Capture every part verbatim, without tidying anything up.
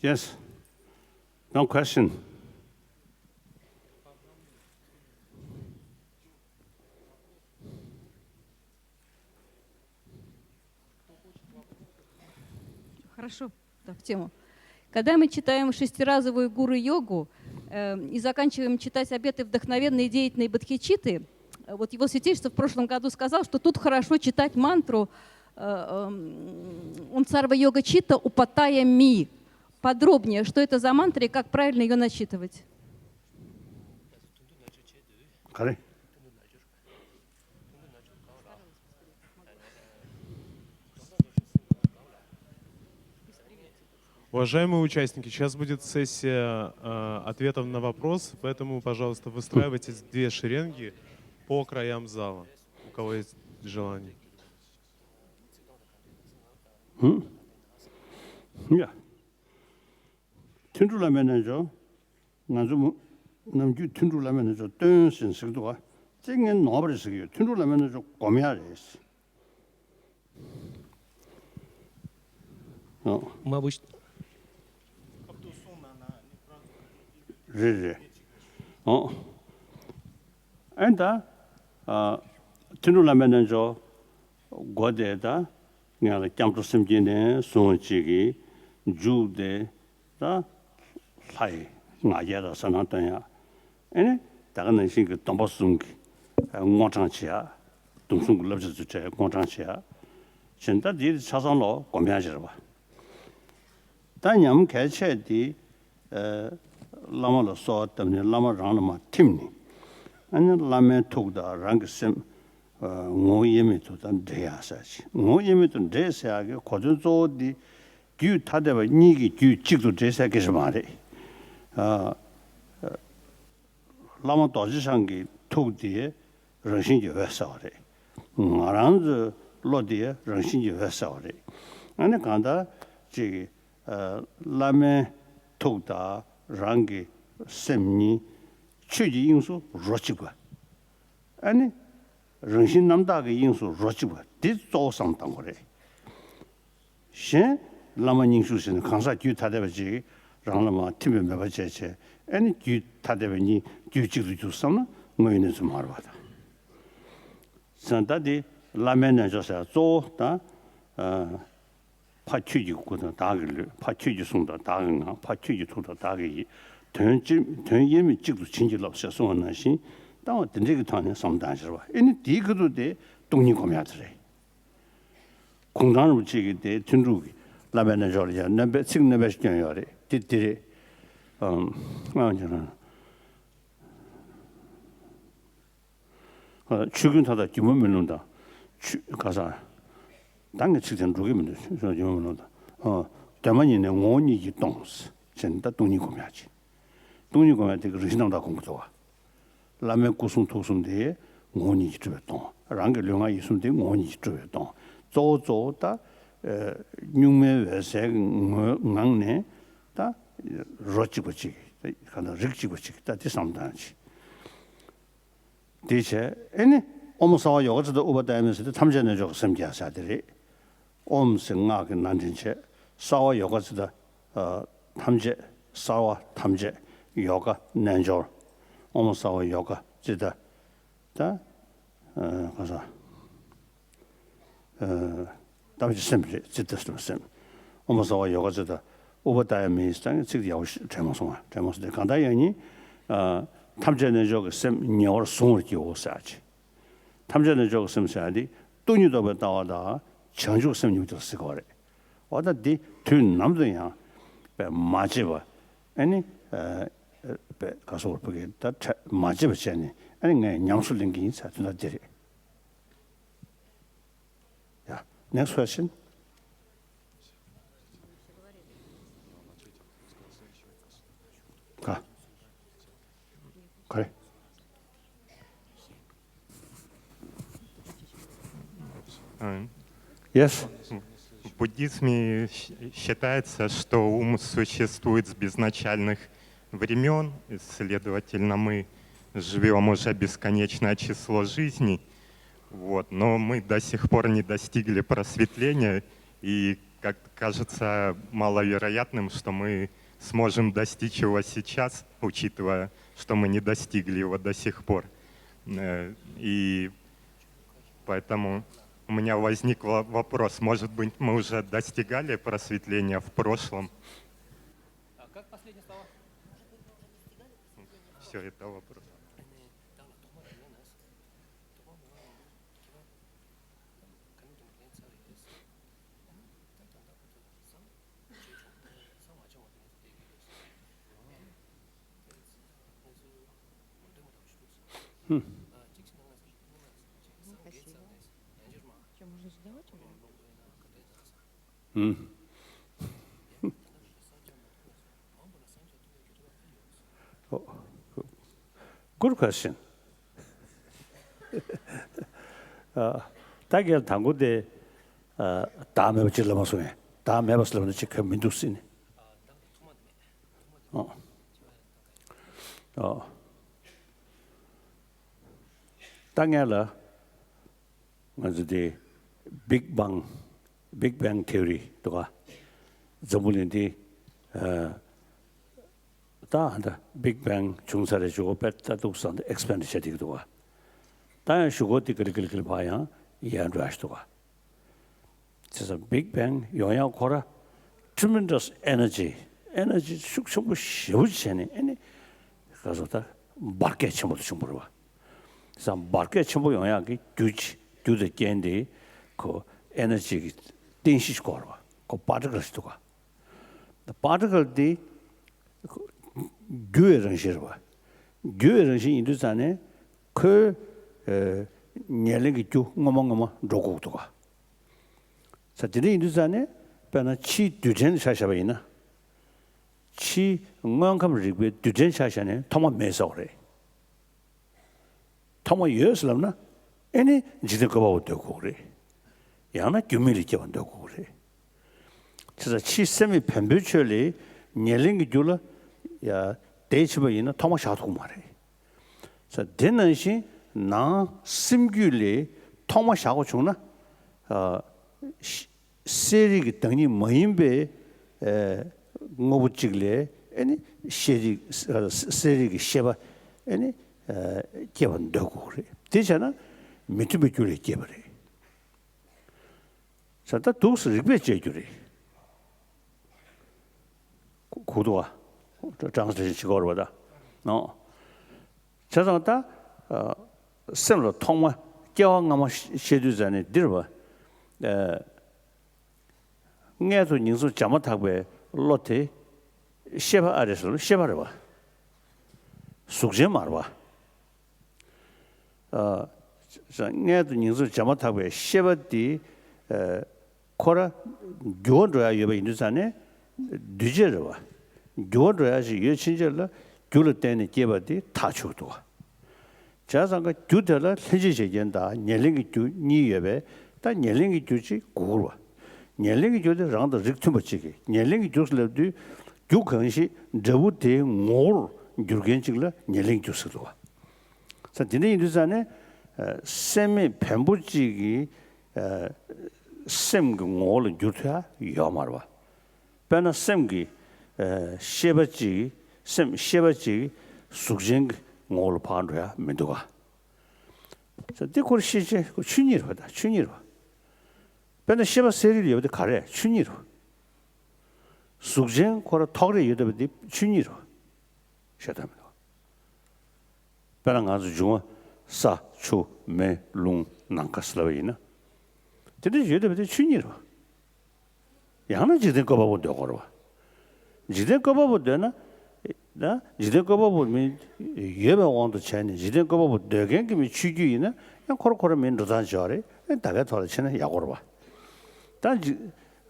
Yes. No question. Хорошо, да, в тему. Когда мы читаем шестиразовую гуру-йогу э, и заканчиваем читать обеты вдохновенной и деятельной бодхичитты, э, вот его святейшество в прошлом году сказал, что тут хорошо читать мантру э, эм, Ум Сарва Йога Читта Упатая Ми. Подробнее, что это за мантра и как правильно ее начитывать? ག་རེ། Уважаемые участники, сейчас будет сессия э, ответов на вопрос, поэтому, пожалуйста, выстраивайтесь в две шеренги по краям зала, у кого есть желание. ཡ། ཐུན་དྲུག་བླ་མའི་རྣལ་འབྱོར། ང་ཚོ་མུ་ནམ་རྒྱུན་ཐུན་དྲུག་བླ་མའི་རྣལ་འབྱོར་སྟོན་ཟིན་ཟེར་གི་འདུག་བ། དེ་ངས་ནོར་བ་རེད་ཟེར་གི་ཡོད། ཐུན་དྲུག་བླ་མའི་རྣལ་འབྱོར་སྒོམ་ཡག་རེད། ཨོ། མ་བུ། རེད་རེད། ཨོ། ཨན་ད། ཨ། ཐུན་དྲུག་བླ་མའི་རྣལ་འབྱོར་སྒོ་དེ་ད། ང་ལ་སྐྱབས་འགྲོ་སེམས་བསྐྱེད་ནས་བཟུང་གཅིག་གིས་མཇུག་དེ་ད་ལྷ་ཡི་ང་རྒྱལ་དང་གསལ་སྣང་སྟོན་ཡག་ཨེ་ནི་ད་ག་ནང་བཞིན་གྱི་སྡོམ་པ་གསུམ་གྱི་བསྔོ་བགྲང་བྱེད་ཡག་སྡོམ་གསུམ་གྱི་བསླབ་བྱ་ཚུ་བྲལ་བསྔོ་བགྲང་བྱེད་ཡག་བྱས་ད་འདི་ཆ་ཚང་ལོ་སྒོམ་ཡག་ཅིག་རེད་བ། ད་ཉམས་གལ་ཆེ་དེ་བླ་མ་ལ་གསོལ་བ་བཏབ་ནས་བླ་མ་རང་ལ་མར་ཐིམ་ནས་ཨ་ནི་བླ་མའི་ཐུགས་དང་རང་གི་སེམས་ངོ་བོ་དབྱེར་མེད་དུ་ད་འདྲེས་ཡག་ཟེར་ཅིག་ངོ་བོ་དབྱེར་མེད་དུ་འདྲེས་ཟེར་ཡག་གི་གོ་དོན་གཙོ་བོ་འདི་རྒྱུད་ཐ་དད་པ་གཉིས་ཀྱི་རྒྱུད་གཅིག་ཏུ་འདྲེས་ཟེར་སྐད་ཆ་མ་རེད། བླ་མ་རྡོ་རྗེ་འཆང་གི་ཐུགས་དེ་རང་བཞིན་གྱིས་འོད་གསལ་བ་རེད། ང་རང་ཚོའི་བློ་དེ་རང་བཞིན་གྱིས་འོད་གསལ་བ་རེད། ཨ་ནི་གང་ལྟར་ཅིག་བླ་མའི་ཐུགས་དང་རང་གི་སེམས་གཉིས་ཆོས་ཀྱི་དབྱིངས་སུ་རོ་གཅིག་པ། ཨ་ནི་རང་བཞིན་རྣམ་དག་གི་དབྱིངས་སུ་རོ་གཅིག་པ་འདི་གཙོ་བོ་བསམ་བཏང་དགོས་རེད། གཞན་བླ་མ་རྙིང་ཤུགས་ཟེར་ནས་གང་ཟག་རྒྱུད་ཐ་དད་པ་ཅིག་རང་ལ་མར་ཐིམ་པའི་མོས་པ་བྱས་བྱས་ཨ་ནི་རྒྱུད་ཐ་དད་པ་གཉིས་རྒྱུད་གཅིག་ཏུ་གྱུར་བསམ་ན་དངོས་ཡོད་གནས་ཚུལ་མ་རེད་པ་དང་། ད་འདི་བླ་མའི་རྣལ་འབྱོར་ཟེར་གཙོ་བོ་དང་། ཕ་ཁྱོད་ཀྱི་སྐུ་དང་བདག་གི་ལུས། ཕ་ཁྱོད་ཀྱི་གསུང་དང་བདག་གི་ངག་ཕ་ཁྱོད་ཀྱི་ཐུགས་དང་བདག་གི་ཡིད། དོན་གཅིག་དོན་དབྱེར་མེད་གཅིག་ཏུ་བྱིན་གྱིས་རློབས་ཞེས་གསུངས་པ་ནང་བཞིན་ལྟ་བ་དེ་འདྲའི་གི་ཐོག་ནས་བསམ་བཏང་ཕྱིར་བ་ཨེ་ནི་དེའི་ཁ་ཐུག་དེ་སྟོང་ཉིད་སྒོམ་ཡག་དེ་རེད། གུང་ཐང་རིན་པོ་ཆེ་གིས་དེ་ཐུན་དྲུག་གི་བླ་མའི་རྣལ་འབྱོར་ལ་ཡང་སྣོན་པ་ཚིག་སྣོན་པ་ཞིག་བསྐྱོན་ཡོད་རེད་དེ་དེ་རེད། ཨང་ཨང་ཅི་ན། ཆོས་ཀུན་མཐའ་དག་སྒྱུ་མ་མིན་ལུང་དང་། ཆོས་ག་ས། ད་ངས་ཚིག་དེ་འགྲོ་གི་མི་འདུག་ཆོས་སྒྱུ་མ་མིན་ལུང་དང་། གདོད་མ་ཉིད་ནས་ངོ་བོ་ཉིད་ཀྱིས་སྟོང་། ཟེར་ནས་ད་སྟོང་ཉིད་སྒོམ་ཡག་ཅིག་སྟོང་ཉིད་སྒོམ་ཡག་དེ་གི་རང་བཞིན་རྣམ་དག་སྒོམ་གྱི་འདུག་བ། བླ་མའི་སྐུ་གསུང་ཐུགས་གསུམ་དེ་ངོ་བོ་ཉིད་ཀྱིས་གྲུབ་པས་སྟོང་། རང་གི་ལུས་ངག་ཡིད་གསུམ་དེ་ངོ་བོ་ཉིད་ཀྱིས་གྲུབ་པས་སྟོང་། གཙོ་བོ་གཙོ་བོ་ད། གཉུག་མའི་འོད་གསལ་གྱི་ངོས་ངང་ནས་ད། རོ་གཅིག་པ་གཅིག་གང་ལྟར་རིགས་གཅིག་པ་གཅིག་ད་དེ་བསམ་བཏང་ཅིག་དེ་བྱས་ཨེ་ནི་ཨོཾ་སརྦ་ཡོ་ག་ཙི་ཏ་ཨུ་པ་དཱ་ཡ་མི་ཟེར་ཏེ་ཐམས་ཅད་རྣལ་འབྱོར་གྱི་སེམས་བསྐྱེད་ཟེར་དེ་རེད། ཨོཾ་ཟེར་སྔགས་ཀྱི་ནང་འདྲེན་བྱས། སརྦ་ཡོ་ག་ཙི་ཏ། ཐམས་ཅད་སརྦ་ཐམས་ཅད་ཡོ་ག་རྣལ་འབྱོར། ཨོཾ་སརྦ་ཡོ་ག་ཙི་ཏ། ད། ག་ས། ཐམས་ཅད་སེམས་རེད་ཙི་ཏ་སེམས། ཨོཾ་སརྦ་ཡོ་ག་ཙི་ཏ། ཨུ་པ་དཱ་ཡ་མི་ཟེར་ཚིག་དེ་ཡག་པོ་ཞིག་དྲན་མ་སོང་ང་དྲན་མ་སོང་སྟེ་གང་ལྟར་ཡང་ནི། ཐམས་ཅད་རྣལ་འབྱོར་གྱི་སེམས་ཉེ་བར་བཟུང་བར་བགྱིའོ་ཟེར་ཅིག་ཐམས་ཅད་རྣལ་འབྱོར་གྱི་སེམས་ཟེར་ཡ་འདི་སྟོང་ཉིད་རྟོགས་པའི་ལྟ་བ་དང་བྱང་ཆུབ་སེམས་གཉིས་པོ་དེ་ལ་ཟེར་གྱི་ཡོད་རེད། འོ་ད་འདི་དུས་ནམ་དུ་ཡང་པའི་མ་བརྗེད་པ་ཨ་ནི་པའི་ག་སོགས་པའི་ད་མ་བརྗེད་པ་བྱས་ནས་ཨ་ནི་ངས་ཉམས་སུ་ལེན་གྱི་ཡིན་ཟེར་དོན་དག་འདི་རེད། Yeah. Next question. ག་ག་རེ། А, Yes. В буддизме щ- считается, что ум существует с безначальных времен, и, следовательно, мы живем уже бесконечное число жизней. Вот. Но мы до сих пор не достигли просветления, и Как кажется маловероятным, что мы сможем достичь его сейчас, учитывая, что мы не достигли его до сих пор. Э, И поэтому у меня возник во- вопрос, может быть, мы уже достигали просветления в прошлом? А как последние слова? Все, это вопрос. Good question. ཨ། ད་གལ་དང་པོ་དེ། ཨ། བདག་མེད་པ་ཅིག་ལབ་མ་སོང་ངས། བདག་མེད་པ་ལབ་ན་ཅིག་ག་མི་འདུག་ཟེར་ནས། ཨོ། ཨོ། ད་ངས་ལ། ང་ཚོ་དེ་Big Bang, Big Bang Theory འདུག་ག་འཛམ་བུ་གླིང་འདི། ཨ། ད་ད་Big Bang བྱུང་ཚར་རེད། གཞུག་གུ་དཔེ་ལྟ་འདུག་བསམ་སྟེ་expand བྱས་བསྡད་ཀྱི་འདུག་ག་ད་ཡང་གཞུག་གུ་དེ་ག་ལེ་ག་ལེ་ག་ལེ་ཕར་ཡང་ཡལ་འགྲོ་ཡ་ཞིག་འདུག་ག་བྱས་ཙང་Big Bang ཡོང་ཡ་ཁོ་ར་tremendous energy, energy ཤུགས་ཆེན་པོ་ཞེ་པོ་བྱས་ནས། ཨ་ནི་ག་ཚོད་ད་འབར་གས་ཆེན་པོ་དེ་བྱུང་བ་རེད་པ། བྱས་ཙང་འབར་གས་ཆེན་པོ་ཡོང་ཡག་གི་རྒྱུ་ཅི་རྒྱུ་དང་རྐྱེན་དེ་ཁོ་energy གི་རྟེན་གཞི་ཞིག་དགོས་རེད་པ། ཁོ་particle ཞིག་འདུག་ག particle དེ་རྒྱུ་བའི་རང་བཞིན་རེད་པ། རྒྱུ་བའི་རང་བཞིན་ཡིན་དུས་ཙང་ནས་ཁོའི། ཨེ། ཉེར་ལེན་གྱི་རྒྱུ་སྔོན་མ་སྔོན་མ་འགྲོ་དགོས་འདུག་ག་ས་དེ་འདྲ་ཡིན་དུས་ཙང་ནས། དཔེར་ན་ཕྱིའི་རྡུལ་ཕྲན་ཆ་བཞག་པ་ཡིན་ན། ཕྱིའི་དངོས་ཁམས་རིག་པའི་རྡུལ་ཕྲན་ཆ་བཞག་ནས་ཐོག་མ་མེད་ཟེར་བ་རེད། ཐོག་མ་ཡོད་ཟེར་ལབ་ན། ཨེ་ནི་འཇིག་རྟེན་བཀོད་པ་པོ་འདོད་དགོས་རེད། ཡང་ན་རྒྱུ་མེད་ལ་སྐྱེ་བ་འདོད་དགོས་རེད། བྱས་ཙང་ཕྱིའི་སེམས་མེད་བེམ་པོའི་ཆོས་ལས་ཉེར་ལེན་གྱི་རྒྱུ་ལ་ཡ་དེ་ཕྱིན་པ་ཡིན་ན་ཐོག་མ་བཞག་ཐུབ་ཀྱི་མ་རེད། ས་དེ་ནང་བཞིན་ནང་སེམས་རྒྱུད་ལས་ཐོག་མ་བཞག་པ་བྱུང་ན། ཨ། ཤ- གསལ་རིག་གི་བདག་ཉིད་མ་ཡིན་པའི། ཨ། དངོས་པོ་གཅིག་ལས། ཨ་ནི་ཤེས་རིག་ཨ། གསལ་རིག་གི་ཤེས་པ། ཨ་ནི། ཨ། སྐྱེ་བར་འདོད་དགོས་རེད། དེ་བྱས་ན་མི་མཐུན་པའི་རྒྱུ་ལས་སྐྱེས་པ་རེད། ས་ད་འདུག་སེ་རིགས་པས་དཔྱད་རྒྱུ་རེད། གོ- གོ་འདུག་ག translation བྱེད་དགོས་རེད་པ་ད། ནོ། བྱས་ཙང་ད། ཨ། སེམས་ལ་ཐོག་མ་སྐྱེ་བ་སྔ་མ་ཤེས་དུས་ཙང་ནས་འདིར་བ། ཨ། མངལ་དུ་ཉིང་མཚམས་བྱ་མ་ཐག་པའི་བློ་དེ་ཤེས་པ་ཨ་རེད་ཟེར་ལ་ཤེས་པ་རེད་པ། གཟུགས་ཅན་མ་རེད་པ། ཨ། མངལ་དུ་ཉིང་མཚམས་བྱ་མ་ཐག་པའི་ཤེས་པ་འདི། ཨ། ཁོ་ར་འགྱུར་བ་འགྲོ་ཡ་ཡོད་པ་ཡིན་དུས་ཙང་ནས་འདུས་བྱས་རེད་པ། འགྱུར་བ་འགྲོ་ཡ་ཞིག་ཡོད་ཕྱིན་ཆད་ལ་རྒྱུ་ལ་བརྟེན་ནས་སྐྱེས་པ་འདི་ཐག་ཆོད་འདུག་པ། བྱས་ཙང་ཀ་རྒྱུ་དེ་ལ་ལྷན་ཅིག་བྱེད་རྐྱེན་དང་ཉེར་ལེན་གྱི་རྒྱུ་གཉིས་ཡོད་པས། ད་ཉེར་ལེན་གྱི་རྒྱུ་གཅིག་དགོས་རེད་པ། ཉེར་ལེན་གྱི་རྒྱུ་དེ་རང་དང་རིགས་མཐུན་པ་གཅིག་གིས། ཉེར་ལེན་གྱི་རྒྱུ་ལབ་དུས་རྒྱུ་གང་ཞིག་འབྲས་བུ་དེའི་ངོ་བོར་འགྱུར་མཁན་གཅིག་ལ་ཉེར་ལེན་གྱི་རྒྱུ་ཟེར་འདུག་པ། ས་དེ་འདྲ་ཡིན་དུས་ཙང་ནས། ཨ། སེམས་མེད་བེམ་པོ་གཅིག་གིས། ཨ། སེམས་ཀྱི་ངོ་བོ་ལ་འགྱུར་ཐུབ་ཡ་ཡོད་མ་རེད་པ། དཔེར་ན་སེམས་ཀྱི། ཨ། ཤེས་པ་གཅིག་སེམས་ཤེས་པ་གཅིག་གཟུགས་ཅན་གྱི་ངོ་བོ་ལ་ཕར་འགྲོ་ཡ་མི་འདུག་ག་ས་འདི་ཁོ་ར་ཤེས་བྱ་ཆོས་ཉིད་རེད་པ། ད་ཆོས་ཉིད་རེད་པ། དཔེར་ན་ཤེས་པ་གསལ་རིག་ལ་ཡོད་པ་དེ་ག་རེ་ཆོས་ཉིད་རེད་པ། གཟུགས་ཅན་ཁོ་ར་ཐོགས་རེག་ཡོད་བསྡད་པ་འདི་ཆོས་ཉིད་རེད་པ། ཤེས་སྟངས་མི་འདུག་དཔེར་ན་ང་ཚོ་འབྱུང་བ་ས་ཆུ་མེ་རླུང་ནམ་མཁའ་ཟེར་ལབ་པ་ཡིན་ན། དེ་འདྲ་ཡོད་བསྡད་པ་དེ་ཆོས་ཉིད་རེད་པ། ཡང་ན་འཇིག་རྟེན་བཀོད་པ་པོ་འདོད་དགོས་རེད་པ། འཇིག་རྟེན་བཀོད་པ་པོ་འདོད་ན། ན་འཇིག་རྟེན་བཀོད་པ་པོ་མི་ཡོད་པའི་དབང་དུ་བྱས་ནས་འཇིག་རྟེན་བཀོད་པ་པོ་འདོད་མཁན་གྱི་མི་ཆོས་བརྒྱུད་ཡིན་ན་ཡང་ཁོ་ར་ཁོ་ར་མི་འགྲོ་སྟངས་བྱེད་པ་རེད། ཨེ་ད་གའི་ཐོག་ལ་ཕྱིན་ན་ཡག་པོ་རེད་པ། ད་འཇིག་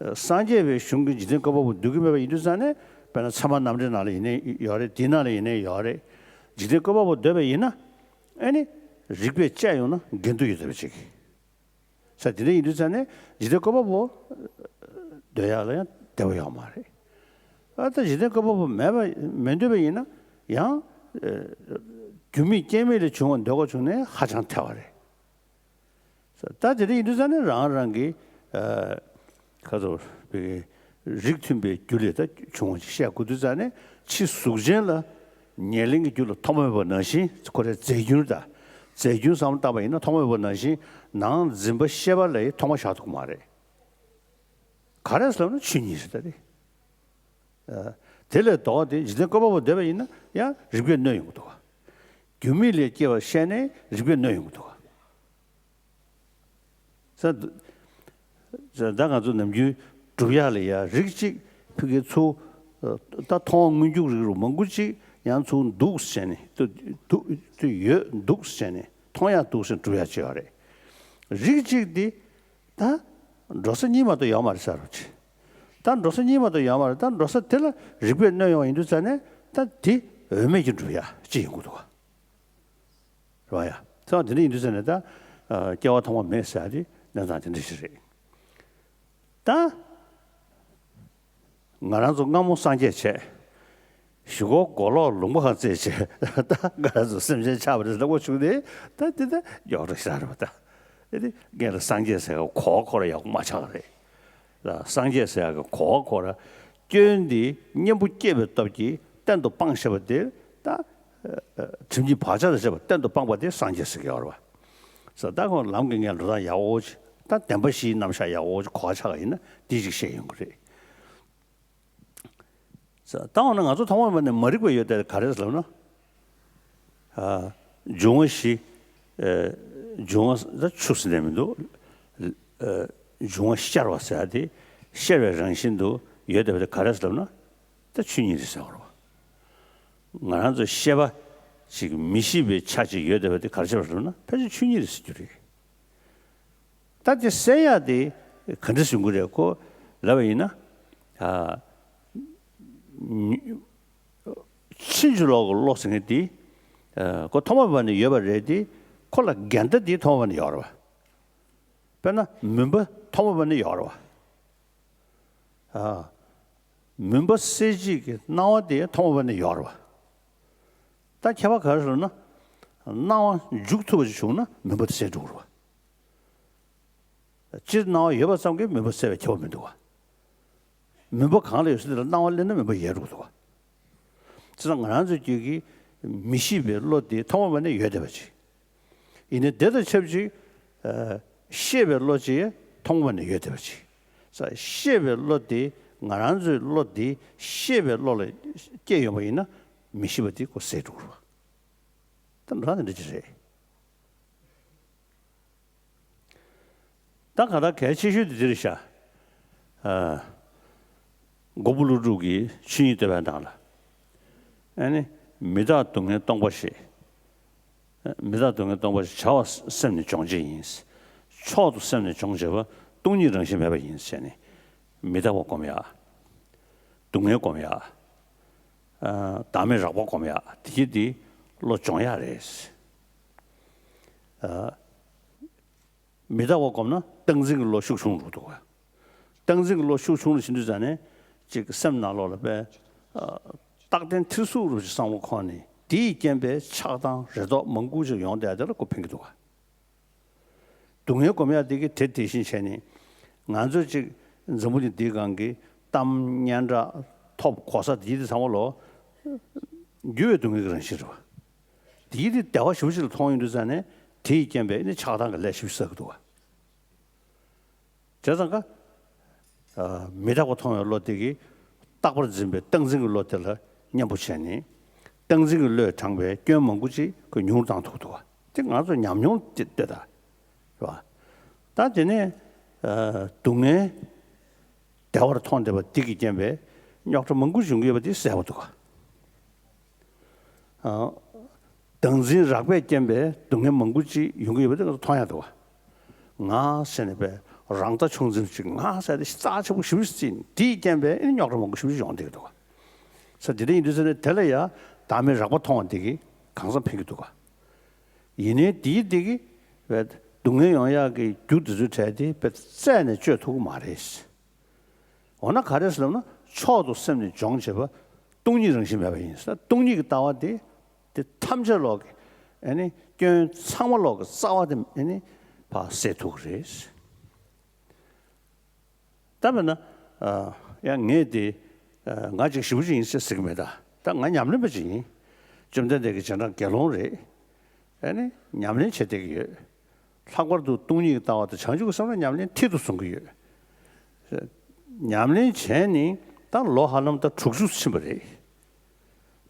སངས་རྒྱས་པའི་གཞུང་གི་འཇིག་རྟེན་བཀོད་པ་པོ་འདོད་ཀྱི་མེད་པ་ཡིན་དུས་ཙང་ནས། དཔེར་ན་ཚད་མ་རྣམ་འགྲེལ་ནང་ལ་ཡིན་ནའི་ཡོད་རེད། འདི་ནང་ལ་ཡིན་ནའི་ཡོད་རེད། འཇིག་རྟེན་བཀོད་པ་པོ་འདོད་པ་ཡིན་ན། ཨེ་ནི་རིགས་པས་དཔྱད་ཡོང་ན་འགལ་འདུ་ཡོད་བསྡད་པ་ཅིག་ས་དེ་འདྲ་ཡིན་དུས་ཙང་ནས་འཇིག་རྟེན་བཀོད་པ་པོ་འདོད་ཡག་ལ་ཡང་བདེ་བ་ཡོད་མ་རེད། ཨ་ད་འཇིག་རྟེན་བཀོད་པ་པོ་མེད་པ་མི་འདོད་པ་ཡིན་ན་ཡང་། ཨ། རྒྱུ་མེད་རྐྱེན་མེད་ལས་བྱུང་བ་འདོད་དགོས་བྱུང་ན་ཧ་ཅང་ཐལ་བ་རེད། ད་དེ་འདྲ་ཡིན་དུས་ཙང་ནས་རང་རང་གི། ཨ། ཁ་ཚོ་ པའི་རིགས་མཐུན་པའི་རྒྱུ་ལས་ད་བྱུང་བ་ཅིག་བཤད་དགོས་དུས་ཙང་ནས། ཕྱི་གཟུགས་ཅན་ལ་ཉེར་ལེན་གྱི་རྒྱུ་ལ་ཐོགས་མེད་པ་ནང་བཞིན། ཁོ་རའི་རྫས་འགྱུར་དང་རྫས་འགྱུར་བསམ་བློ་བཏང་པ་ཡིན་ན། ཐོགས་མེད་པ་ནང་བཞིན་ནང་འཛིན་པ་ཤེས་པ་ལ་ཐོགས་མ་བཞག་ཐུབ་ཀྱི་མ་རེད། ག་རེ་ཟེར་ལབ་ན་ཆོས་ཉིད་རེད་ད་དེ། ཨ། དེ་ལས་ལྡོག་སྟེ་འཇིག་རྟེན་བཀོད་པ་པོ་བསྡད་པ་ཡིན་ན་ཡང་རིགས་པས་གནོད་ཡོང་གི་འདུག་ག་རྒྱུ་མེད་ལས་སྐྱེ་བར་ཤེས་ནས་རིགས་པས་གནོད་ཡོང་གི་འདུག་ག་ས། ད་ང་ཚོ་ནམ་རྒྱུན་སྒྲུབ་ཡག་ལ་ཡ་རིགས་གཅིག་ཕ་གི་ཚུར། ད་མཐོང་བ་མངོན་གྱུར་རིགས་རུ་མང་པོ་ཅིག་ཡང་ཚུར་འདུག་ཟེར་ནས། འདུག་འདུག་ཡོད་འདུག་ཟེར་ནས། མཐོང་ཡག་འདུག་ཟེར་སྒྲུབ་ཡག་བྱེད་ཡོད་རེད། རིགས་གཅིག་འདི་ད་འགྲོ་ས་གཉིས་མ་གཏོགས་ཡོད་མ་རེད་ཟེར་རོ་ཅི། ད་འགྲོ་ས་གཉིས་མ་གཏོགས་ཡོད་མ་རེད། ད་འགྲོ་ས་དེ་ལ་རིགས་པས་གནོད་ཡོང་བ་ཡིན་དུས་ཙང་ནས། ད་དེ་འོས་མེད་ཀྱི་སྒྲུབ་ཡག་ཅིག་ཡིན་དགོས་འདུག་ག་རེད་བ་ཡ། ཚང་དེ་འདྲ་ཡིན་དུས་ཙང་ནས་ད། ཨ། སྐྱེ་བ་ཐོག་མ་མེད་ཟེར་ཡག་དེ་གནས་སྟངས་དེ་འདྲ་ཞིག་རེད། ད་ང་རང་ཚོ་སྔ་མོ་སངས་རྒྱས་བྱས། གཞུག་གུ་མགོ་ལོག་ལུང་པ་གང་བཙལ་བྱས། ད་ང་རང་ཚོ་སེམས་ཅན་ཆགས་པ་རེད་ལབ་དགོས་བྱུང་ནས། ད་དེ་ད་ཡོག་རེ་ཤར་བ་ད། དེ་དེ་སྔོན་ལ་སངས་རྒྱས་ཟེར་ཡག་གོ་བ་ཁོ་རང་ཡག་པོ་མ་ཆགས་རེད། ད་སངས་རྒྱས་ཟེར་ཡག་གི་གོ་བ་ཁོ་རང་། སྐྱོན་འདི་གཉེན་པོ་སྐྱེས་པའི་སྟོབས་ཀྱིས་གཏན་དུ་སྤངས་ཤེས་པ་དེ། ད་ཨ་ཨ་གྲིབ་གཉིས་བག་ཆགས་དང་བཅས་པ་གཏན་དུ་སྤངས་པ་དེ་སངས་རྒྱས་ཟེར་གྱི་ཡོད་རེད་བ། ས། ད་ཁོང་ལམ་གྱི་ངས་འགྲོ་སྟངས་ཡག་པོ་ཅིག་ད་བདེན་པ་བཞིའི་རྣམ་གཞག་ཡག་པོ་ཅིག་གོ་བ་ཆགས་པ་ཡིན་ན་འདི་ཅིག་ཤེས་ཡོང་གི་རེད། ས། ད་འོ་ན་ང་ཚོ་ཐོག་མ་མེད་ནས་མ་རིག་པ་ཡོད་དེ་ག་རེ་ཟེར་ལབ་ན། ཨ། འབྱུང་བ་བཞི། ཨ། འབྱུང་བ་ད་ཆུ་ཟེར་ནས་མི་འདུག་ཨ། འབྱུང་བ་ཤར་བ་ཟེར་ཡག་དེ་ཤར་བའི་རང་བཞིན་དུ་ཡོད་བསྡད་པ་དེ་ག་རེ་ཟེར་ལབ་ན། ད་ཆོས་ཉིད་རེད་ཟེར་བ་རེད་བ། ང་རང་ཚོ་ཤེས་པ་ཅིག་མི་ཤེས་པའི་ཆ་ཅིག་ཡོད་བསྡད་པ་དེ་ག་རེ་ཟེར་བ་རེད་ལབ་ན། ཕལ་ཆེར་ཆོས་ཉིད་རེད་ཟེར་རྒྱུ་རེད། ད་དེ་གསལ་ཡག་དེ་ག་འདྲ་ཡོང་གི་རེད་ཁོ་ལབ་པ་ཡིན་ན། ཨ། ཕྱིན་ཅི་ལོག་གི་བློ་ཟེར་མཁན་དེ། ཨ། ཁོ་ཐོག་མ་མེད་པ་ནས་ཡོད་པ་རེད་དེ། ཁོ་ལ་འགལ་ཟླ་དེ་ཐོག་མ་མེད་པ་ནས་ཡོད་རེད་བ། དཔེར་ན་མུན་པ་ཐོག་མ་མེད་པ་ནས་ཡོད་རེད་བ། ཨ། མུན་པ་སེལ་བྱེད་ཀྱི་སྣང་བ་དེ་ཐོག་མ་མེད་པ་ནས་ཡོད་རེད་བ། ད་ཁྱད་པར་ག་རེ་ཟེར་ན། སྣང་བ་འཇུག་ཐུབ་པ་ཞིག་བྱུང་ན་མུན་པ་དེ་སེལ་འགྲོ་གི་རེད་བ། སྤྱིར་སྣང་བ་ཡོད་པ་ཙམ་གྱིས་མུན་པ་སེལ་བའི་ཁྱད་པར་མི་འདུག་བ། མུན་པ་གང་ལ་ཡོད་ས་དེ་ལ་སྣང་བ་སླེབས་ན་མུན་པ་ཡལ་འགྲོ་གི་འདུག་བ། བྱས་ཙང་ང་རང་ཚོའི་རྒྱུད་ཀྱི་མི་ཤེས་པའི་བློ་དེ་ཐོག་མ་མེད་པ་ནས་ཡོད་བསྡད་པ་ཅིག་ཡིན་ནའི་དེ་དང་ཆབས་ཅིག་ཨ། ཤེས་པའི་བློ་ཅིག་ཐོག་མ་མེད་པ་ནས་ཡོད་བསྡད་པ་ཅིག་ས། ཤེས་པའི་བློ་དེ་ང་རང་ཚོའི་བློ་དེ་ཤེས་པའི་བློ་ལ་སྐྱེས་ཡོང་བ་ཡིན་ན་མི་ཤེས་པ་དེ་ཁོ་སེལ་འགྲོ་གི་རེད་བ། ད་འདྲ་ནི་འདྲ་ཅིག་རེད། ད་ག་ད་གལ་ཆེ་ཤོས་དེ་འདི་རེད་ཤག་ཨ། མགོན་པོ་ཀླུ་སྒྲུབ་ཀྱིས་ཆོས་ཉིད་བསྟོད་པའི་ནང་ལ། ཨ་ནི། མི་རྟག་སྡུག་བསྔལ་སྟོང་པ་ཞེས། མི་རྟག་སྡུག་བསྔལ་སྟོང་པ་ཞེས་བྱ་བ་སེམས་ནི་སྦྱོང་བྱེད་ཡིན། མཆོག་ཏུ་སེམས་ནི་སྦྱོང་བྱེད་པ། སྟོང་ཉིད་རང་བཞིན་མེད་པ་ཡིན་ཟེར་ནས། མི་རྟག་པ་སྒོམ་ཡག་སྡུག་བསྔལ་སྒོམ་ཡག་ཨ། བདག་མེད་རགས་པ་སྒོམ་ཡག་དེ་གྱིས་དེ་བློ་སྦྱོང་ཡག་རེད། ཨ། མི་རྟག་པ་སྒོམ་ན་སྟངས་འཛིན་གྱི་བློ་ཤུགས་ཆུང་རུ་འགྲོ་གི་འདུག་ག་སྟངས་འཛིན་གྱི་བློ་ཤུགས་ཆུང་རུ་ཕྱིན་དུས་ཙང་ནས། ཅིག་སེམས་ནང་ལོགས་ལ་དཔེ། ཨ། རྟག་བརྟན་ཐེར་ཟུག་རུ་ཅིག་བསམ་བློ་འཁོར་ནས། དེའི་རྐྱེན་པས་ཆགས་སྡང་རེ་དོགས་མང་པོ་ཅིག་ཡོང་བསྡད་དེ་ལ་ཁོ་ཕན་གྱི་འདུག་ག་སྡུག་བསྔལ་སྒོམ་ཡག་དེ་གིས་དེ་དེ་བཞིན་བྱས་ནས། ང་ཚོས་ཅིག་འཛམ་བུ་གླིང་འདིའི་སྒང་གི་གཏམ་སྙན་གྲགས་ཐོབ་གོ་ས་དེ་དེ་ཚང་མ་ལོ། འགྱུར་བའི་སྡུག་བསྔལ་གྱི་རང་བཞིན་རེད་བ། དེའི་དེ་བདེ་བ་ཞེ་པོ་ཅིག་ལ་མཐོང་ཡོང་དུས་ཙང་ནས། དེའི་རྐྱེན་པས་ནི་ཆགས་སྡང་གི་ལས་ཞེ་པོ་ཅིག་བསགས་ཀྱི་འདུག་བ། བྱས་ཙང་ཀ་ཨ། མི་རྟག་པ་མཐོང་བའི་བློ་དེ་གིས་རྟག་པར་འཛིན་པའི་སྟངས་འཛིན་གྱི་བློ་དེ་ལ་མཉམ་པོ་བྱས་ནས། སྟངས་འཛིན་གྱི་བློས་དྲངས་པའི་སྐྱོན་མང་པོ་ཅིག་ཁོས་ཉུང་རུ་བཏང་ཐུབ་འདུག་བ། དེ་ང་ཚོ་ཉམས་མྱོང་དེ་ལྟོས་དང་། རེད་བ། ད་དེ་ནས་ཨ། སྡུག་བསྔལ་བདེ་བར་མཐོང་བསྡད་པ་འདི་གི་རྐྱེན་པས་རྙོག་དྲ་མང་པོ་ཞིག་ཡོང་གི་ཡོད་པ་དེ་གསལ་པོ་འདུག་ག་ཨ། བདག་འཛིན་རགས་པས་རྐྱེན་པས་སྡུག་བསྔལ་མང་པོ་ཅིག་ཡོང་གི་ཡོད་པ་དེ་ང་ཚོ་མཐོང་ཡག་འདུག་བ། ང་ཟེར་ནས་པས་རང་ལྟ་ཆུང་འཛིན་ཅིག་ང་ཟེར་དེ་རྩ་ཆེན་པོ་ཞེ་པོ་ཅིག་བརྩིས་ནས། དེའི་རྐྱེན་པས་ཨེ་ནི་རྙོག་དྲ་མང་པོ་ཞེ་པོ་ཅིག་ཡོང་བསྡད་ཀྱི་འདུག་བ། ས། དེ་འདྲ་ཡིན་དུས་ཙང་ནས་དེ་ལ་ཡ་བདག་མེད་རགས་པ་མཐོང་བ་འདི་གིས་གང་ཟག་ཕན་གྱི་འདུག་ག་ཡིན་ནའི་དེའི་འདི་གིས་པས་སྡུག་བསྔལ་ཡོང་ཡག་གི་རྒྱུ་དེ་ཚོའི་གྲས་དེ་པས་རྩད་ནས་གཅོད་ཐུབ་ཀྱི་མ་རེད། འོ་ན་ག་རེ་ཟེར་ལབ་ན། མཆོག་ཏུ་སེམས་ནི་སྦྱོང་བྱེད་པ། སྟོང་ཉིད་རང་བཞིན་མེད་པ་ཡིན་ཟེར། སྟོང་ཉིད་ཀྱི་ལྟ་བ་དེ། དེ་ཐམས་ཅད་ལོག་གི་ཨ་ནི་སྐྱོན་ཚང་མ་ལོག་གི་རྩ་བ་དེ་ཨ་ནི་ཕར་སེལ་ཐུབ་ཀྱི་རེད། ད་དཔེར་ན་ ཨ། ཡང་ངས་དེ་ཨ་ང་ཅིག་ཞེ་པོ་ཅིག་ཡིན་ཟེར་ཟེར་གྱི་མེད། ད་ད་ང་ཉམས་ལེན་པ་ཅིག་ཡིན། བཅོམ་ལྡན་འདས་ཀྱི་རྗེས་འབྲང་དགེ་སློང་རེད། ཨ་ནི་ཉམས་ལེན་བྱེད་བསྡད་ཀྱི་ཡོད། ལྷག་པར་དུ་སྟོང་ཉིད་ཀྱི་ལྟ་བ་དང་བྱང་ཆུབ་ཀྱི་སེམས་ལ་ཉམས་ལེན་མཐིལ་དུ་བཟུང་གི་ཡོད། ཉམས་ལེན་བྱས་ནས་ད་ལོ་ཧ་ལམ་ད་དྲུག་ཅུ་ཕྱིན་པ་རེད།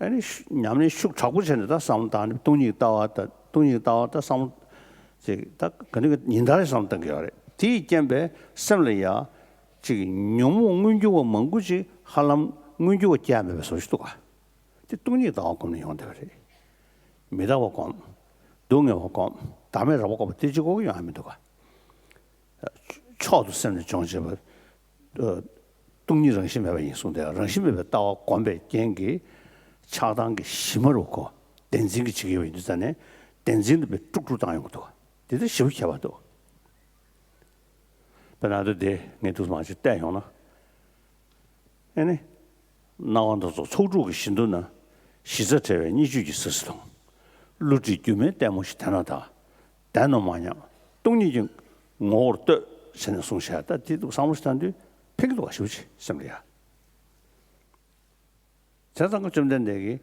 ཨ་ནི་ཤུ་ཉམས་ལེན་ཤུགས་དྲག་པོ་བྱས་ནས་ད་བསམ་བློ་བཏང་ནས་སྟོང་ཉིད་ཀྱི་ལྟ་བ་ད་སྟོང་ཉིད་ཀྱི་ལྟ་བ་ད་བསམ་བློ་ཅིག་ད་ག་ནི་ག་ཉིན་ལྟར་བསམ་བློ་བཏང་གི་ཡོད་རེད། དེའི་རྐྱེན་པས་སེམས་ལ་ཡ་ཅིག་ཉོན་མོངས་མངོན་གྱུར་བ་མང་པོ་ཅིག་ཧ་ལམ་མངོན་གྱུར་བ་སྐྱེ་ཡ་མེད་པའི་བཟོ་ཞིག་འདུག་ག། དེ་སྟོང་ཉིད་ཀྱི་ལྟ་བ་བསྒོམས་ནས་ཡོང་བསྡད་པ་རེད། མི་རྟག་པ་བསྒོམ། སྡུག་བསྔལ་བ་བསྒོམ། བདག་མེད་རགས་པ་བསྒོམ་པ་དེ་གཅིག་པོ་གི་ཡོང་ཡ་མི་འདུག་ག། མཆོག་ཏུ་སེམས་ནི་སྦྱོང་བྱེད་པ། ཨ། སྟོང་ཉིད་རང་བཞིན་མེད་པ་ཡིན་གསུངས་ཏེ། རང་བཞིན་མེད་པའི་ལྟ་བ་བསྒོམས་པའི་རྐྱེན་གྱིས་ཆགས་སྡང་གི་གཞི་མ་རུ་གོ། བདེན་འཛིན་གྱི་བྱེད་ཀྱི་ཡོད་པ་ཡིན་དུས་ཙང་ནས་བདེན་འཛིན་དུ་བས་དཀྲུག་དཀྲུག་བཏང་ཡོང་གི་འདུག། དེ་ལྟར་ཞེ་པོ་ཁྱད་པར་འདུག། དཔེར་ན་ད་དེ་ངས་ཐུགས་སུ་མ་ཅིག་བལྟས་ཡོང་ན། ཨེ་ནི། སྣང་བ་སྣ་ཚོགས་ཚོགས་དྲུག་གི་བཞི་མདོ་ན། གཞི་རྩ་བྲལ་བའི་གཉིས་བརྗོད་ཀྱི་ཟེར་སྲིད་དང་། བསླུ་བྲིད་སྒྱུ་མའི་ལྟད་མོ་ཞིག་དེ་ན་གདའ། བདེན་ནོ་མ་སྙམ། སྟོང་ཉིད་ཀྱི་ངོ་བོར་ལྟོས་ཟེར་ནས་གསུངས་བཞག། ད་དེ་འདུག་བསམ་བློ་ཞིག་བཏང་དུས་ཕན་གྱི་འདུག་ག། ཞེ་པོ་ཅིག་སེམས་ལ་ཡ། བྱས་ཙང་ཀ་བཅོམ་ལྡན་འདས་ཀྱིས་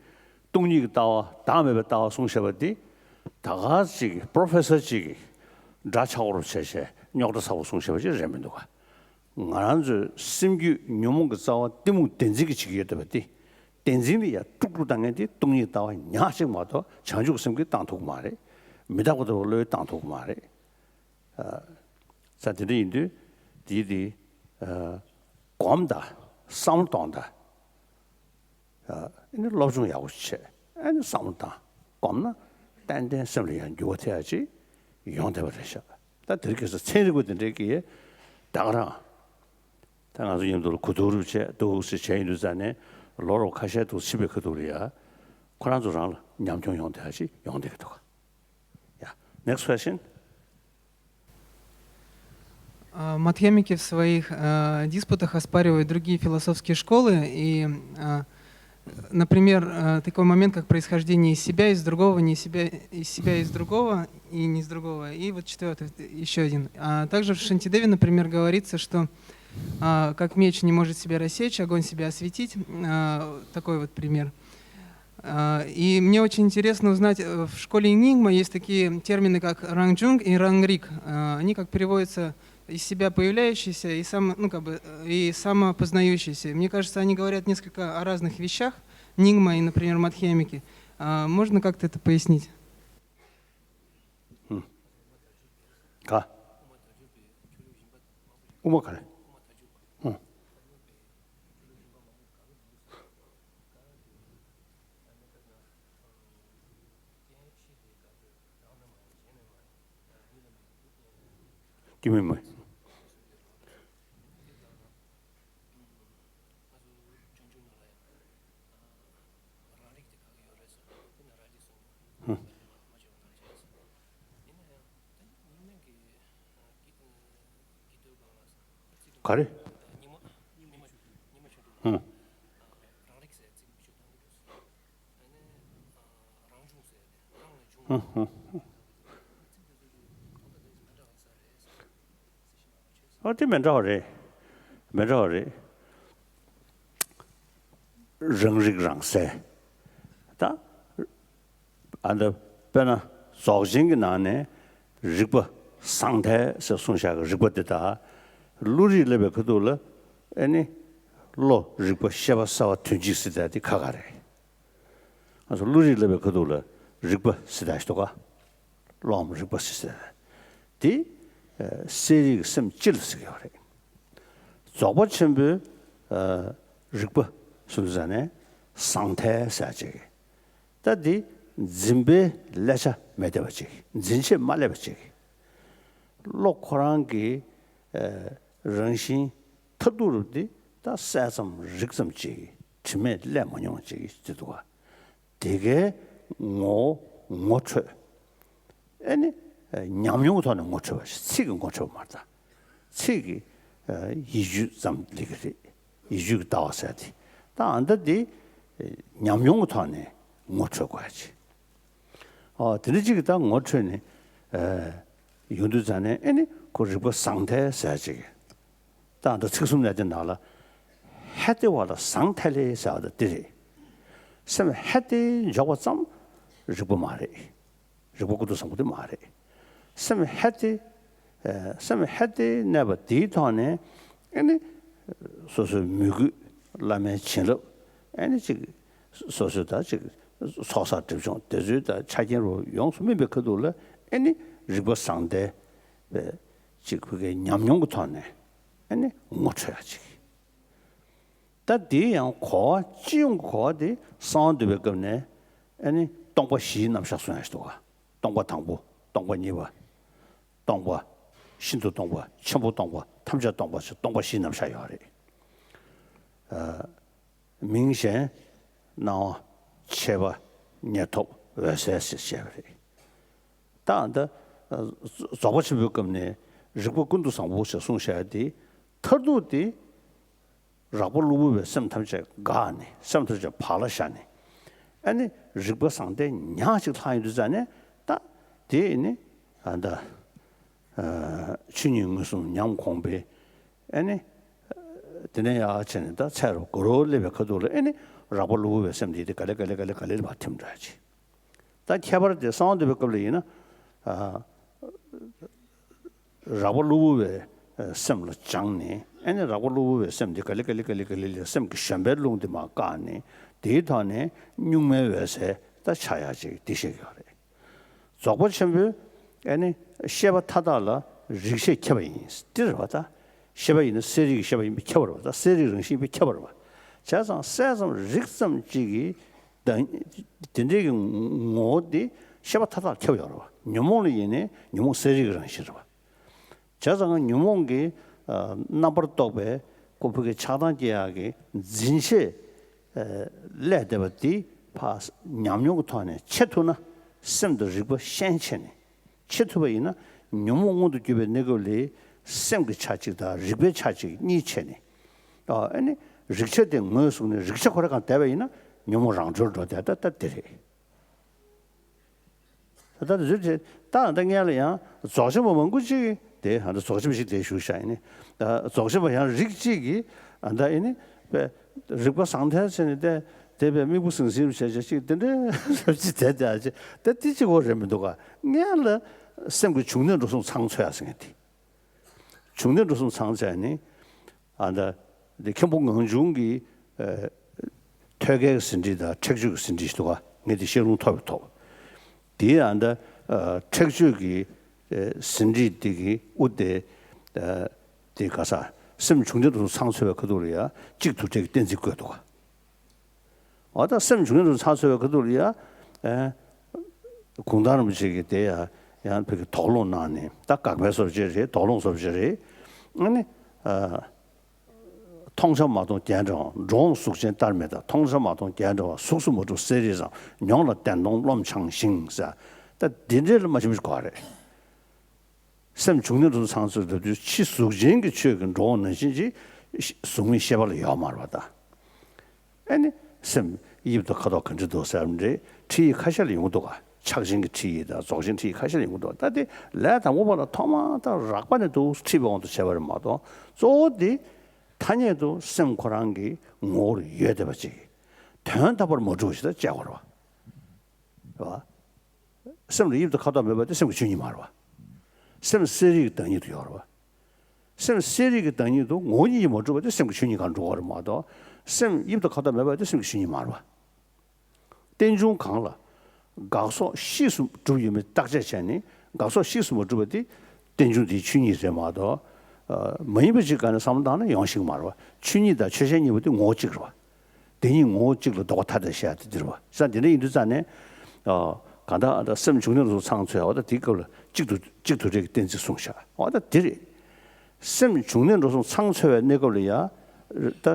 སྟོང་ཉིད་ཀྱི་ལྟ་བ་བདག་མེད་པའི་ལྟ་བ་གསུངས་བཞག་པ་འདི། ད་ག་ཅིག་པྲོ་ཕེ་སར་ཅིག་གིས་འདྲ་ཆགས་པོ་བྱས་བྱས་རྙོག་དྲ་ཚ་པོ་གསུངས་བཞག་པ་ཅིག་རེད་མི་འདུག་ག། ང་རང་ཚོའི་སེམས་རྒྱུད་ཉོན་མོངས་ཀྱི་རྩ་བ་གཏི་མུག་བདེན་འཛིན་གྱིས་བྱེད་ཀྱི་ཡོད་བསྡད་པ་འདི། བདེན་འཛིན་ལ་ཡ་དཀྲུག་དཀྲུག་བཏང་མཁན་དེ་སྟོང་ཉིད་ལྟ་བ་ཉག་གཅིག་མ་གཏོགས་བྱང་ཆུབ་སེམས་ཀྱིས་བཏང་ཐུབ་ཀྱི་མ་རེད། མི་རྟག་པ་ལྟ་བུ་བློས་བཏང་ཐུབ་ཀྱི་མ་རེད། ཨ། ས་དེ་འདྲ་ཡིན་དུས་དེའི་དེ། ཨ། སྒོམ་དང་བསམ་བློ་གཏོང་དང་། ཨ་ནི་སློབ་སྦྱོང་ཡག་པོ་བྱས། ཨ་ནི་བསམ་བློ་བཏང་སྒོམ་ན་ཏན་ཏན་སེམས་ལ་ཡང་འགྱུར་བ་ཐེབས་ཡ་ཅིག་ཡོང་བསྡད་པ་རེད་ཤག། ད་དེ་རིང་ཁ་སང་ཚན་རིག་པ་དེ་འདྲས་ཀྱིས་ད་ག་རང་། ད་ང་ཚོ་མཉམ་དུ་ལ་གོ་བསྡུར་རུབ་བྱས་འདུག་སེ་བྱས་ཡིན་དུས་ཙང་ནས་ལོ་རབས་ཁ་ཤས་འདུག་ཕྱིན་པའི་ཁ་ཐུག་ལ་ཡ། ཁོ་རང་ཚོ་རང་ལ་ཉམས་མྱོང་ཡོང་བསྡད་ཡ་ཅིག་ཡོང་བསྡད་ཀྱི་འདུག། Yeah. Next question. А, Мадхьямики в своих э, диспутах оспаривают другие философские школы. И, э, например, э, такой момент, как происхождение из себя, из другого, не из себя, из себя, из другого, и не из другого. И вот четвертый, еще один. А также в Шантидеве, например, говорится, что а, как меч не может себя рассечь, огонь себя осветить. А, такой вот пример. А, и мне очень интересно узнать, э, в школе Энигма есть такие термины, как рангчунг и рангрик. А, они как переводятся из себя появляющиеся и само, ну, как бы, э, и самопознающиеся. Мне кажется, они говорят несколько о разных вещах. Нигма и, например, Мадхьямики. А, можно как-то это пояснить? ག། དབུ་མ་ག་རེ། ཧུམ། སྐྱེ་མེད་མ། ཧུམ། ག་རེ། ཧུམ། ཧུམ་ཧུམ། ཨ་དེ་མི་འདྲ་བ་རེད། མི་འདྲ་བ་རེད། རང་རིག་རང་གསལ། ད་ཨ་འདི་དཔེར་ན་རྫོགས་ཆེན་གྱི་ནང་ནས་རིག་པ་ཟང་ཐལ་ཟེར་གསུངས་བཞག་གི་རིག་པ་འདི་དག་བློ་རིག་སླེབས་པའི་ཁ་ཐུག་ལ་ཨེ་ནི་བློ་རིག་པ་ཤེས་པ་གསལ་བ་དོན་གཅིག་ཟེར་ཡ་དེ་ཁ་ཁ་རེད། ང་ཚོ་བློ་རིག་སླེབས་པའི་ཁ་ཐུག་ལ་རིག་པ་ཟེར་ཡ་ཞིག་འདུག་ག། བློའམ་རིག་པ་ཟེར་ཡ། དེ་ཨ་གསལ་རིག་གི་སེམས་སྤྱི་ལ་ཟེར་གྱི་ཡོད་རེད། རྫོགས་པ་ཆེན་པོའི་ཨ་རིག་པ་ཟེར་དུས་ཙ་ནས་ཟང་ཐལ་ཟེར་ཡ་ཅིག། ད་འདི་འཛིན་པའི་ཀླད་ཆ་མེད་བསྡད་པ་ཅིག། འཛིན་བྱེད་མ་སླེབས་པ་ཅིག། བློ་ཁོ་རང་གི་ཨ་རང་བཞིན་མཐར་ཐུག་རུ་འདི་ད་གསལ་ཙམ་རིག་ཙམ་ཅིག། དྲི་མས་བསླད་མ་མྱོང་བ་ཅིག་ཟེར་འདུག་ག། དེ་གའི་ངོ་བོ་ངོ་འཕྲོད། ཨེ་ནི་ཉམས་མྱོང་གི་ཐོག་ནས་ངོ་འཕྲོད་པ་ཞིག། ཚིག་གིས་ངོ་འཕྲོད་པ་མ་རེད་ད། ཚིག་གིས་ཡིད་དཔྱོད་ཙམ་ལས་ཀྱི་རེད། ཡིད་དཔྱོད་ཀྱི་ལྟ་བ་ཟེར་དེ། ད་ཨ་འདི་དེ་ཉམས་མྱོང་གི་ཐོག་ནས་ངོ་འཕྲོད་དགོས་ཡ་ཅིག། ཨོ་དེ་འདྲ་ཅིག་གིས་ད་ངོ་འཕྲོད་ནས་ཡོང་དུས་ཙ་ནས་ཨེ་ནི་ཁོ་རིག་པ་ཟང་ཐལ་ཟེར་ཡ་ཅིག། ད་ཨ་འདི་ཚིག་གསུམ་ལས་དེ་ནང་ལ་ ཧད་དེ་བ་ལ་ཟང་ཐལ་ལེ་ཟེར་བ་དང་དེ་རེད། སེམས་ཧད་དེ་འཇོག་པ་ཙམ་རིག་པ་མ་རེད། རིག་པ་ཀུན་ཏུ་བཟང་པོ་དེ་མ་རེད། སེམས་ཧད་དེ། ཨ། སེམས་ཧད་དེ་གནས་པ་དེའི་ཐོག་ནས་ཨ་ནི་སོ་སོའི་མོས་གུས་བླ་མའི་བྱིན་རླབས། ཨ་ནི་ཅིག་སོ་སོའི་ད་ཅིག་ཚོགས་བསགས་སྒྲིབ་སྦྱོང་དེ་ཚོའི་ད་ཆ་རྐྱེན་རུ་ཡོངས་སུ་སྨིན་པའི་ཁ་ཐུག་ལ་ཨ་ནི་རིག་པ་བཟང་ཐལ་བའི་ཅིག་ཁོ་གའི་ཉམས་མྱོང་གི་ཐོག་ནས་ཨ་ནི་ངོ་འཕྲོད་ཡ་ཅིག་ད་དེའི་ཡང་གོ་བ། སྤྱི་ཡོངས་ཀྱི་གོ་བ་དེ་གསང་བ་འདུས་པའི་སྐབས་ནས་ཨ་ནི་སྟོང་པ་བཞིའི་རྣམ་གཞག་གསུང་ཡ་ཞིག་འདུག་ག་སྟོང་པ་དང་པོ། སྟོང་པ་གཉིས་པ། སྟོང་པ། ཤིན་ཏུ་སྟོང་པ། ཆེན་པོ་སྟོང་པ། ཐམས་ཅད་སྟོང་པ་ཞེས་སྟོང་པ་བཞིའི་རྣམ་གཞག་ཡོད་རེད། ཨ། མིང་གཞན། སྣང་བ། མཆེད་པ། ཉེར་ཐོབ། འོད་གསལ་ཞེས་བཤད་པ་རེད། ད་ད་རྫོགས་པ་ཆེན་པོའི་སྐབས་ནས་རིག་པ་ཀུན་ཏུ་བཟང་པོ་ཞེས་གསུངས་བཞག་ཡ་དེ་མཐར་ཐུག་དེ། རགས་པ་གློ་བུར་བའི་སེམས་ཐམས་ཅད་འགགས་ནས། སེམས་ཐམས་ཅད་བག་ལ་ཞ་ནས། ཨ་ནི་རིག་པ་བཟང་ཐལ་ཉག་གཅིག་ལྷག་ཡོང་དུས་ཙ་ནས་ད་དེ་ནི་ཨ་ད་ཆོས་ཉིད་མངོན་སུམ་ཉམས་གོང་འཕེལ། ཨ་ནི་དེ་ནས་ཡར་བྱས་ནས་ད་ཚད་རུ་གུ་རུ་སླེབས་པའི་ཁ་ཐུག་ལ་ཨ་ནི་རགས་པ་གློ་བུར་བའི་སེམས་དེ་དེ་ག་ལེ་ག་ལེ་ག་ལེ་ག་ལེ་ལ་མར་ཐིམ་འགྲོ་ཡ་ཅིག་ད་ཁྱད་པར་དེ་གསང་བ་འདུས་པའི་སྐབས་ལ་ཡིན་ན། ཨ། རགས་པ་གློ་བུར་བའི་སེམས་ལ་སྦྱངས་ནས། ཨ་ནི་རགས་པ་གློ་བུར་བའི་སེམས་དེ་ག་ལེ་ག་ལེ་ག་ལེ་ག་ལེ་ལ་སེམས་ཀྱི་བཞོན་པའི་རླུང་དེ་མར་བཀག་ནས། དེའི་ཐོག་ནས་གཉུག་མའི་འོད་གསལ་ད་འཆར་ཡག་ཅིག་དེ་བཤད་ཀྱི་ཡོད་རེད། རྫོགས་པ་ཆེན་པོས་ཨ་ནི་ཤེས་པ་མཐའ་དག་ལ་རིག་ཤེས་ཁྱབ་པ་ཡིན། དེ་རེད་པ། ད་ཤེས་པ་ཡིན་ན་གསལ་རིག་གི་ཤེས་པ་ཡིན་པས་ཁྱབ་པ་རེད་པ། ད་གསལ་རིག་རང་བཞིན་ཡིན་པས་ཁྱབ་པ་རེད་པ། བྱས་ཙང་གསལ་ཙམ་རིག་ཙམ་གཅིག་གིས། ད་དེ་འདྲའི་གི་ངོ་བོ་དེ་ཤེས་པ་མཐའ་དག་ཁྱབ་ཡོད་རེད་པ། ཉོན་མོངས་ལ་ཡིན་ནའི་ཉོན་མོངས་གསལ་རིག་གི་རང་བཞིན་རེད་པ། བྱས་ཙང་ཉོན་མོངས་ཀྱི་ཨ་རྣམ་པར་རྟོག་པའི་ཁོ་ཕུ་གི་ཆགས་སྡང་སྐྱེ་ཡག་གི་འཛིན་ཆས་ཨ་བསླད་བསྡད་པ་དེ་ཕར་ཉམས་མྱོང་གི་ཐོག་ནས་ཕྱེ་ཐུབ་ན། སེམས་དང་རིག་པ་ཤན་ཕྱེ་ནས་ཕྱེ་ཐུབ་པ་ཡིན་ན། ཉོན་མོངས་མངོན་དུ་གྱུར་པའི་གནས་སྐབས་ལ་སེམས་ཀྱི་ཆ་གཅིག་དང་རིག་པའི་ཆ་གཅིག་གཉིས་ཕྱེ་ནས། ཨ་ནི་རིག་ཆ་དེ་ངོས་བཟུང་ནས་རིག་ཆ་ཁོ་རང་གང་བསྡད་པ་ཡིན་ན་ཉོན་མོངས་རང་གྲོལ་འགྲོ་བསྡད། ད་ད་དེ་རེད། ད་ད་དུས་ཚོད་དེ་ད་ད་སྔོན་ལ་ཡང་རྫོགས་ཆེན་པོ་མང་པོ་ཅིག་དེ་ཨ་ད་རྫོགས་ཆེན་པོ་ཞིག་དེ་བཞུགས་ཤག་ཡིན་ནི། ད་རྫོགས་ཆེན་པོ་ཡང་རིགས་གཅིག་གིས་ཨ་ད་ཡིན་ནི་པས་རིག་པ་བཟང་ཐལ་ཟེར་ནས་དེ་དེ་པས་མིག་དཔེ་ཟིང་ཟིང་བྱས་བྱས་ཅིག་དེ་འདྲའི་རབ་ཅིག་དེ་དེ་ཨ་ཅེ་ད་དེ་གཅིག་པོ་རེད་མི་འདུག་ག་སྔོན་ལ་སེམས་ཀྱི་འབྱུང་གནས་འགྲོ་སོང་ཚང་ཚོད་ཡ་ཟེར་མཁན་དེ། འབྱུང་གནས་འགྲོ་སོང་ཚང་ཚོད་ནི། ཨ་ད་འདི་མཁན་པོ་ངང་ཆུང་གིས་ཨ་ཐོད་རྒལ་གྱི་ཟིན་བྲིས་དང་ཁྲེགས་ཆོད་ཀྱི་ཟིན་བྲིས་ཞིག་འདུག་ག་ངས་འདི་བཤད་ལུང་ཐོབ་པའི་ཐོག་དེའི་ཨ་ད་ཨ་ཁྲེགས་ཆོད་ཀྱི་ཨ་ཟིན་བྲིས་འདི་གི་དབུ་དེ་ཨ་དེ་ག་ས་སེམས་འབྱུང་གནས་འགྲོ་སོང་ཚང་ཚོད་པའི་ཁ་ཐུག་ལ་ཡ་གཅིག་ཏུ་འབྲེལ་གྱི་གཏན་ཚིགས་བཀོད་འདུག་ག་འོ་ད་སེམས་འབྱུང་གནས་འགྲོ་སོང་ཚང་ཚོད་པའི་ཁ་ཐུག་ལ་ཡ། ཨ་གུང་ཐང་རིན་པོ་ཆེ་གིས་དེ་ཡ་ཡང་ཕ་གི་དོགས་སློང་གནང་ནས། ད་དགག་པའི་བཟོ་བྱས་རེད། དོགས་སློང་བཟོ་བྱས་རེད། ཨ་ནི་ཨ་མཐོང་བྱ་མ་མཐོང་རྒྱན་འདྲ་བ། འགྲོ་འོང་གཟུགས་ཅན་ལྟར་མེད་དང་། མཐོང་བྱ་མ་མཐོང་རྒྱན་འདྲ་བ། གཟུགས་སུ་མ་གྲུབ་གསལ་རིག་བཟང་། མྱོང་ལ་བདེན་སྟོང་རློམ་འཆང་ཞིང་ཟེར། ད་འདི་འདྲའི་ལ་མ་ཞིམ་པོ་ཞིག་གོ་བ་རེད། སེམས་བྱུང་གནས་འགྲོ་སོང་ཚང་ཚོད་ལབ་དུས་ཕྱི་གཟུགས་ཅན་གྱི་ཆོས་ཀྱི་འགྲོ་འོང་ནང་བཞིན་གྱི་གཟུགས་མེད་ཤེས་པ་ལ་ཡོད་མ་རེད་པ། ད་ཨ་ནི་སེམས་དབྱིབས་དང་ཁ་དོག་ག་འདྲ་འདུག་ཟེར་བ་འདྲའི་ཁྲིད་ཡིག་ཁ་ཤས་ལ་ཡོང་གི་འདུག་ག་ཆགས་ཞེན་གྱི་ཁྲིད་ཡིག་དང་རྫོགས་ཆེན་ཁྲིད་ཡིག་ཁ་ཤས་ལ་ཡོང་གི་འདུག་ད་དེ་ལས་དང་པོ་པ་ལ་ཐོག་མར་ད་རགས་པ་ནས་འདུག་ཁྲིད་པའི་དབང་དུ་བྱས་པ་རེད་མ་གཏོགས། གཙོ་བོ་དེ་ཐ་སྙད་དུ་སེམས་ཁོ་རང་གི་ངོ་བོར་ཡོད་བསྡད་པ་ཅིག་དོན་དམ་པར་མ་གྲུབ་པ་ཞིག་ད་བྱས་པ་རེད་པ། རེད་པ། སེམས་ལ་དབྱིབས་དང་ཁ་དོག་མེད་པ་དེ་སེམས་ཀྱི་ཆོས་ཉིད་མ་རེད་པ། སེམས་གསལ་རིག་གི་བདག་ཉིད་དུ་ཡོད་རེད་པ། སེམས་གསལ་རིག་གི་བདག་ཉིད་དུ་ངོ་བོ་ཉིད་ཀྱིས་མ་གྲུབ་པ་དེ་སེམས་ཀྱི་ཆོས་ཉིད་སྒང་འགྲོ་གི་རེད་མ་གཏོགས། སེམས་དབྱིབས་དང་ཁ་དོག་མེད་པ་དེ་སེམས་ཀྱི་ཆོས་ཉིད་མ་རེད་པ། རྟེན་འབྱུང་གང་ལ་འགག་སོགས་གཤིས་སུ་གྲུབ་ཡོད་མེད་བརྟག་དཔྱད་བྱས་ནས། འགག་སོགས་གཤིས་སུ་མ་གྲུབ་པ་དེ་རྟེན་འབྱུང་དེའི་ཆོས་ཉིད་རེད་མ་གཏོགས། ཨ་མ་ཡིན་པ་ཅིག་སྒང་ནས་བསམ་བློ་བཏང་ན་ཡོང་ཤེས་ཀྱི་མ་རེད་པ། ཆོས་ཉིད་དང་ཆོས་ཅན་གཉིས་པོ་དེ་ངོ་བོ་གཅིག་རེད་པ། དེ་གཉིས་ངོ་བོ་གཅིག་ལ་ལྡོག་པ་ཐ་དད་བཤད་ཡ་དེ་འདི་རེད་པ། བྱས་ཙང་དེ་འདྲ་ཡིན་དུས་ཙང་ནས། ཨ་གང་ལྟར་ཨ་ད་སེམས་བྱུང་གནས་འགྲོ་སོང་ཚང་ཚོད་ཡ། འོ་ད་དེའི་སྐབས་ལ་གཅིག་ཏུ་གཅིག་ཏུ་འབྲེལ་གྱི་གཏན་ཚིགས་གསུངས་ཤག་འོ་ད་དེ་རེད། སེམས་བྱུང་གནས་འགྲོ་སོང་ཚང་ཚོད་པའི་གནས་སྐབས་ལ་ཡ། ད་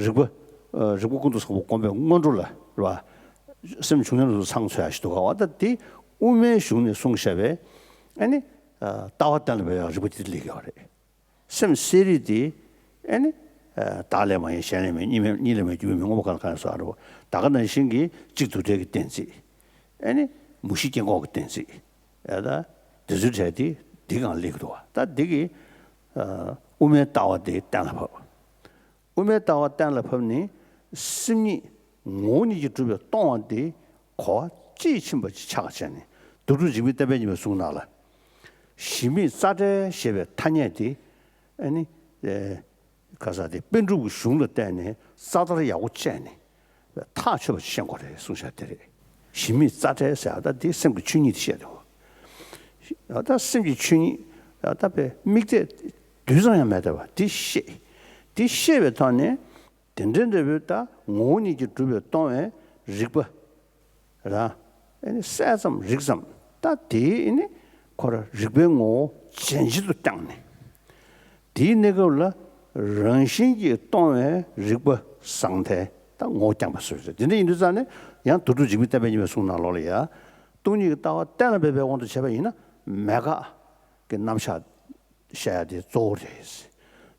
རིག་པ་ཨ་རིག་པ་ཀུན་ཏུ་བཟང་པོ་སྒོམ་པའི་སྔོན་འགྲོ་ལ་རེད་པ། སེམས་བྱུང་གནས་འགྲོ་སོང་ཚང་ཚོད་ཡ་ཞིག་འདུག་ག་འོ་ད་དེ་དབུ་མའི་གཞུང་ནས་གསུངས་བཞག་པའི་ཨ་ནི་ཨ་ལྟ་བ་གཏན་ལ་འབེབས་ཡ་རིག་པ་དེ་སླེབས་ཀྱི་ཡོད་རེད། སེམས་གསལ་རིག་དེ་ཨ་ནི་ཨ་བདག་ལས་མ་ཡིན། གཞན་ལས་མ་ཡིན། གཉིས་མེད། གཉིས་ལས་མེད། རྒྱུ་མེད། མངོན་པར་བཀག་ན་གང་ཡང་བཟོ་ཡ་རེད་པ། ད་ག་ནང་བཞིན་གྱི་གཅིག་ཏུ་འབྲེལ་གྱི་གཏན་ཚིགས་ཨ་ནི་མུ་བཞི་སྐྱེ་འགོག་གི་གཏན་ཚིགས་ཨ་ད་དེ་ཚོའི་གྲས་དེ་འདི་སྒང་སླེབས་ཀྱི་འདུག་པ། ད་འདི་གི་ཨ་དབུ་མའི་ལྟ་བ་དེ་གཏན་ལ་ཕབ། དབུ་མའི་ལྟ་བ་གཏན་ལ་ཕབ་ནས་སེམས་ཉིད་ངོ་བོ་ཉིད་ཀྱིས་གྲུབ་པའི་སྟོང་པ་དེ་གོ་བ་དཔྱིས་ཕྱིན་པ་ཅིག་ཆགས་བྱས་ནས། རྡོ་གྲུབ་འཇིགས་མེད་བསྟན་པའི་ཉི་མའི་གསུང་ནང་ལ། གཞི་མེད་རྩ་བྲལ་ཞེས་པའི་ཐ་སྙད་དེ། ཨ་ནི། ཨེ། ག་ས་དེ་པཎ་གྲུབ་ཀྱི་གཞུང་ལ་བརྟེན་ནས་རྩ་བརྡར་ཡག་པོ་བཅད་ནས་ཐག་ཆོད་པ་ཤེས་དགོས་རེད་གསུངས་བཞག་དེ་རེད། གཞི་མེད་རྩ་བྲལ་ཟེར་ཡག་ད་དེ་སེམས་ཀྱི་ཆོས་ཉིད་དེ་བཤད་དེ། ད་སེམས་ཀྱི་ཆོས་ཉིད་ད་དཔེ་དམིགས་གཏད་དུས་ཙམ་ཡང་མེད་བསྡད་པ་དེ་ཤེས། དེ་ཤེས་པའི་ཐོག་ནས། དེ་འདྲའི་འབྲས་བུ་ད་ངོ་བོ་ཉིད་ཀྱིས་གྲུབ་པའི་སྟོང་པའི་རིག་པ་ར། ཨེ་ནི་གསལ་ཙམ་རིག་ཙམ་ད་དེའི་ཨེ་ནི་ཁོ་ར་རིག་པའི་ངོ་བོ་ཇེ་ཇེ་ཏུ་བརྐྱངས་ནས། དེའི་གནས་སྐབས་ལ་རང་བཞིན་གྱིས་སྟོང་པའི་རིག་པ་ཟང་ཐལ་ད་ངོ་བོ་བརྐྱངས་པ་བཟོས་ཟེར། དེ་འདྲ་ཡིན་དུས་ཙང་ནས་ཡང་རྡོ་གྲུབ་འཇིགས་མེད་བསྟན་པའི་ཉི་མའི་གསུང་ནང་ལོགས་ལ་ཡ། སྟོང་ཉིད་ཀྱི་ལྟ་བ་གཏན་ལ་འབེབས་པའི་དབང་དུ་བྱས་པ་ཡིན་ན་མེད་དགག་གི་རྣམ་གཞག་བཤད་ཡ་དེ་གཙོ་བོ་རེད།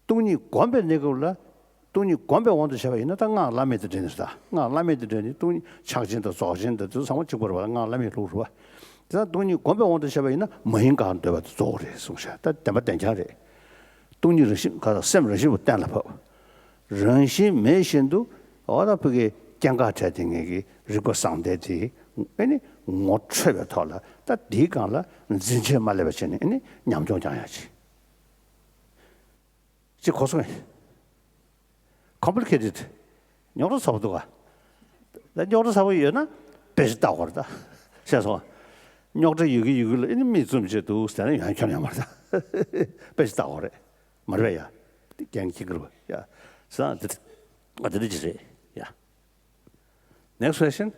སྟོང་ཉིད་བསྒོམས་པའི་གནས་སྐབས་ལ། སྟོང་ཉིད་བསྒོམས་པའི་དབང་དུ་བྱས་པ་ཡིན་ན་ད་སྔགས་བླ་མེད་དང་འབྲེལ་ནས་ད་སྔགས་བླ་མེད་དང་འབྲེལ་ནས་སྟོང་ཉིད་ཕྱག་ཆེན་དང་རྫོགས་ཆེན་དང་དེ་ཚོ་ཚང་མ་གཅིག་པ་རེད་པ། སྔགས་བླ་མེད་ལུགས་རེད་པ། དེ་ད་སྟོང་ཉིད་བསྒོམས་པའི་དབང་དུ་བྱས་པ་ཡིན་ན་མ་ཡིན་གང་འདོད་པ་དེ་གཙོ་བོ་རེད་གསུངས་ཤག་ད་བདེན་པ་བདེན་རྐྱང་རེད། སྟོང་ཉིད་རང་བཞིན་ག་ད་སེམས་རང་བཞིན་པ་གཏན་ལ་ཕབ། རང་བཞིན་མེད་བཞིན་དུ་འོ་ད་ཕ་གི་སྐྱེ་འགག་བྲལ་དེ་ངེད་ཀྱི་རིག་པ་ཟང་ཐལ་དེ་ཨེ་ནི་ངོ་འཕྲོད་པའི་ཐོག་ལ་ད་དེའི་སྒང་ལ་འཛིན་ཆས་མ་སླེབས་པ་བྱས་ནས་ཨེ་ནི་ཉམས་མྱོང་སྐྱོང་ཡག་ཅིག་ཅིག་གོ་སོང་ངས། Complicated། རྙོག་དྲ་ཚ་པོ་འདུག་ག་ད་རྙོག་དྲ་ཚ་པོ་ཡོད་ན་དཔེ་ཆ་ལྟ་དགོས་རེད་ད། ཤེས་སོང་། རྙོག་དྲ་ཡོད་ཀྱི་ཡོད་ཀྱི་ལ་ཨེ་ནི་མིག་བཙུམ་བྱས་འདུག་ཟེར་ན་ཡང་ཁྱོན་ཡོད་མ་རེད་ད། དཔེ་ཆ་ལྟ་དགོས་རེད། མ་རེད་པས་ཡ། རྒན་ཁྱི་གུར་བ་ཡ། ཟེར་ན་འདི་ཨ་འདི་འདྲ་ཅིག་རེད་ཡ། Next question.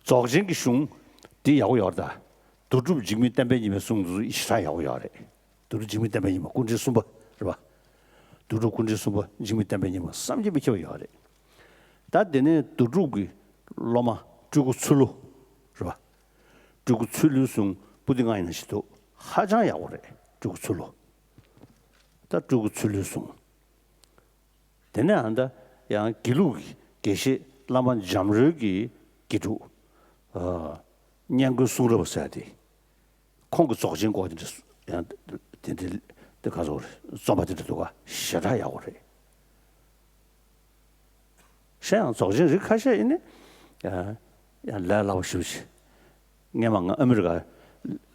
རྫོགས་ཆེན་གྱི་གཞུང་འདི་ཡག་པོ་ཡོད་རེད་ད། རྡོ་གྲུབ་འཇིགས་མེད་བསྟན་པའི་ཉི་མའི་གསུང་འདི་ཚོ་ཞེ་དྲག་ཡག་པོ་ཡོད་རེད། རྡོ་གྲུབ་འཇིགས་མེད་བསྟན་པའི་ཉི་མ་སྐུ་ཕྲེང་གསུམ་པ་རེད་པ། རྡོ་གྲུབ་སྐུ་ཕྲེང་གསུམ་པ་འཇིགས་མེད་བསྟན་པའི་ཉི་མ་བསམ་གྱིས་མི་ཁྱབ་པ་ཡོད་རེད། ད་དེ་ནས་རྡོ་གྲུབ་ཀྱི་སློབ་མ་སྤྲུལ་སྐུ་ཚུལ་ལུ་རེད་པ། སྤྲུལ་སྐུ་ཚུལ་ལུའི་གསུང་པོ་ཏི་ལྔ་ཡིན་ན་ཞིག་འདུག་ཧ་ཅང་ཡག་པོ་རེད་སྤྲུལ་སྐུ་ཚུལ་ལུ། ད་སྤྲུལ་སྐུ་ཚུལ་ལུའི་གསུང་། དེ་ནས་ཨ་ད་ཡང་དགེ་ལུགས་ཀྱི་དགེ་བཤེས་བླ་མ་འཇམ་རོལ་གྱི་དགེ་ཕྲུག་ཨ། སྙན་བརྐོས་གསུང་རབ་ཟེར་ཏེ། ཁོང་གི་རྫོགས་ཆེན་སྐོར་དེ་འདྲ་ཡང་དེ་འདྲ་དེ་ག་ཚོད་རེད་རྩོམ་པ་དེ་འདྲ་འདུག་ག་ཞེ་དྲག་ཡག་པོ་རེད། གཞན་ཡང་རྫོགས་ཆེན་རིགས་ཁ་ཤས་ཡིན་ནི་ཡང་ལས་སླ་པོ་ཞེ་པོ་ཅིག་སྔོན་མ་ང་ཨ་མི་རི་ཀ་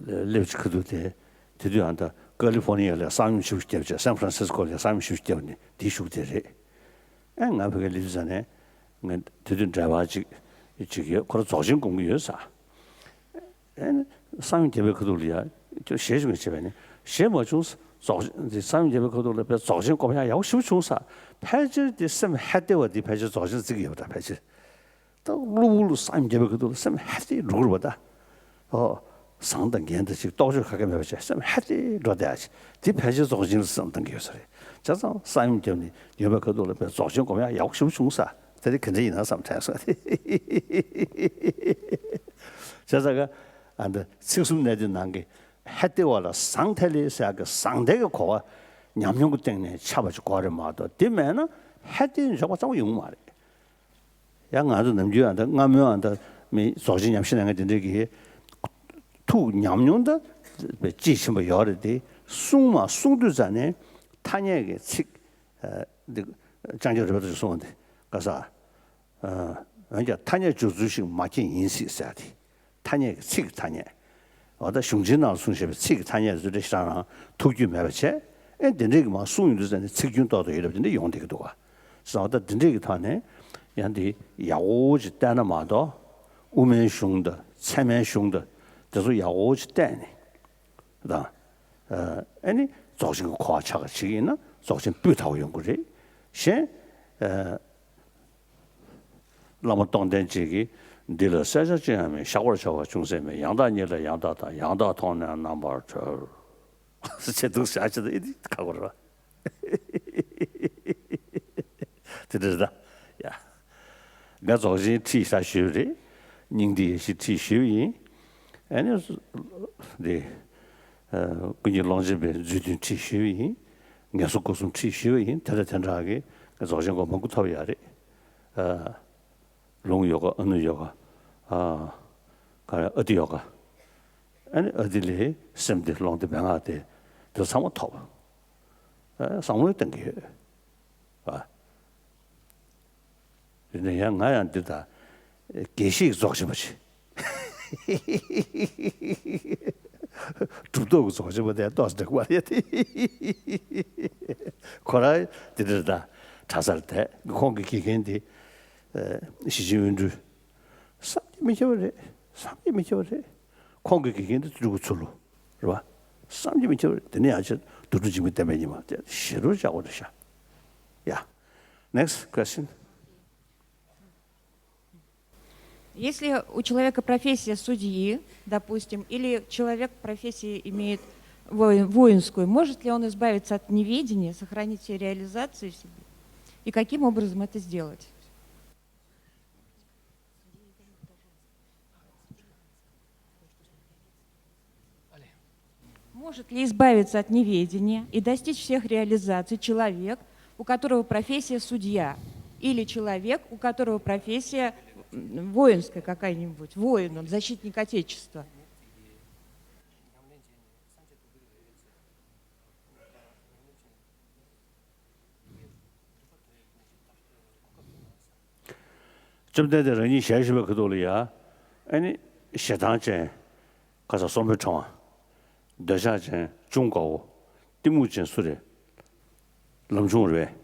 སླེབས་ཀྱི་ཁ་ཐུག་དེ་དེ་དུས་ཨ་ད་ཀ་ལི་ཧྥོ་ནི་ཡ་ལ་གསང་ཡུམ་ཞིག་བརྒྱབ་བྱས་སན་ཧྥ་རན་སིས་ཀོ་ལ་གསང་ཡུམ་ཞིག་བརྒྱབ་ནས་དེའི་གཞུག་དེ་རེད། ཨེ་ང་ཕ་གིར་སླེབས་ཙ་ནས་ང་དེ་དུས་འབྲེལ་བ་ཅིག་ཅིག་ཡོད་ཁོ་རང་རྫོགས་ཆེན་སྒོམ་གྱི་ཡོད་ས། ཨེ་ནི་གསང་ཡུམ་བརྒྱབ་པའི་ཁ་ཐུག་ལ་ཡ་ཅོ་ཞེ་ཅིག་མི་བྱེད་པས་ནི་ཞེ་མ་བྱུང་། རྫོགས་ཆེན་འདི་གསང་ཡུམ་བརྒྱབ་པའི་ཁ་ཐུག་ལ་དཔེ་རྫོགས་ཆེན་སྒོམ་ཡག་ཡག་པོ་ཞེ་པོ་བྱུང་ས། ཕལ་ཆེར་དེ་སེམས་ཧད་དེ་བ་འདི་ཕལ་ཆེར་རྫོགས་ཆེན་བརྩི་གི་ཡོད་པ་འདྲ་ཕལ་ཆེར། ད་གློ་བུར་ལ་གསང་ཡུམ་བརྒྱབ་པའི་ཁ་ཐུག་ལ་སེམས་ཧད་དེ་འགྲོ་གི་རེད་པ་ད། ཨོ། ཟང་དང་ངན་དང་ཅིག་རྟོག་དཔྱོད་ག་གེ་མེད་པ་བྱས་སེམས་ཧད་དེ་འགྲོ་བསྡད་ཡ་ཅིག་དེ་ཕལ་ཆེར་རྫོགས་ཆེན་ལ་བསམ་བཏང་གི་ཡོད་ས་རེད། བྱས་ཙང་གསང་ཡུམ་བརྒྱབ་ནས་ཡོད་པའི་ཁ་ཐུག་ལ་དཔེ་རྫོགས་ཆེན་སྒོམ་ཡག་ཡག་པོ་ཞེ་པོ་བྱུང་ས། དེ་དེ་ག་འདྲ་ཡིན་ན་བསམ་དྲན་སོང་། བྱས་ཙང་ག་ཨ་འདི་ཚིག་གསུམ་གནད་བརྡེགས་ནང་གི་ཧད་དེ་བ་ལ་ཟང་ཐལ་ལེ་ཟེར་ཡག་གི་ཟང་ཐལ་གྱི་གོ་བ་ཉམས་མྱོང་གི་སྟེང་ནས་ཆགས་པ་ཅིག་དགོས་རེད་མ་གཏོགས་དེ་མེད་ན་ཧད་དེ་འཇོག་པ་ཙམ་ཡོང་གི་མ་རེད། ཡང་ང་ཚོ་ནམ་རྒྱུན་ཨ་ད་སྔ་མོའི་ཨ་ད་མི་རྫོགས་ཆེན་ཉམས་ཞིབ་གནང་མཁན་དེ་འདྲས་ཀྱིས་ཐུགས་ཉམས་མྱོང་ད་དཔེ་དཔྱིས་ཕྱིན་པ་ཡོད་རེད་དེ། གསུང་མ་གསུང་དུས་ཙ་ནས་ཐ་སྙད་ཀྱི་ཚིག་ཨ་འདི་ལྕང་སྐྱ་རི་པ་ཏ་ཅིག་གསུངས་པ་འདི་ག་ས། ཨ་འོན་ཀྱང་ཐ་སྙད་སྦྱོར་ཚུལ་ཞིག་མ་མཁྱེན་ཡིན་སྲིད་ཟེར་ཏེ། ཐ་སྙད་ཀྱི་ཚིག་གི་ཐ་སྙད། འོ་ད་གཞུང་ཆེན་ནང་གསུངས་བཞག་པའི་ཚིག་གི་ཐ་སྙད་དེ་ཚོ་དེ་ཞེ་དྲག་རང་ཐུགས་རྒྱུས་མེད་པ་བྱས། ཨེ་དེ་འདྲས་ཀྱི་མར་གསུངས་ཡོང་དུས་ཙ་ནས་ཚིག་རྒྱུན་ཏོག་ཏོ་ཡོད་རབས་དེ་འདྲས་ཡོང་བསྡད་ཀྱི་འདུག་ག་ཟེར་བ་ད་དེ་འདྲས་ཀྱི་ཐོག་ནས་ཡང་དེ་ཡག་པོ་ཅིག་བལྟས་ན་མ་གཏོགས་དབུ་མའི་གཞུང་དང་ཚད་མའི་གཞུང་དང་དེ་ཚོ་ཡག་པོ་ཅིག་བལྟས་ནས་དང་། ཨ་ནི་རྫོགས་ཆེན་གྱི་གོ་བ་ཆགས་ཀྱི་ཡིན་ན་རྫོགས་ཆེན་སྤུས་དག་པོ་ཡོང་གི་རེད། གཞན། ཨ། བླ་མ་སྟོང་ལྡན་གཅིག་གིས་འདི་ལ་གསལ་ཆ་ཅི་ཡང་མེད། བཤགས་པར་བྱ་བ་ཅུང་ཟད་མེད། ཡང་དག་ཉིད་ལ་ཡང་དག་དང་། ཡང་དག་མཐོང་ནས་རྣམ་པར་གྲོལ། ཟེར་འདུག་ཟེར་ཨ་ཅེ་ད་ཨི་དི་ཁ་གོ་ར། དེ་འདྲ་རེད་ད། ཡ། ང་རྫོགས་ཆེན་ཁྲིད་ཤག་ཞུས་པ་རེད། སྙིང་ཐིག་ཡེ་ཤེས་ཁྲིད་ཞུས་པ་ཡིན། ཨ་ནི། འདི། ཀུན་མཁྱེན་ཀློང་ཆེན་པའི་མཛོད་བདུན་ཁྲིད་ཞུས་པ་ཡིན། ངལ་གསོ་སྐོར་གསུམ་ཁྲིད་ཞུས་པ་ཡིན། དེ་འདྲ་དེ་འདྲ་གི་རྫོགས་ཆེན་སྐོར་མང་པོ་ཐོབ་ཡོད་རེད། ཨ། ལུང་ཡོ་ག་ཨ་ནུ་ཡོ་ག་ཨ། ག་རེ་ཨ་ཏི་ཡོ་ག་ཨ་ནི་ཨ་ཏི་ལས་སེམས་བདེ་ཀློང་བདེ་མན་ངག་བདེ། དེ་ཚང་མ་ཐོབ། ཨ། བསམ་བློ་གཏོང་གི་ཡོད། ཨ། དེ་ནས་ཡང་ང་ཡང་འདི་ལྟར་དགེ་བཤེས་རྫོགས་ཆེན་པོ་ཆེ། གྲུབ་ཐོབ་ཀྱི་རྫོགས་ཆེན་པོ་དེ་ཏོག་ཙམ་འགྲིག་པ་རེད་དེ། ཁོ་རང་དེ་འདྲ་ད་གྲྭ་སར་བསྡད། ཁོང་གི་དགེ་རྒན་དེ་ཨ་ཞི་ཆེན་དབོན་སྤྲུལ། བསམ་གྱིས་མི་ཁྱབ་པ་རེད། བསམ་གྱིས་མི་ཁྱབ་པ་རེད། ཁོང་གི་དགེ་རྒན་དེ་སྤྲུལ་སྐུ་ཚུལ་ལོ་རེད་པ། བསམ་གྱིས་མི་ཁྱབ་པ་རེད། དེ་ནས་ཡང་ཕྱིར་རྡོ་གྲུབ་འཇིགས་མེད་བསྟན་པའི་ཉི་མ་དེ་ཞེ་དྲག་ལྕགས་པོ་རེད་ཤག། Yeah. Next question. Если у человека профессия судьи, допустим, или человек профессии имеет воин-, воинскую, может ли он избавиться от неведения, сохранить все реализации в себе? И каким образом это сделать? Может ли избавиться от неведения и достичь всех реализаций человек, у которого профессия судья, или человек, у которого профессия, м, воинская какая-нибудь, воин он, защитник Отечества? བཅོམ་ལྡན་འདས་རང་ཉིད་ཞལ་བཞེས་པའི་ཁ་ཐུག་ལ་ཡ། ཨ་ནི་ཞེ་སྡང་ཅན་ཁ་ས་སོར་མོའི་ཕྲེང་བ། འདོད་ཆགས་ཅན་ཅུང་དགའ་བོ། གཏི་མུག་ཅན་སུ་རེད། ལམ་ཆུང་རེད་པས།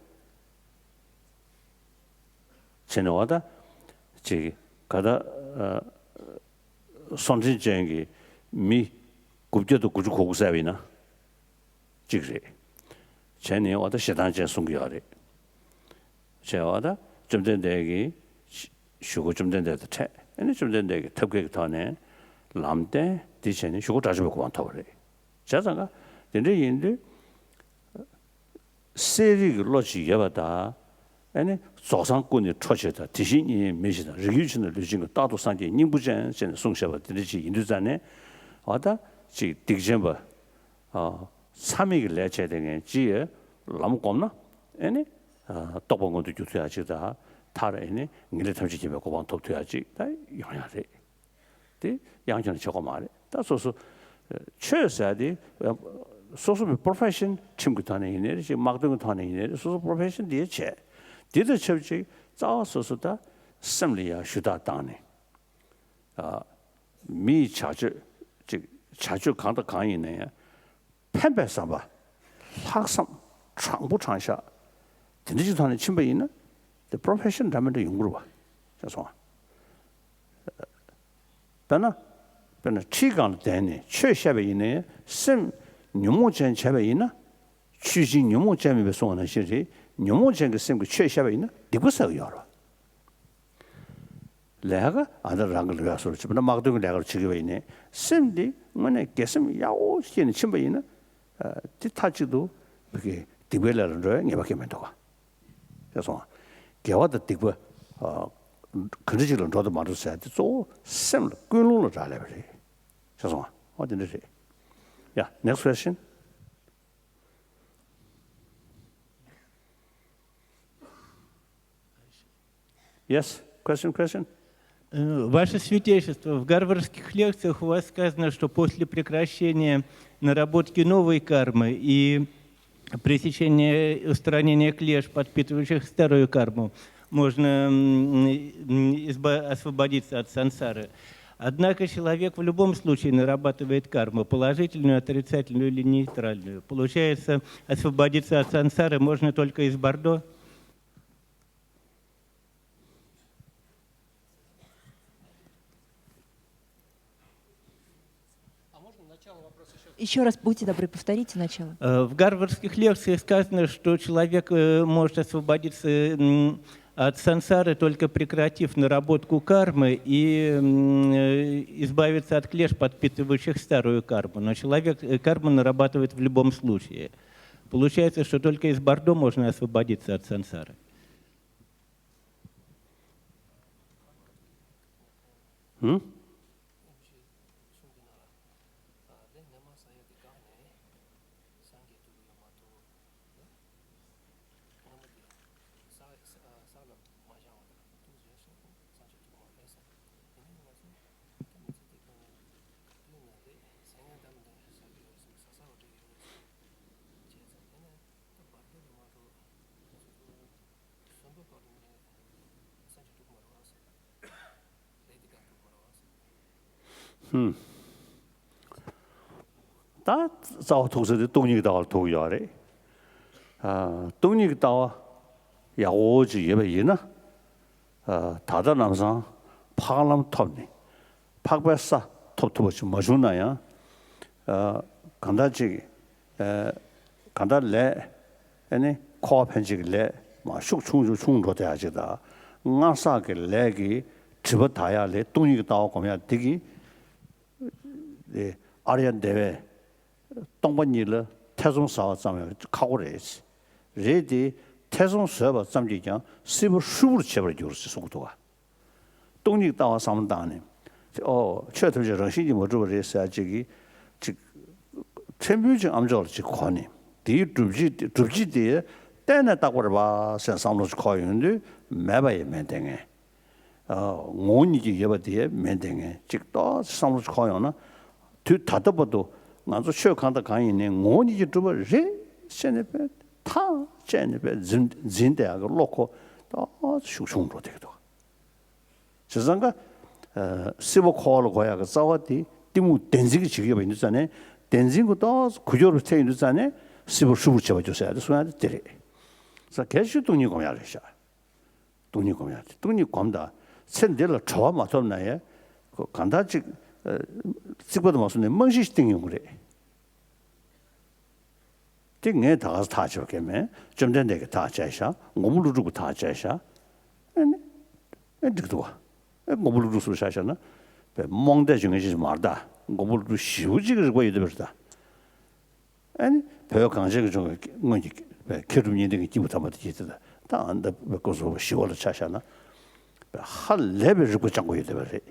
བྱས་ནས་འོ་ད་ཅིག་ག་ད། ཨ། སོར་ཕྲེང་ཅན་གྱི་མི་དགུ་བརྒྱ་དང་དགུ་བཅུ་གོ་དགུ་བསད་པ་ཡིན་ན་གཅིག་རེད། བྱས་ནས་འོ་ད་ཞེ་སྡང་ཅན་གསུང་གི་ཡོད་རེད། བྱས་འོ་ད་བཅོམ་ལྡན་འདས་ཀྱིས་གཞུག་གུ་བཅོམ་ལྡན་འདས་དང་འཕྲད། ཨ་ནི་བཅོམ་ལྡན་འདས་ཀྱིས་ཐབས་མཁས་ཀྱི་ཐོག་ནས་ལམ་བསྟན། དེ་བྱས་ནས་གཞུག་གུ་དགྲ་བཅོམ་པའི་གོ་འཕང་ཐོབ་པ་རེད། བྱས་ཙང་ཀ་དེ་འདྲ་ཡིན་དུས། གསལ་རིག་གི་བློ་ཅིག་ཡོད་པ་དང་། ཨ་ནི་རྫོགས་སངས་སྐུ་ནི་ཁྲོ་ཆེ་དང་། དེ་བཞིན་གཉིས་མེད་ཞེས་དང་། རིགས་ཡུལ་ཕྱི་ནང་ལུས་ཅན་གྱི། རྟག་ཏུ་སངས་རྒྱས་སྙིང་པོ་ཅན་ཅེས་ནས་གསུངས་བཞག་པ་དེ་འདྲ་ཅིག་ཡིན་དུས་ཙང་ནས། འོ་ད་ཅིག་སྡིག་ཅན་པ། ཨ། མཚམས་མེད་ཀྱི་ལས་བྱས་ཏེ་ངས་ཅི་ཡང་ལམ་བསྒོམས་ན། ཨ་ནི། ཨ། རྟོགས་པ་མངོན་དུ་འགྱུར་ཐུབ་ཡག་ཅིག་དང་། མཐར་ཨ་ནི་ངེས་ལེགས་ཐམས་ཅད་མཁྱེན་པའི་གོ་འཕང་ཐོབ་ཐུབ་ཡག་ཅིག་ད་ཡོང་ཡག་རེད། དེ་ཡང་ཁྱོན་ནས་བྱེད་དགོས་མ་རེད། ད་སོ་སོ་ཆོས་ཟེར་དེ་སོ་སོ་མི་profession། ཁྲིམས་ཀྱི་ཐོག་ནས་ཡིན་ནའི་རེད། ཅིག་དམག་དོན་གྱི་ཐོག་ནས་ཡིན་ནའི་རེད། སོ་སོ་profession་དེ་བྱས། དེ་དང་ཆབས་ཅིག་རྩ་བ་སོ་སོ་ད་སེམས་ལ་ཡང་ཞུ་དག་བཏང་ནས། ཨ། མིའི་བྱ་སྤྱོད་ཅིག་བྱ་སྤྱོད་གང་དང་གང་ཡིན་ན་ཡང་། ཕན་པའི་བསམ་པ། ལྷག་བསམ། དྲང་པོ་དྲང་བཞག་དེ་འདྲ་ཅིག་ཐོག་ནས་ཕྱིན་པ་ཡིན་ན། དེ་profession འདྲ་མི་འདྲ་ཡོང་གི་རེད་པ། ཤེས་སོང་ང་། དཔེར་ན། དཔེར་ན་ཁྲིའི་སྒང་ལ་བསྡད་ནས་ཆོས་བཤད་པ་ཡིན་ནའི་སེམས་ཉོན་མོངས་ཅན་བྱས་པ་ཡིན་ན། ཆོས་སྦྱིན་ཉོན་མོངས་ཅན་མིན་པས་གསུངས་པ་ནང་བཞིན་རེད། ཉོན་མོངས་ཅན་གྱི་སེམས་ཀྱིས་ཆོས་བཤད་པ་ཡིན་ན་སྡིག་པ་བསགས་ཀྱི་ཡོད་རེད་པ། ལས་ཀ་ཨ་ད་རང་གི་ལུས་ཡག་སོ་རུ་བྱེད་པ་ན། དམག་དོན་གྱི་ལས་ཀ་རུ་བྱེད་ཀྱི་ཡོད་པ་ཡིན་ནའི་སེམས་འདི་དངོས་གནས་དགེ་སེམས་ཡག་པོ་སྐྱེས་ནས་ཕྱིན་པ་ཡིན་ན། ཨ། དེ་མཐའ་གཅིག་ཏུ་བོད་ཀྱི་སྡིག་པའི་ལས་ལ་འགྲོ་བའི་ངེས་པ་གང་ཡང་མི་འདུག་ག་ཤེས་སོང་ང་། དགེ་བ་དང་སྡིག་པ། ཨ། ག་འདྲ་ཅིག་ལ་འགྲོ་དང་མ་འགྲོ་ཟེར་དེ་གཙོ་བོ་སེམས་ལ་ཀུན་སློང་ལ་རག་ལས་པ་རེད། ཤེས་སོང་ང་། འོ་དེ་འདྲ་རེད། Yeah, next question. Yes, question, question. Э, Ваше Святейшество, в гарвардских лекциях у вас сказано, что после прекращения наработки новой кармы и пресечения, устранения клеш, подпитывающих старую карму, можно, м, м, изба-, освободиться от сансары. Однако человек в любом случае нарабатывает карму, положительную, отрицательную или нейтральную. Получается, освободиться от сансары можно только из Бордо? Еще раз, будьте добры, повторите начало. Э, в гарвардских лекциях сказано, что человек, э, может освободиться, м, от сансары, только прекратив наработку кармы и, м, э, избавиться от клеш, подпитывающих старую карму. Но человек, э, карму нарабатывает в любом случае. Получается, что только из Бордо можно освободиться от сансары. ཧུམ། ཧུམ། ད་རྩ་བ་ཐུག་ས་དེ་སྟོང་ཉིད་ཀྱི་ལྟ་བ་ལ་ཐུག་ཡོད་རེད། ཨ། སྟོང་ཉིད་ཀྱི་ལྟ་བ་ཡག་པོ་ཅིག་ཡོད་པ་ཡིན་ན། ཨ། ད་ལྟ་ལམ་སང་འཕགས་ལམ་ཐོབ་ནས་འཕགས་པའི་ས་ཐོབ་ཐུབ་པ་ཅིག་མ་བྱུང་ན་ཡང་། ཨ། གང་ལྟར་ཅིག་ཨ། གང་ལྟར་ལས། ཨ་ནི་འཁོར་བ་འཕེན་བྱེད་ཀྱི་ལས་མར་ཤུགས་ཆུང་ཆུང་ཆུང་འགྲོ་བསྡད་ཡག་ཅིག་དང་། སྔར་བསགས་ཀྱི་ལས་ཀྱི་སྒྲིབ་པ་དག་ཡག་ལས་སྟོང་ཉིད་ཀྱི་ལྟ་བ་སྒོམ་ཡག་འདི་གིས། ཨེ། ཨཱརྱ་དེ་བས་སྟོང་པ་ཉིད་ལ་ཐེ་ཚོམ་ཟ་བ་ཙམ་ཡང་ཁག་པོ་རེད། རེད་དེ། ཐེ་ཚོམ་ཟོས་པ་ཙམ་གྱིས་ཀྱང་སྲིད་པ་ཧྲིལ་པོར་བྱེད་པར་འགྱུར་ཞེས་གསུངས་འདུག་ག། སྟོང་ཉིད་ལྟ་བ་བསམ་བློ་བཏང་ནས། ཨོ། ཆོས་ཐམས་ཅད་རང་བཞིན་གྱིས་མ་གྲུབ་པ་རེད་ཟེར་ཡག་ཅིག་གིས། ཅིག་ཕྲན་བུ་ཅིག་ཨམ་ཅོག་ལ་ཅིག་གོ་ནས། དེའི་སྒྲུབ་བྱེད་སྒྲུབ་བྱེད་དེ་གཏན་ནས་རྟག་པ་རེད་པ་ཟེར་བསམ་བློ་ཅིག་འཁོར་ཡོང་དུས་མེད་པ་ཡང་མེད་བསྡད་མཁན། ཨ། ངོ་བོ་ཉིད་ཀྱིས་ཡོད་པ་དེ་མེད་བསྡད་མཁན་ཅིག་ཏོག་ཙམ་བསམ་བློ་ཅིག་འཁོར་ཡོང་ན། དུས་ད་ལྟ་བར་དུ་ང་ཚོ་ཆོས་གང་དང་གང་ཡིན་ནའི་ངོ་བོ་ཉིད་ཀྱིས་གྲུབ་པ་རེད་ཟེར་ནས་དཔེ་ཐག་བཅད་ནས་དཔེ་འཛིན་འཛིན་བསྡད་ཡག་གི་བློ་ཁོག་ཏོག་ཙམ་ཤུགས་ཆུང་འགྲོ་བསྡད་ཀྱི་འདུག་བྱས་ཙང་ཀ། ཨ། སྲིད་པ་འཁོར་བ་ལ་གོ་ཡག་གི་རྩ་བ་དེ་གཏི་མུག་བདེན་འཛིན་གྱིས་བྱེད་ཀྱི་ཡོད་པ་ཡིན་དུས་ཙང་ནས། བདེན་འཛིན་གྱི་ཏོག་ཙམ་འགུལ་སྐྱོད་རུ་ཐེབས་ཡོང་དུས་ཙང་ནས་སྲིད་པ་ཧྲིལ་པོར་བྱེད་པར་འགྱུར་ཟེར་ཡག་དེ་གསུང་ཡག་དེ་དེ་རེད། ས་གལ་ཆེ་ཤོས་སྟོང་ཉིད་སྒོམ་ཡག་རེད་ཤག་སྟོང་ཉིད་སྒོམ་ཡག་དེ། སྟོང་ཉིད་སྒོམ་དང་ཚེ་འདི་ལ་གྲོལ་བ་མ་ཐོབ་ན་ཡང་། གང་ལྟར་ཅིག་ཨ། རྩིག་པ་དུ་མ་སོང་ནས་རྨང་གཞི་ཞིག་བཏིང་ཡོང་གི་རེད། དེ་ངས་ད་ག་ས་ཐག་བཅད་པ་གང་མེད། བཅོམ་ལྡན་འདས་ཀྱིས་ཐག་བཅད་བཞག་སྒོམ་པ་ཀླུ་སྒྲུབ་ཀྱིས་ཐག་བཅད་བཞག་ཨ་ནི། ཨེ། འགྲིག་འདུག་བ། ཨེ། སྒོམ་པ་ཀླུ་སྒྲུབ་ཟེར་བཞག་བཞག་ན། དཔེ་རྨོངས་དད་བྱེད་མཁན་ཞིག་མ་རེད་ད། སྒོམ་པ་ཀླུ་སྒྲུབ་ཞེ་པོ་ཅིག་གི་རིག་པ་ཡོད་བསྡད་པ་རེད་ད། ཨ་ནི་བོད་གངས་ཅན་གྱི་ལྗོངས་ཀྱི་སྔོན་གྱི་དཔེ་མཁས་གྲུབ་གཉིས་ལྡན་གྱི་སྐྱེས་བུ་དམ་པ་དེ་གྱིས་དེ་ད་ད་ཨ་ནི་ད་དཔེ་སྐུ་གཟུགས་པོ་ཞི་བ་ལྷ་ཆ་བཞག་ན། དཔེ་ཧ་ལས་པའི་རིག་པ་སྤྱང་པོ་ཡོད་བསྡད་པ་རེད།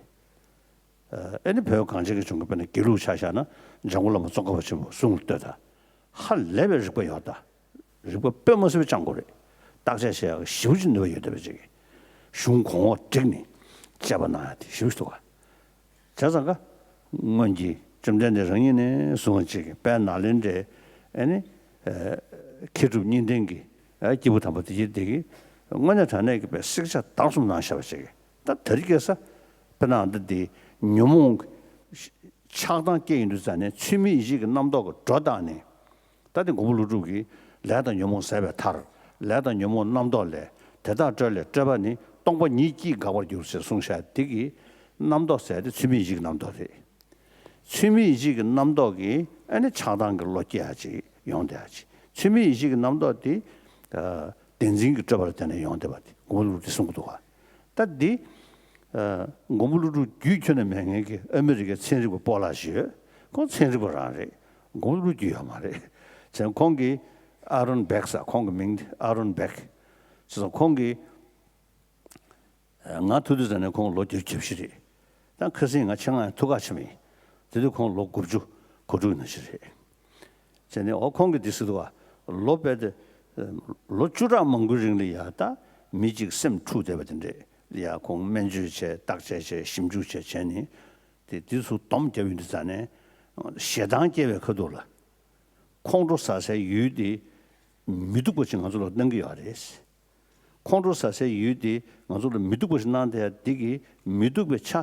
ཨ་ནི་བོད་གངས་ཅན་གྱི་ལྗོངས་ཀྱི་དཔེར་ན་དགེ་ལུགས་ཆ་བཞག་ན་འཇམ་མགོན་བླ་མ་ཙོང་ཁ་པ་ཆེན་པོ་གསུང་ལ་ལྟོས་དང་། ཧ་ལས་པའི་རིག་པ་ཡོད་ད། རིག་པ་དཔེ་མ་སྲིད་པའི་སྤྱང་པོ་རེད། བརྟག་དཔྱད་བྱེད་ཡག་ཞེ་པོ་ཅིག་ནུས་པ་ཡོད་བསྡད་པ་ཅིག་གིས་གཞུང་གོང་འོག་བསྒྲིགས་ནས་དཔྱད་པ་གནང་ཡག་དེ་ཞེ་པོ་ཅིག་འདུག་ག། བྱས་ཙང་ཀ། སྔོན་གྱི་བཅོམ་ལྡན་འདས་རང་ཉིད་ནས་བཟུང་བ་ཅིག་གིས་དཔལ་ནཱ་ལེནྡྲའི། ཨ་ནི། ཨ། མཁས་གྲུབ་གཉིས་ལྡན་གྱི། ཨ། སྐྱེས་བུ་དམ་པ་དེ་གྱིས་དེ་གིས་དངོས་གནས་དྲང་གནས་ཀྱི་དཔེ་བསྲེག་བཅད་བརྡར་གསུམ་གནང་བཞག་པ་ཅིག་གིས། ད་དེ་རིང་ཁ་སང་དཔེར་ན་འདི་འདི་ཉོན་མོངས་ཆགས་སྡང་སྐྱེས་ཡོང་དུས་ཙང་ནས་ཚུལ་མིན་ཡིད་བྱེད་ཀྱི་རྣམ་རྟོག་གི་སྒྲོ་བཏགས་ནས། ད་དེ་མགོན་པོ་ཀླུ་སྒྲུབ་ཀྱིས་ལས་དང་ཉོན་མོངས་ཟད་པའི་མཐར། ལས་དང་ཉོན་མོངས་རྣམ་རྟོག་ལས། དེ་དག་སྤྲོས་ལས་སྤྲོས་པ་ནི་སྟོང་པ་ཉིད་ཀྱིས་འགག་པར་འགྱུར་ཞེས་གསུངས་བཞག་དེ་གི་རྣམ་རྟོག་ཟེར་དེ་ཚུལ་མིན་ཡིད་བྱེད་ཀྱི་རྣམ་རྟོག་རེད། ཚུལ་མིན་ཡིད་བྱེད་ཀྱི་རྣམ་རྟོག་གིས་ཨ་ནི་ཆགས་སྡང་གི་བློ་སྐྱེ་ཡག་ཅིག་ཡོང་བསྡད་ཡག་ཅིག་ཚུལ་མིན་ཡིད་བྱེད་ཀྱི་རྣམ་རྟོག་དེ། ཨ། བདེན་འཛིན་གྱི་སྤྲོས་པ་ལ་བརྟེན་ནས་ཡོང་བསྡད་པ་དེ་མགོན་པོ་ཀླུ་སྒྲུབ་དེ་གསུང་གི་འདུག་ག། ད་འདི། ཨ། མགོན་པོ་ཀླུ་སྒྲུབ་རྒྱུད་ཁྱོན་ནས་མེད་མཁན་གྱི་ཨ་མི་རི་ཀའི་ཚན་རིག་པ་སྤོ་ལགས་ཤིག་ཡོད། ཁོང་ཚན་རིག་པ་རང་རེད། མགོན་པོ་ཀླུ་སྒྲུབ་རྒྱུད་ཡོད་མ་རེད། བྱས་ཙང་ཁོང་གིས། ཨ་རོན་བེག་ཟེར། ཁོང་གི་མིང་དེ་ཨ་རོན་བེག་ཟེར་སོང་། ཁོང་གིས། ང་ཐུག་དུས་ཙམ་ནས་ཁོང་ལོ་བརྒྱད་ཅུ་གྱ་བཞི་རེད། ད་ཁ་སང་ང་ཆེད་མངགས་ཐུག་ག་ཕྱིན་པ་ཡིན། དེ་དུས་ཁོང་ལོ་དགུ་བཅུ་གོ་དྲུག་ནང་བཞིན་རེད། བྱས་ནས་འོ་ཁོང་གིས་འདི་ཟེར་འདུག་ག། ལོ་དཔེ་དེ། ལོ་བཅུ་ཕྲག་མང་པོའི་རིང་ལ་ཡ་ད་མི་གཅིག་སེམས་འཁྲུགས་བསྡད་པ་དེ་འདྲས་ཡ། ཁོང་སྨན་བཅོས་བྱས། བརྟག་དཔྱད་བྱས། ཞིབ་འཇུག་བྱས། བྱས་ནས་དེ་དེ་ཚོ་སྡོམ་བརྒྱབ་ཡོང་དུས་ཙམ་ནས། ཞེ་སྡང་སྐྱེ་བའི་ཁ་ཐུག་ལ། ཁོང་ཁྲོ་ཟ་སའི་ཡུལ་དེ་མི་སྡུག་པ་ཅིག་ང་ཚོ་ལ་སྣང་གི་ཡོད་རེད། ཁོང་ཁྲོ་ཟ་སའི་ཡུལ་དེ་ང་ཚོ་ལ་མི་སྡུག་པ་ཞིག་སྣང་བསྡད་ཡ་འདི་གི་མི་སྡུག་པའི་ཆ་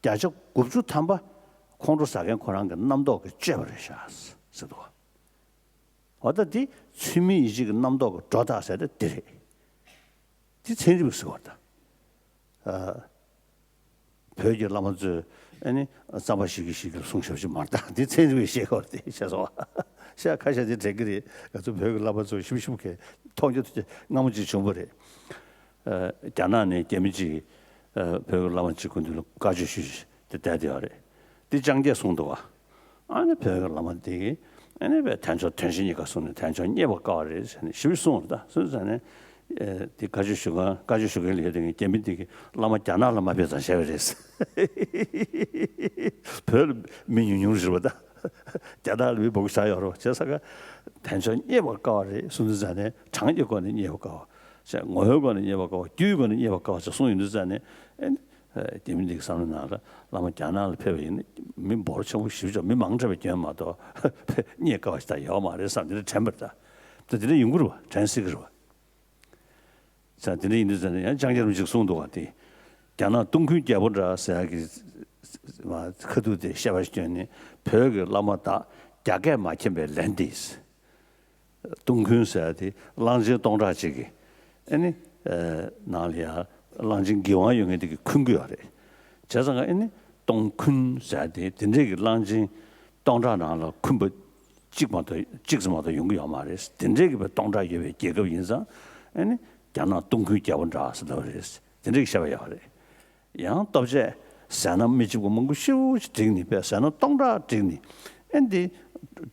བརྒྱ་ཆ་དགུ་བཅུ་ཐམ་པ་ཁོང་ཁྲོ་ཟ་མཁན་ཁོ་རང་གི་རྣམ་རྟོག་གིས་བཅོས་པ་རེད་ཤག་ཟེར་འདུག་ག། འོ་ད་འདི་ཚུལ་མིན་ཡིད་བྱེད་ཀྱི་རྣམ་རྟོག་གི་སྒྲོ་བཏགས་ཟེར་ད་འདི་རེད། འདི་ཚན་རིག་པས་ཟེར་བ་རེད་ད། ཨ། བོད་ཀྱི་བླ་མ་ཚོས་ཨ་ནི་རྩམ་པ་ཞིག་གི་ཞིག་གི་གསུང་ཞབས་ཞིག་མ་རེད་ད། འདི་ཚན་རིག་པས་བཤད་དགོས་རེད་ཤག་སོ། ཤག་ཁ་ཤས་དེ་དྲན་གི་རེད། ང་ཚོ་བོད་ཀྱི་བླ་མ་ཚོ་ཞིབ་ཞིབ་གི་མཐོང་རྒྱུ་དེ་སྔ་མོ་ཅིག་བྱུང་བ་རེད། ཨ། རྒྱ་ནག་ནས་རྒྱ་མི་ཅིག་ཨ། བོད་ཀྱི་བླ་མ་ཅིག་སྐུ་མདུན་ལ་བཀའ་ཆོས་ཞུས་ཏེ་བསྡད་བསྡད་ཡོད་རེད། འདི་ཅང་ཀྱས་གསུངས་འདུག་ག། ཨ་ནི་བོད་ཀྱི་བླ་མ་འདི་གིས་ཨ་ནི་བས་དལ་འབྱོར་དོན་ཆེན་གཉིས་ཀ་གསུངས་ནས་དལ་འབྱོར་རྙེད་པར་དཀའ་བ་རེད་ཟེར་ནས་ཞིབ་གསུངས་རེད་ད། སོང་ཙང་ནས་ཨེ། འདི་བཀའ་ཆོས་ཞུ་མཁན་བཀའ་ཆོས་ཞུ་མཁན་ལ་ཡོད་དེ་ངས་རྒྱ་མི་འདི་གིས་བླ་མ་རྒྱ་ནག་ལ་མ་ཕེབས་ཙང་བྱས་པ་རེད། བོད་ལ་མི་ཉུང་ཉུང་རེད་པ་ད། རྒྱ་ནག་ལ་མི་མང་པོ་ཞིག་ཡོད་རེད་པ། བྱས་ཙང་ཀ་དལ་འབྱོར་རྙེད་པར་དཀའ་བ་རེད། སོང་ཙང་ནས་གྲངས་ཀྱི་སྒོ་ནས་རྙེད་པར་དཀའ་བ། ངོ་བོའི་སྒོ་ནས་རྙེད་པར་དཀའ་བ། རྒྱུའི་སྒོ་ནས་རྙེད་པར་དཀའ་བ་ཅིག་གསུངས་ཡོང་དུས་ཙང་ནས་ཨེ། རྒྱ་མི་འདི་གི་བསམ་བློ་ནང་ལ་བླ་མ་རྒྱ་ནག་ལ་ཕེབས་པ་ཡིན་ན་མི་འབོར་ཆེན་པོ་ཞེ་པོ་ཅིག་མི་མང་དྲགས་པའི་རྐྱེན་མ་གཏོགས་རྙེད་དཀའ་བ་ཞིག་ད་ཡོད་མ་རེད་བསམ་དེ་འདྲ་དྲན་པ་རེད་ད། ད་དེ་འདྲ་ཡོང་གི་རེད་པ། དྲན་སྲིད་ཀྱི་རེད་པ། ས་དེ་འདྲ་ཡིན་དུས་ཙང་ནས་ཡང་ལྕང་སྐྱ་རིན་པོ་ཆེས་གསུངས་འདུག་ག། དེ་རྒྱ་ནག་ཏུང་ཁུན་རྒྱལ་པོ་འདྲ་ཟེར་ཡག་གི་ མ་ཁ་ཐུག་དེ་བཤད་པ་ཞིག་བཏོན་ནས། བོད་ཀྱི་བླ་མ་དག་རྒྱ་སྐད་མ་མཁྱེན་པའི་ལན་འདི། སྟོང་ཁུན་ཟེར་དེ་གླང་ཆེན་སྟོང་ཕྲག་གཅིག་གིས་ཨེ་ནི་ནང་ལ་ཡ་གླང་ཆེན་གི་དབང་ཡོད་མཁན་དེ་གིས་འཁུན་གྱི་ཡོད་རེད། བྱས་ཙང་ཨེ་ནི་སྟོང་ཁུན་ཟེར་དེ་དེ་འདྲས་ཀྱི་གླང་ཆེན་སྟོང་ཕྲག་ནང་ལ་འཁུན་པ་གཅིག་མ་གཏོགས་གཅིག་ཙམ་མ་གཏོགས་ཡོང་གི་ཡོད་མ་རེད། དེ་འདྲས་ཀྱི་བའི་སྟོང་ཕྲག་ཡོད་པའི་རྒྱལ་ཁབ་ཡིན་ཙང་ཨེ་ནི་རྒྱ་ནག་སྟོང་ཁུན་རྒྱལ་པོ་འདྲ་ཟེར་འདྲ་བ་རེད། དེ་འདྲས་ཀྱི་བཤད་པ་ཡོད་རེད། ཡང་ལྟོ་ཆས་ཟས་སྣ་མི་གཅིག་པ་མང་པོ་ཤིན་ཏུ་བསྒྲིགས་ནས། པས་ཟས་སྣ་སྟོང་ཕྲག་བསྒྲིགས་ནས། ཨེ་འདི་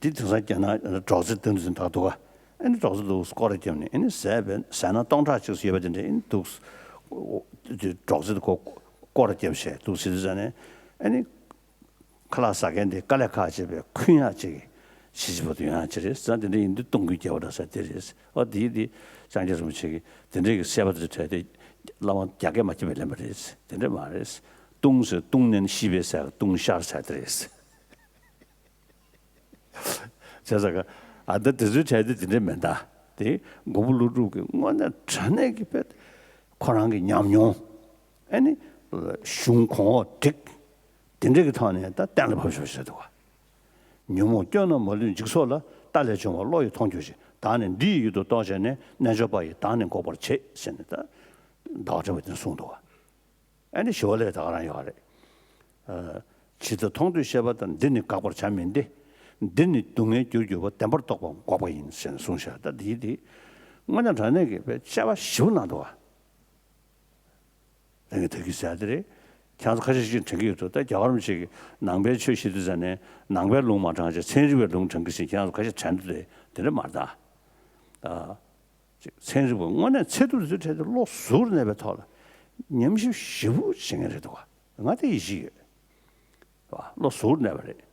འདི་དེང་སང་རྒྱ་ནག་སྒྲོག་ཙེ་སྟེང་དུ་ད་འདུག་ག་ཨེ་འདི་སྒྲོག་ཙེ་འདུག་སྐོར་ར་བརྒྱབ་ནས། ཨེ་ནི་ཟས་པའི་ཟས་སྣ་སྟོང་ཕྲག་ཅིག་ཡོད་པ་དེ་འདྲ་ཨེ་འདི་འདུག་སྒྲོག་ཙེ་འདུག་སྐོར་ར་བརྒྱབ་བྱས་འདུག་ཟེར་དུས་ཙ་ནས། ཨེ་ནི་ཁ་ལག་ཟ་མཁན་དེ་དཀའ་ལས་ཁག་བྱས་པའི་འཁུན་ཡག་ཅིག་ཕྱི་ཕྱི་བར་དུ་ཡོང་ཡག་ཅིག་རེད་ཟེར། དེ་འདྲ་ཡིན་དུས་སྟོང་ཁུན་རྒྱལ་པོ་འདྲ་ཟེར་དེ་རེད། ཨོ་དེ་དེ་སངས་རྒྱས་རིན་པོ་ཆེ་གིས་དེ་འདྲའི་གི་བཤད་པ་དེ་འཕྲལ་དེ་བླ་མ་རྒྱ་སྐད་མ་མཁྱེན་པས་ལན་པ་རེད། དེ་འདྲ་མ་རེད། ལྟུང་ཟེར་ལྟུང་ནན་ཤི་བའི་ཟེར་ལྟུང་ཤར་ཟེར་དེ་རེད། བྱས་ཙང་ཨ་ད་དེ་ཚོའི་གྲས་དེ་དེ་འདྲ་མིན་ད། དེ་མགོན་པོ་ཀླུ་སྒྲུབ་ཀྱིས་དངོས་གནས་དྲང་གནས་ཀྱི་དཔེ་ཁོ་རང་གི་ཉམས་མྱོང་། ཨ་ནི་གཞུང་གོང་འོག་བསྒྲིགས། དེ་འདྲ་གི་ཐོག་ནས་ད་གཏན་ལ་ཕབ་ཤོག་ཟེར་འདུག་བ། ཉོན་མོངས་སྐྱོན་རྣམས་མ་ལུས་འཇིག་ཚོགས་ལ། ལྟ་ལས་བྱུང་བ་བློ་ཡིས་མཐོང་གྱུར་ཅིག། བདག་ནི་འདི་ཡི་ཡུལ་དུ་གཏོགས་བྱས་ནས། རྣལ་འབྱོར་པ་ཡིས་བདག་ནི་འགོག་པར་བྱེད་ཟེར་ནས་ད་ཟླ་བ་བཀྲ་བྷེ་དེ་གསུངས་འདུག་བ། ཨ་ནི་ཞི་བ་ལྷས་ད་ག་རང་ཡོད་རེད། ཇི་ལྟར་མཐོང་ཐོས་ཤེས་པ་དང་། འདི་ནི་དགག་པར་བྱ་མིན་ཏེ། འདི་ནི་སྡུག་བསྔལ་རྒྱུར་གྱུར་པ། བདེན་པར་རྟོགས་པ་འགོག་པ་ཡིན་ཟེར་ནས་གསུངས་ཤག། ད་འདི་འདི་དངོས་གནས་དྲང་གནས་ཀྱི་དཔེ་དཔྱད་པ་ཞིབ་གནང་འདུག་བ། ལྷན་རྒྱས་ཐུགས་ཀྱི་ཟ་དེ་རེད། ཁྱེད་ཚོ་ཁ་ཤས་ཤིག་དྲན་གྱི་ཡོད་དོ། ད་རྒྱ་གར་མི་ཞིག་གིས་ནང་པའི་ཆོས་བཤད་དུས་ཙ་ནས་ནང་པའི་ལུང་མ་དྲངས་བྱས་ཚན་རིག་པའི་ལུང་དྲངས་ཀྱི་ཟིན། ཁྱེད་ཚོ་ཁ་ཤས་དྲན་འདུག་དེ་དེ་འདྲ་མ་རེད་ད། ཨ། ཅིག་ཚན་རིག་པ་དངོས་གནས་ཚད་ཐུབ་ཚོའི་གྲས་དེ་བློ་གཟུར་གནས་པའི་ཐོག་ལ་ཉམས་ཞིབ་ཞེ་པོ་བྱེད་མཁན་རེད་འདུག་ག། ང་དེ་ཡིད་ཆེས་ཡོད། བློ་གཟུར་གནས་པ་རེད།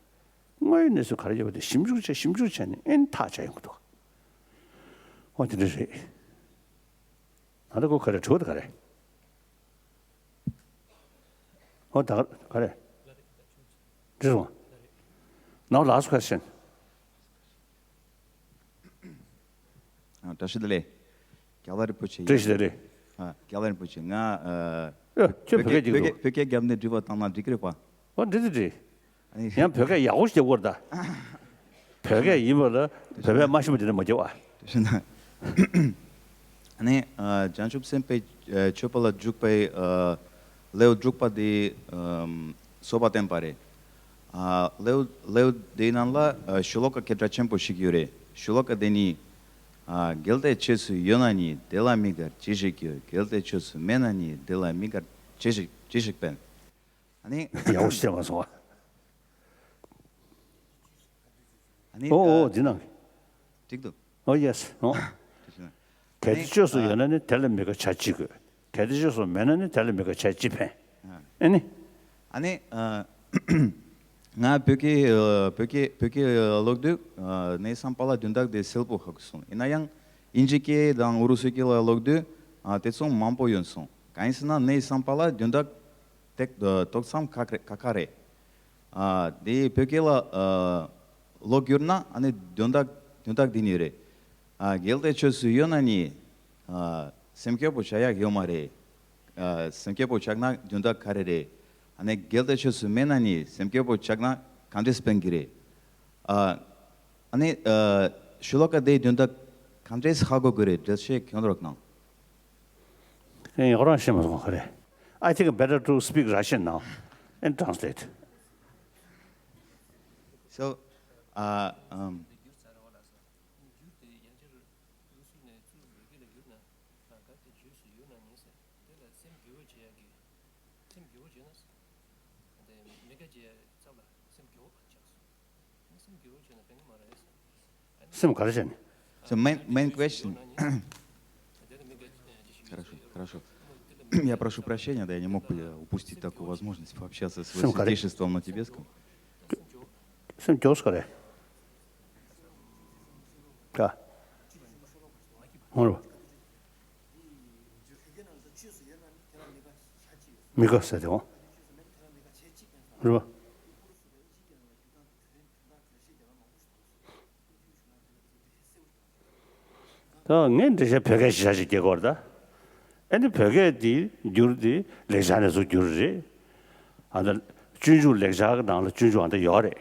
དངོས་ཡོད་གནས་ཚུལ་ག་རེ་ཡོད་པ་དེ་ཞིབ་འཇུག་བྱས་ཞིབ་འཇུག་བྱས་ནས་ཨེ་ཐག་བཅད་ཡོང་གི་འདུག། འོ་དེ་འདྲ་རེད། ད་ལྟ་ཁོ་ག་རེ་དྲི་བ་དེ་ག་རེ། ཨོ་ད་ག་རེ། འདྲི་རུང་། Now last question. ཨ། བཀྲ་ཤིས་བདེ་ལེགས། རྒྱལ་བ་རིན་པོ་ཆེ། བཀྲ་ཤིས་བདེ་ལེགས། ཨ། རྒྱལ་བ་རིན་པོ་ཆེ། ང་ཨ། ཨེ་ཁྱོད་བོད་སྐད་བོད་སྐད་ཀྱི་འདུག། བོད་སྐད་བརྒྱབ་ནས་དྲི་བ་བཏང་ན་འགྲིག་གི་རེད་པ། ཨོ་འགྲིག་འགྲིག་འགྲིག། ཨ་ནི་ཡང་བོད་སྐད་ཡག་པོ་ཞིག་རྒྱབ་དགོས་རེད་ད། བོད་སྐད་ཡིན་པ་ལ་བོད་པས་མ་ཤེས་པ་དེ་འདྲ་མ་རྒྱབ་ཨ། དེ་བཞིན་ཨ་ནི་ཨ་བྱང་ཆུབ་སེམས་དཔའི་ཨ་མཆོད་པ་ལ་འཇུག་པའི་ཨ་ལེའུ་དྲུག་པ་དེ་ཨམ་གསོལ་བ་བསྟན་པ་རེད། ཨ་ལེའུ་ལེའུ་དེའི་ནང་ལ་ཨ་ཤོ་ལོ་ཀ་སྐད་གྲགས་ཆེན་པོ་ཞིག་ཡོད་རེད། ཤོ་ལོ་ཀ་དེ་ནི་ཨ་གལ་ཏེ་ཆོས་སུ་ཡོད་ན་ནི། དེ་ལ་མི་དགར་ཅི་ཞིག་ཡོད། གལ་ཏེ་ཆོས་སུ་མེད་ན་ནི། དེ་ལ་མི་དགར་ཅི་ཞིག་ཅི་ཞིག་བས། ཨ་ནི། ཡག་པོ་ཞིག་བཤད་མ་སོང་བ། ཨ་ནི། ཨོ་ཨོ་ཨ། འདི་ནང་། འགྲིག་འདུག། ཨོ་ཡེ་སི་ཨོ། འགྲིག་ཤག། གལ་ཏེ་ཨ་ནི་ཆོས་སུ་ཨ། ཡོད་ན་ནི་དེ་ལ་མི་དགའ་བྱ་ཅི་དགོས། གལ་ཏེ་ཆོས་སུ་མེད་ན་ནི་དེ་ལ་མི་དགའ་བྱ་ཅི་ཕན། ཨ། ཨ་ནི། ཨ་ནི་ཨ། ང་བོད་སྐད་ཨ། བོད་སྐད་བོད་སྐད་ཨ། ཀློག་དུས་ཨ། གནས་སམ་པ་ལ་དོན་དག་དེ་གསལ་པོ་ཧ་གོ་སོང་། ཡིན་ན་ཡང་དབྱིན་ཇི་སྐད་དང་ཨུ་རུ་སུ་སྐད་ལ་ཀློག་དུས་ཨ། དེ་ཚོ་མང་པོ་ཡོང་སོང་། གང་ཡིན་ཟེར་ན་གནས་སམ་པ་ལ་དོན་དག་དེ་ཏོག་ཙམ་ཁག་རེད། ཁག་ཁག་རེད། ཨ། དེ་བོད་སྐད་ལ་ཨ། ཀློག་བསྒྱུར་ན་ཨ་ནི་དོན་དག་དོན་དག་འདི་ནི་རེད། ཨ། གལ་ཏེ་ཆོས་སུ་ཡོད་ན་ནི། ཨ། སེམས་སྐྱོ་པོ་བྱ་ཡག་ཡོད་མ་རེད། ཨ། སེམས་སྐྱོ་པོ་ཆགས་ན་དོན་དག་ག་རེ་རེད། ཨ་ནི་གལ་ཏེ་ཆོས་སུ་མེད་ན་ནི་སེམས་སྐྱོ་པོ་ཆགས་ན་གང་འདྲས་ཕན་གི་རེད། ཨ། ཨ་ནི་ཨ། ཤོ་ལོ་ཀ་དེའི་དོན་དག་གང་འདྲས་ཧ་གོ་གི་རེད། འགྲེལ་བཤད་ཁྱོན་རོགས་གནང་། ཨེ། ཡོ་རང་ཤེས་མ་སོང་ག་རེ། I think better to speak Russian now and translate. So, uh, um, སེམས་ག་རེ་བྱས་ནས། So main, main question. Хорошо, хорошо. Я прошу прощения, да, я не мог бы упустить такую возможность пообщаться с Высочайшеством на тибетском. སེམས་སྐྱོ་ས་ག་རེ། ཀ་ཧོ་རོ། མི་དགའ་ཟེར་དེ་འོ། རེད་པ། ད་ངས་འགྲེལ་བཤད་བོད་སྐད་ཞིག་བྱ་ཞིག་སྐྱེལ་དགོས་རེད་ད། ཨེ་ནི་བོད་སྐད་འདི་བསྒྱུར་ཏེ་ལེགས་སྦྱར་ནས་ཚུར་བསྒྱུར་རེད། ཨ་ད་ སྤྱོད་འཇུག་ལེགས་སྦྱར་གྱི་ནང་ལ་སྤྱོད་འཇུག་ཨ་འདྲ་ཡོད་རེད།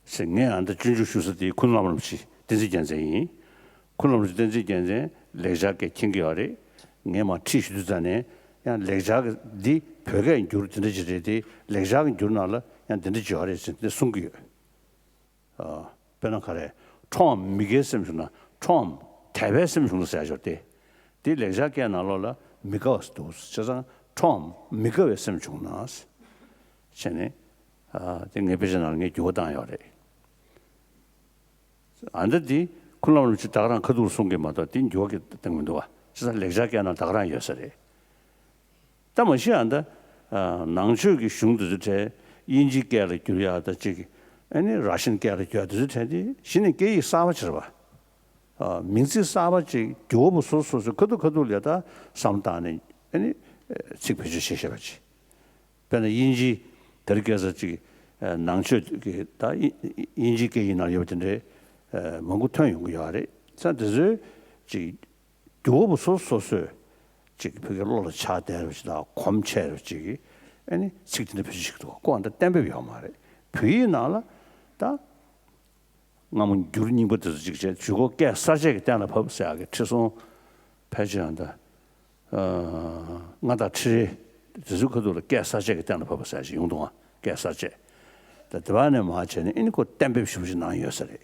ཟེར་ངས་ཨ་འདྲ་སྤྱོད་འཇུག་ཞུ་ས་དེ་ཁུན་བླ་མ་རིན་པོ་ཆེ་བསྟན་འཛིན་རྒྱལ་མཚན་ཡིན། ཁུན་བླ་མ་རིན་པོ་ཆེ་བསྟན་འཛིན་རྒྱལ་མཚན་ལེགས་སྦྱར་སྐད་མཁྱེན་གྱི་ཡོད་རེད། ངས་མར་ཁྲིད་ཞུ་དུས་ཙང་ནས་ཡང་ལེགས་སྦྱར་གྱི་འདི་བོད་སྐད་འགྱུར་དེ་འདྲ་ཅིག་རེད་དེ། ལེགས་སྦྱར་གྱི་འགྱུར་ནང་ལ་ཡང་དེ་འདྲ་ཅིག་ཡོད་རེད་ཟེར་དེ་གསུང་གི་ཡོད། ཨ། དཔེར་ན་ག་རེ། ཁྲོའམ་མི་དགའི་སེམས་བྱུང་ན། ཁྲོའམ་དད་པའི་སེམས་བྱུང་ན་ཟེར་ཡ་ཅིག་ཡོད་དེ། དེ་ལེགས་སྦྱར་སྐད་ནང་ལོགས་ལ་མི་དགའ་བ་ཟེར་འདུག་བྱས་ཙང་ཁྲོའམ་མི་དགའ་བའི་སེམས་བྱུང་ན། བྱས་ནས། ཨ། དེ་ངའི་དཔེ་ཆ་ནང་ལ་ངས་འགྱུར་བ་བཏང་ཡོད་རེད། ཨ་འདྲ་འདི་ཁུན་བླ་མ་རིན་པོ་ཆེ་ད་ག་རང་ཁ་ཐུག་ལ་གསུང་གི་མ་གཏོགས་དེ་འགྱུར་བ་གི་སྟེང་མི་འདུག་བ། བྱས་ཙང་ལེགས་སྦྱར་སྐད་ནང་ད་ག་རང་ཡོད་ས་རེད། ད་མ་གཞི་ཨ་འདྲ། ཨ། ནང་ཆོས་ཀྱི་གཞུང་དེ་ཚོ་གྲས་དབྱིན་ཇིའི་སྐད་ལ་བསྒྱུར་ཡག་ད་ཅིག་ཨ་ནི་ར་ཤན་སྐད་ལ་བསྒྱུར་ཡག་དེ་ཚོ་གྲས་དེ་གཞི་ནས་སྐད་ཡིག་གསར་པ་ཅིག་རེད་བ། ཨ། མིང་ཚིག་གསར་པ་ཅིག་འགྱུར་བ་པོ་སོ་སོ་སོ་སོའི་ཁ་ཐུག་ཁ་ཐུག་ལ་ད་བསམ་བཏང་ནས་ཨ་ནི་ཚིག་བེད་སྤྱོད་བྱེད་ཤེས་པ་ཅིག་དཔེར་ན་དབྱིན་ཇི་དེར་སྐད་ཆ་ཅིག་ཨ། ནང་ཆོས་ཀྱི་ད་དབྱིན་དབྱིན་ཇིའི་སྐད་ཡིག་ནང་ཡོད་པ་དེ་འདྲའི་ཨ། མང་པོ་ཐོན་ཡོང་གི་ཡོད་རེད། ས་དེ་ཚོའི་ཅིག་འགྱུར་བ་པོ་སོ་སོ་སོས་ཅིག་བོད་སྐད་བློ་ལ་ཆགས་བསྡད་པ་ཅིག་དང་གོམས་ཆེ་བ་ཅིག་གིས་ཨ་ནི་ཚིག་དེ་འདྲ་བེད་སྤྱོད་བྱེད་ཀྱི་འདུག་ཁོ་ཨ་འདྲ་གཏན་འབེབས་ཡོད་མ་རེད། བོད་ཡིག་ནང་ལ་ད། སྔ་མོ་འགྱུར་རྙིང་པ་དེ་ཚོ་གཅིག་བྱས། ཇུས་འགོད་སྐད་གསར་བཅད་ཀྱིས་གཏན་ལ་ཕབ་ཟེར་ཡག་གི་ཁྲི་སྲོང་ཕལ་ཆེར་ཡང་ད་ཨ་མངའ་བདག་ཁྲི་རལ་དེ་ཚོའི་ཁ་ཐུག་ལ་སྐད་གསར་བཅད་ཀྱིས་གཏན་ལ་ཕབ་པ་ཟེར་ཡག་ཅིག་ཡོང་འདུག་ཨ། སྐད་གསར་བཅད་ད་དེ་བ་ནས་མར་བྱས་ནས་ཨ་ནི་ཁོ་གཏན་འབེབས་ཞེ་པོ་ཅིག་གནང་ཡོད་ས་རེད།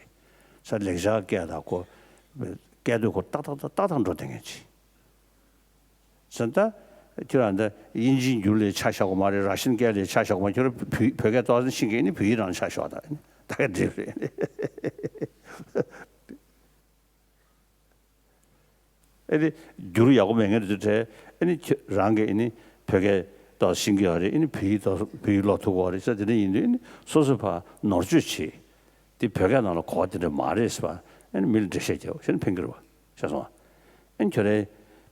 ས་ལེགས་སྦྱར་སྐད་དང་ཁོ་སྐད་དོད་ཁོ་ཏག་ཏག་ཏག་ཏག་ཏག་འགྲོ་བསྡད་མཁན་ཅིག་ཟེར་ད། ཁྱོད་རང་ད་དབྱིན་ཇིའི་འགྱུར་ལ་ཆ་བཞག་དགོས་མ་རེད། ར་ཤན་སྐད་ལ་ཆ་བཞག་དགོས་མ། ཁྱོད་རང་བོད་བོད་སྐད་ཏོག་ཙམ་ཤེས་མཁན་ནི་བོད་ཡིག་རང་ལ་ཆ་བཞག་ད་ད་ག་འགྲིག་རེད། ཨེ་ནི་འགྱུར་ཡག་པོ་མེད་མཁན་དེ་ཚོ་གྲས་ཨེ་ནི་ཁྱོད་རང་གིས་ཨེ་ནི་བོད་སྐད་ཏོག་ཙམ་ཤེས་ཀྱི་ཡོད་རེད། ཨེ་ནི་བོད་ཡིག་ཏོག་ཙམ་བོད་ཡིག་ཀློག་ཐུབ་ཀྱི་ཡོད་རེད་ཟེར། དེ་འདྲ་ཡིན་དུས་ཨེ་ནི་སོ་སོ་ཕར་ནོར་བཅོས་བྱེད། དེ་བོད་སྐད་ནང་ལ་གོ་བ་དེ་འདྲ་མ་རེད་ཟེར་བ་ཨེ་ནི་མི་ལ་འགྲེལ་བཤད་རྒྱག་ཤེས་ན་ཕན་གྱི་རེད་བ། ཤེས་སོང་ཨ། ཨེ་ནི་ཁྱོད་རའི་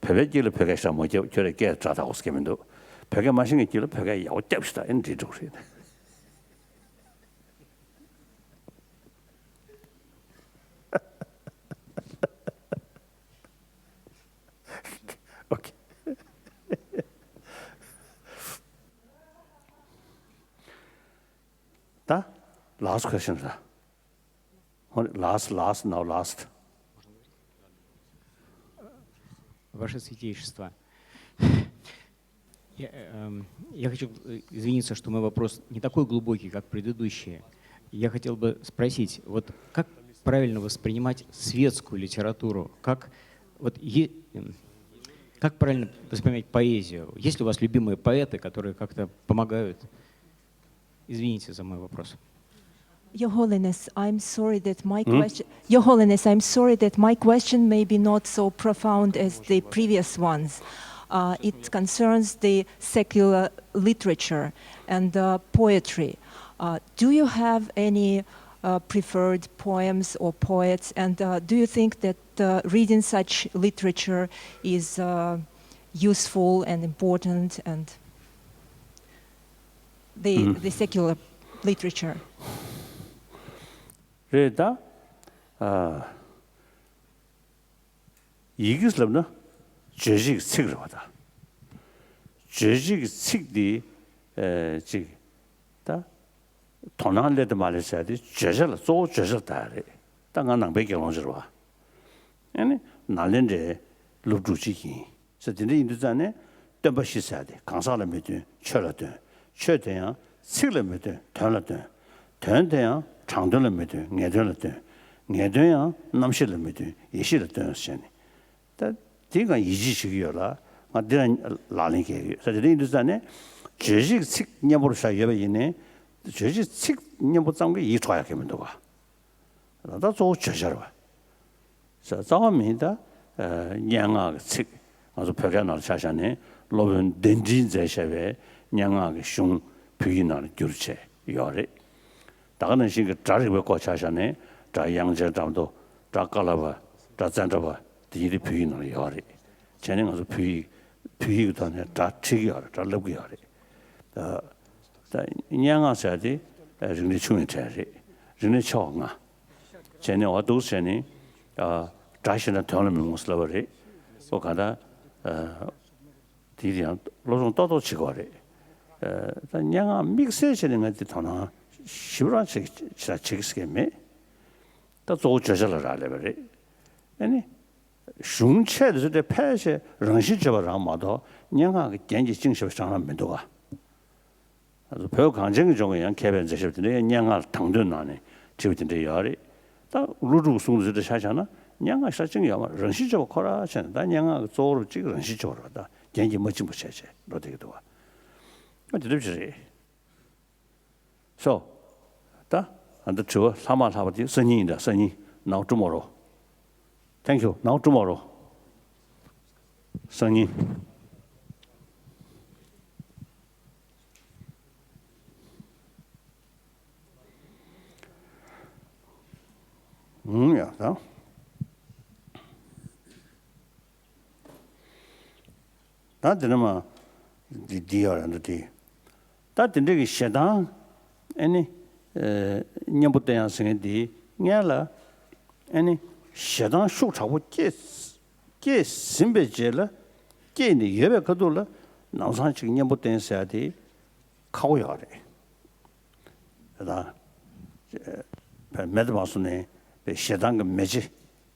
བོད་པའི་དཀྱིལ་ལ་བོད་སྐད་ཞེ་དྲག་མ་བརྒྱབ། ཁྱོད་རའི་སྐད་དྲག་དྲག་གོ་སྐད་མི་འདུག་བོད་སྐད་མ་ཤེས་མཁན་དཀྱིལ་ལ་བོད་སྐད་ཡག་པོ་བརྒྱབ་ཤིག་ད་ཨེ་ནི་འགྲིག་འགྲོ་གི་རེད། Okay. ད་last question ར། Last, last, now last. Ваше Святейшество, я, эм, я хочу, э, извиниться, что мой вопрос не такой глубокий, как предыдущие. Я хотел бы спросить, вот как правильно воспринимать светскую литературу? Как, вот, е-, эм, как правильно воспринимать поэзию? Есть ли у вас любимые поэты, которые как-то помогают? Извините за мой вопрос. Your Holiness, I'm sorry that my question, Your Holiness, I'm sorry that my question may be not so profound as the previous ones. Uh, it concerns the secular literature and uh, poetry. Uh, do you have any uh, preferred poems or poets, and uh, do you think that uh, reading such literature is uh, useful and important and the, the secular literature? རེད་ད། ཨ། ཡི་གེ་ལབ་ན་རྗོད་བྱེད་ཀྱི་ཚིག་རེད་བ་ད། རྗོད་བྱེད་ཀྱི་ཚིག་འདི་ཨ་ཅིག་ད་དོ་སྣང་སླེབས་དང་མ་སླེབས་ཟེར་ཡ་དེ་བརྗོད་བྱ་ལ་གཙོ་བོ་བརྗོད་བྱ་ལ་ལྟ་ཡ་རེད། ད་ང་ནང་པའི་དགེ་སློང་ཅིག་རེད་བ། ཨ་ནི་ནཱ་ལེནྡྲའི་སློབ་ཕྲུག་ཅིག་ཡིན་ཟེར། དེ་འདྲ་ཡིན་དུས་ཙང་ནས་སྟོན་པ་བཞི་ཟེར་ཡ་དེ་གང་ཟག་ལ་མི་སྟོན། ཆོས་ལ་སྟོན། ཆོས་དེ་ཡང་ཚིག་ལ་མི་སྟོན། དོན་ལ་སྟོན། དོན་དེ་ཡང་དྲང་དོན་ལ་མི་སྟོན། ངེས་དོན་ལ་སྟོན། ངེས་དོན་ཡང་རྣམ་ཤེས་ལ་མི་སྟོན། ཡེ་ཤེས་ལ་སྟོན་ཟེར་ནས། ད་དེ་གང་ཡིད་ཆེས་བྱེད་ཀྱི་ཡོད་ལ། ང་འདི་ལ་ལག་ལེན་བཀལ་གྱི་ཡོད་ས་དེ་འདྲ་ཡིན་དུས་ཙང་ནས་རྗོད་བྱེད་ཀྱི་ཚིག་སྙན་པོར་བཞག་ཡོད་པ་ཡིན་ནའི། རྗོད་བྱེད་ཚིག་སྙན་པོ་ཙམ་གྱིས་ཡིད་འཕྲོག་ཡག་གི་མི་འདུག་ག་ད་ལྟ་གཙོ་བོ་བརྗོད་བྱ་རེད་བ། ས་རྩ་བ་མིན་ད། ཨ། སྙན་ངག་གི་ཚིག་ང་ཚོ་བོད་སྐད་ནང་ལ་ཆ་བཞག་ནས་སློབ་དཔོན་གདན་འདྲེན་མཛད་བཞག་པའི་སྙན་ངག་གི་གཞུང་བོད་ཡིག་ནང་ལ་བསྒྱུར་བྱས་ཡོད་རེད། ད་ག་ནང་བཞིན་གྱི་སྒྲ་རིག་པའི་སྐོར་ཆ་བཞག་ནས་སྒྲ་དབྱངས་ཅན་སྒྲ་མདོ། སྒྲ་ཀ་ལ་པ། སྒྲ་ཙཎྜ་པ། དེ་ཡིན་དུས་བོད་ཡིག་ནང་ལ་ཡོད་རེད། བྱས་ནས་ང་ཚོ་བོད་ཡིག་བོད་ཡིག་གི་ཐོག་ནས་སྒྲ་ཁྲིད་ཀྱི་ཡོད་རེད། སྒྲ་བསླབ་ཀྱི་ཡོད་རེད། ད་ད་སྙན་ངག་ཟེར་དེ་རིག་གནས་ཆུང་བའི་གྲས་རེད། རིག་གནས་ཆེ་བ་ལྔ། བྱས་ནས་འོ་འདུག་བྱས་ནས། ཨ། སྒྲ་ཤེས་ན་དོན་ལ་མི་རྨོངས་ཟེར་ལབ་པ་རེད། ཨོ་ག་ད། ཨ། དེ་ཡང་སློབ་སྦྱོང་ཏོག་ཏོག་བྱེད་དགོས་རེད། ད་སྙན་ངག་དམིགས་བསལ་བྱས་ནས་ང་དེ་དོ་སྣང་ཞིབ་རང་བྱེད་ཅི་ལ་བྱེད་ཀྱི་མེད། ད་གཙོ་བོ་བརྗོད་བྱ་ལ་རག་ལས་པ་རེད། ཨ་ནི། གཞུང་ཆེ་དེ་ཚོ་དེ་ཕལ་ཆེར་རང་བཞིན་བརྗོད་པ་རང་མ་གཏོགས་སྙན་ངག་གི་རྒྱན་གྱིས་བཅིངས་བཞག་པ་ཅང་རང་མི་འདུག་ག་བོད་གངས་ཅན་གྱི་ལྗོངས་ཀྱི་ཡང་མཁས་པའི་མཛད་ཞབས་དེ་འདྲའི་སྙན་ངག་དང་དོད་ནང་ནས་བྲིས་པ་དེ་འདྲ་ཡོད་རེད། ད་ཀླུ་སྒྲུབ་གསུང་དེ་ཚོ་དེ་ཆ་བཞག་ན་སྙན་ངག་ཞེ་དྲག་བཅིངས་ཡོད་མ་རེད། རང་བཞིན་བརྗོད་པ་ཁོ་རང་བྱས་ནས་ད་སྙན་ངག་གི་གཙོ་བོར་གཅིག་རང་བཞིན་བརྗོད་པ་རེད། ད་རྒྱན་གྱིས་མ་བཅིངས་པ་བྱས་བྱས་འགྲོ་བསྡད་ཀྱི་འདུག་ག་ཨ་དེ་འདྲ་ཅིག་རེད། སོ། ད། ཨ་ད་དྲི་བ་ལྷག་མ་ལྷག་པ་དེ་སང་ཉིན་ཡིན། ད་སང་ཉིན་ནའོ་ཊུ་མོ་རོ། Thank you. ནའོ་ཊུ་མོ་རོ། སང་ཉིན། ཨུམ་ཡ་ད། ད་དེ་ནས་མ། འདི་འདི་ཡོད་རེད་འདུག་དེ། ད་དེ་འདྲ་གི་ཞེ་སྡང་། ཨ་ནི། ཨེ། གཉེན་པོ་བསྟེན་ཡག་ཟེར་མཁན་འདི་སྔོན་ལ། ཨ་ནི། ཞེ་སྡང་ཤུགས་དྲག་པོ་སྐྱེས། སྐྱེས་ཟིན་པའི་རྗེས་ལ། སྐྱེས་ནས་ཡོད་པའི་ཁ་ཐུག་ལ། ལམ་སང་ཅིག་གཉེན་པོ་བསྟེན་ཟེར་ཡག་དེ། ཁག་པོ་ཡོད་རེད། དེ་དང་། བའི་མེ་དེ་མ་སོང་ནས་བའི་ཞེ་སྡང་གི་མེ་ལྕེ་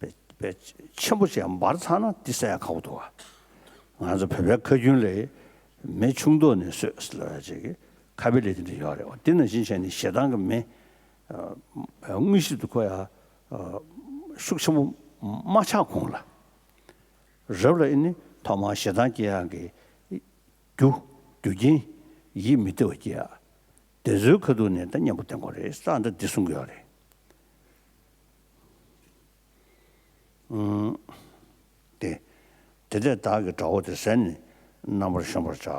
བའི་བའི་ཆེན་པོ་ཞིག་འབར་ཚར་ན་འདི་བསད་ཡག་ཁག་པོ་འདུག་ག་ང་ཚོ་བོད་པའི་ཁ་རྒྱུན་ལ་མེ་ཆུང་དུས་ནས་གསོད་ཟེར་ལབ་ཡག་ཅིག་གི་ཁ་དཔེ་ལས་དེ་འདྲ་ཡོད་རེད་བ། དེ་ནང་བཞིན་བྱས་ནས་ཞེ་སྡང་གི་མེ་དངོས་གཞི་དུ་ཁོ་ཡ་ཤུགས་ཆེན་པོ་མ་ཆགས་གོང་ལ། རབ་ལ་ཨེ་ནི་ཐོག་མར་ཞེ་སྡང་སྐྱེ་ཡག་གི་རྒྱུ། རྒྱུ་རྐྱེན། ཡིད་མི་བདེ་བ་སྐྱེ་ཡག་དེ་ཚོའི་ཁ་ཐུག་ནས་ད་གཉེན་པོ་བསྟེན་དགོས་རེད་ཟེར་འདི་འདི་གསུང་གི་ཡོད་རེད། ཨུམ། དེ། དེ་འདྲས་བདག་གི་དགྲ་བོ་དེ་ཟས་ནས་རྣམ་པར་གཞོམ་པར་བྱ།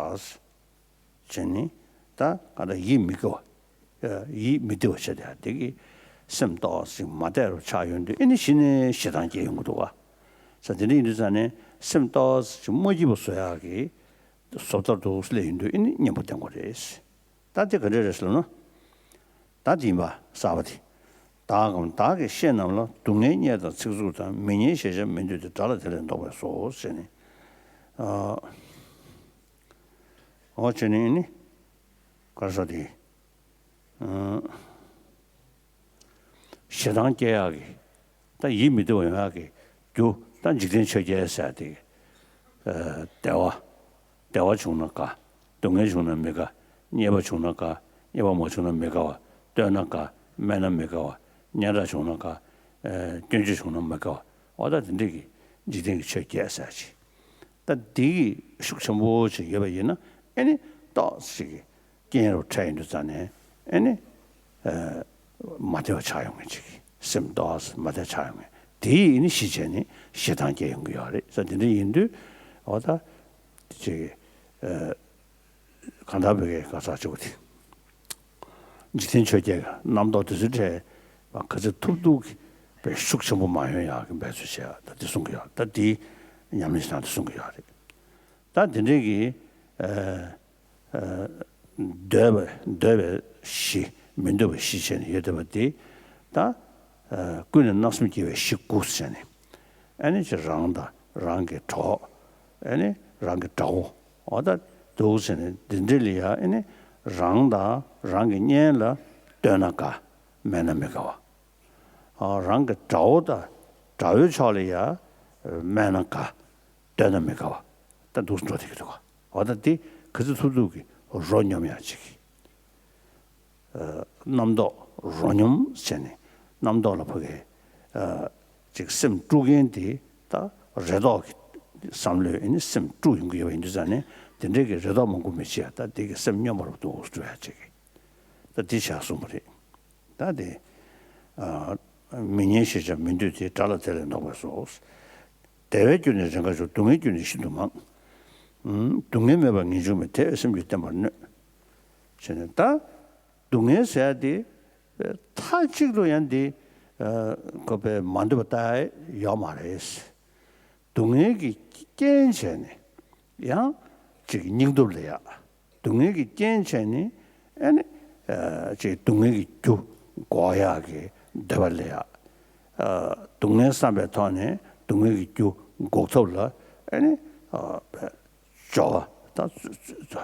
བྱས་ནས་ད་ག་ད་ཡིད་མི་དགེ་བ། ཡིད་མི་བདེ་བ་བྱས་ཏེ་དེ་གི་སེམས་ཏོག་ཙམ་མ་བདེ་བར་ཆགས་ཡོང་དུས་ཨེ་ནི་གཞི་ནས་ཞེ་སྡང་སྐྱེ་ཡོང་གི་འདུག་ག་ས་དེ་འདྲ་ཡིན་དུས་ཙང་ནས་སེམས་ཏོག་ཙམ་མ་སྐྱིད་པ་བཟོ་ཡག་གི་བཟོ་ལྟར་དུ་སླེབས་ཡོང་དུས་ཨེ་ནི་གཉེན་པོ་བསྟེན་དགོས་རེད། ད་དེ་ག་འདྲ་རེད་ཟེར་ལབ་ན། ད་དེ་ཡིན་པ་གསར་པ་དེ། བདག་གམ་བདག་གི་བཤེས་རྣམས་ལ། སྡུག་བསྔལ་བརྙས་དང་ཚིག་རྩུབ་དང་། མི་སྙན་ཞེས་བྱ་མི་འདོད་དེ། དགྲ་ལ་དེ་ལས་བཟློག་པས་སོ་ཟེར་ནས། ཨ། འོ་བྱས་ནས་ནི། ག་རེ་ཟེར་དེ། ཨ། ཞེ་སྡང་སྐྱེ་ཡག་གི། ད་ཡིད་མི་བདེ་བ་ཡོང་ཡག་གི་རྒྱུ་ད་འཇིག་རྟེན་ཆོས་བརྒྱད་ཟེར་ཏེ། ཨ། བདེ་བ། བདེ་བ་བྱུང་ན་དགའ། སྡུག་བསྔལ་བྱུང་ན་མི་དགའ། མཉེས་པ་བྱུང་ན་དགའ། མཉེས་པ་མ་བྱུང་ན་མི་དགའ་བ། བསྟོད་ན་དགའ། སྨད་ན་མི་དགའ་བ། སྙན་གྲགས་བྱུང་ན་དགའ། ཨ། སྐྱོན་བརྗོད་བྱུང་ན་མི་དགའ་བ། འོ་ད་དེ་འདྲས་ཀྱི་འཇིག་རྟེན་གྱི་ཆོས་བརྒྱད་ཟེར་ཅིག་ད་འདི་གི་ཤུགས་ཆེན་པོ་ཅིག་ཡོད་པ་ཡིན་ན་ཨེ་ནི་ཏོག་ཙམ་ཅིག་གི་རྐྱེན་རུ་འཕྲད་ཡོང་དུས་ཙང་ནས་ཨེ་ནི། ཨ། མ་བདེ་བ་ཆགས་ཡོང་མཁན་ཅིག་སེམས་ཏོག་ཙམ་མ་བདེ་ཆགས་ཡོང་མཁན་དེ་ཡིས་ཨེ་ནི་གཞི་བྱས་ནས་ཞེ་སྡང་སྐྱེ་ཡོང་གི་ཡོད་རེད་ས། དེ་འདྲ་ཡིན་དུས་འོ་ད་ཅིག་ཨ། གང་ལྟར་བོད་སྐད་ག་ས་གཅིག་པ་དེ། འཇིག་རྟེན་ཆོས་བརྒྱད་ཀྱི་རྣམ་རྟོག་དེ་ཚོའི་གྲས་ག་ཚོད་ཐུབ་ཐུབ་ཀྱི་དཔེ་ཤུགས་ཆེན་པོ་མ་ཡོང་ཡག་གི་འབད་རྩོལ་བྱེད་ཡག་ད་དེ་གསུང་གི་ཡོད། ད་དེ་ཉམས་ལེན་བྱེད་སྟངས་དེ་གསུང་གི་ཡོད་རེད། ད་དེ་འདྲའི་གི་ཨ། ཨ། འདོད་པ་འདོད་པའི་གཞི་མི་འདོད་པའི་གཞི་བྱས་ནས་ཡོད་བསྡད་པ་དེ་ད། ཨ། ཀུན་ནས་བརྣབ་སེམས་སྐྱེ་བའི་གཞི་དགུ་བྱས་ནས་ཨ་ནི་ཅིག་རང་དང་རང་གི་གྲོགས། ཨེ་ནི་རང་གི་དགྲ་བོ། འོ་ད་འདུག་ཟེར་ནས་འདི་འདྲ་ལ་ཡ་ཨེ་ནི་རང་དང་རང་གི་གཉེན་ལ་བསྟོད་ན་དགའ། སྨད་ན་མི་དགའ་བ། ཨ། རང་གི་དགྲ་བོ་དང་དགྲ་བོའི་ཕྱོགས་ལ་ཡ་སྨད་ན་དགའ། བསྟོད་ན་མི་དགའ་བ། ད་འདུག་འགྲོ་བསྡད་ཀྱི་འདུག་ག་འོ་ད་འདི་ག་ཚོད་ཐུབ་ཐུབ་ཀྱི་རོ་སྙོམས་ཡག་ཅིག་ཨ། རྣམ་རྟོག་རོ་སྙོམས་བྱས་ནས་རྣམ་རྟོག་ལ་ཕ་གི། ཨ། ཅིག་སེམས་དཀྲུག་མཁན་དེ་ད་རེ་དོགས་ཀྱི་བསམ་བློས་ཨེ་ནི་སེམས་དཀྲུག་ཡོང་གི་ཡོད་པ་ཡིན་དུས་ཙང་ནས་དེ་འདྲའི་གི་རེ་དོགས་མང་པོ་མི་བྱེད་ཡ། ད་དེ་གི་སེམས་སྙོམས་པར་འདུག་འགྲོ་ཡ་ཅིག་ད་དེ་བྱས་གསུངས་པ་རེད། ད་དེ། ཨ། མི་སྙན་ཞེས་བྱ་མི་འདོད་དེ། དགྲ་ལ་དེ་ལས་བཟློག་པས་སོ། བདེ་བའི་རྒྱུ་ནི་རེས་འགའ་འབྱུང་། སྡུག་བསྔལ་རྒྱུ་ནི་ཤིན་ཏུ་མང་། ཨུམ། སྡུག་བསྔལ་མེད་པར་ངེས་འབྱུང་མེད། དེ་བས་སེམས་ཀྱིས་བརྟན་པར་གནོད། བྱས་ནས་ད་སྡུག་བསྔལ་ཟེར་ཡ་དེ་མཐའ་གཅིག་ཏུ་ཡང་དེ་ཨ། ཁོ་པས་མ་འདོད་པ་ལྟ་ཡ་ཡོད་མ་རེད། སྡུག་བསྔལ་གྱི་རྐྱེན་བྱས་ནས་ཡང་ཅིག་སྙིང་སྟོབས་སླེབས་ཡ། སྡུག་བསྔལ་གྱི་རྐྱེན་བྱས་ནས་ཨ་ནི་ཨ། ཅིག་སྡུག་བསྔལ་གྱི་རྒྱུ་འགོག་ཡག་གི་འདོད་པ་སླེབས་ཡག་ཨ། སྡུག་བསྔལ་བསམ་པའི་ཐོག་ནས་སྡུག་བསྔལ་གྱི་རྒྱུ་འགོག་ཐབས་ལ་ཨ་ནི་ཨ། སྦྱོར་བ་ ད་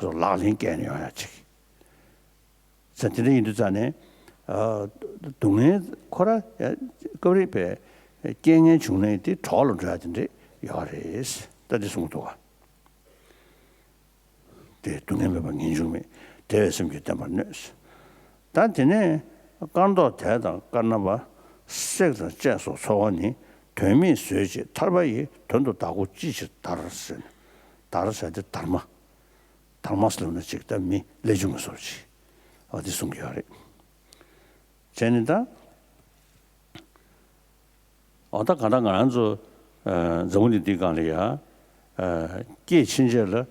ལག་ལེན་བཀལ་ནས་ཡོང་ཡ་ཅིག་ཟེར། དེ་འདྲ་ཡིན་དུས་ཙང་ནས་སྡུག་བསྔལ་ཁོ་ར་སྐབས་རེ་བས་རྐྱེན་ངན་བྱུང་ནས་དེ་གྲོགས་ལ་འགྲོ་ཡ་དེ་འདྲ་ཡོད་རེད། ད་དེ་གསུངས་འདུག་ག་དེ་སྡུག་བསྔལ་མེད་པ་ངེས་འབྱུང་མེད། བདེ་བའི་སེམས་ཀྱིས་བརྟན་པར་གནས། ད་དེ་ནས་དཀར་མདོག་དལ་དང་དཀར་ནམ་པ། བསྲེག་དང་བཅད་སོགས་ཚོར་བ་ནི། དོན་མེད་བཟོད་ཅིང་ཐར་པ་ཡི། དོན་དུ་བདག་པོ་ཅི་ཕྱིར་དར་ཟེར་ནས། དར་ཟེར་དེ་དར་མ། དར་མ་ཟེར་ན་ཅིག་ད་མི་ཀླད་ཆུང་གི་བཟོ་ཅིག་ཨ་དེ་གསུང་གི་ཡོད་རེད། བྱས་ནས་ད། འོ་ད་གང་ལྟར་ང་རང་ཚོ་ཨ་འཛམ་བུ་གླིང་འདིའི་སྒང་ལ་ཡ། ཨ་སྐྱེས་ཕྱིན་ཆད་ལ་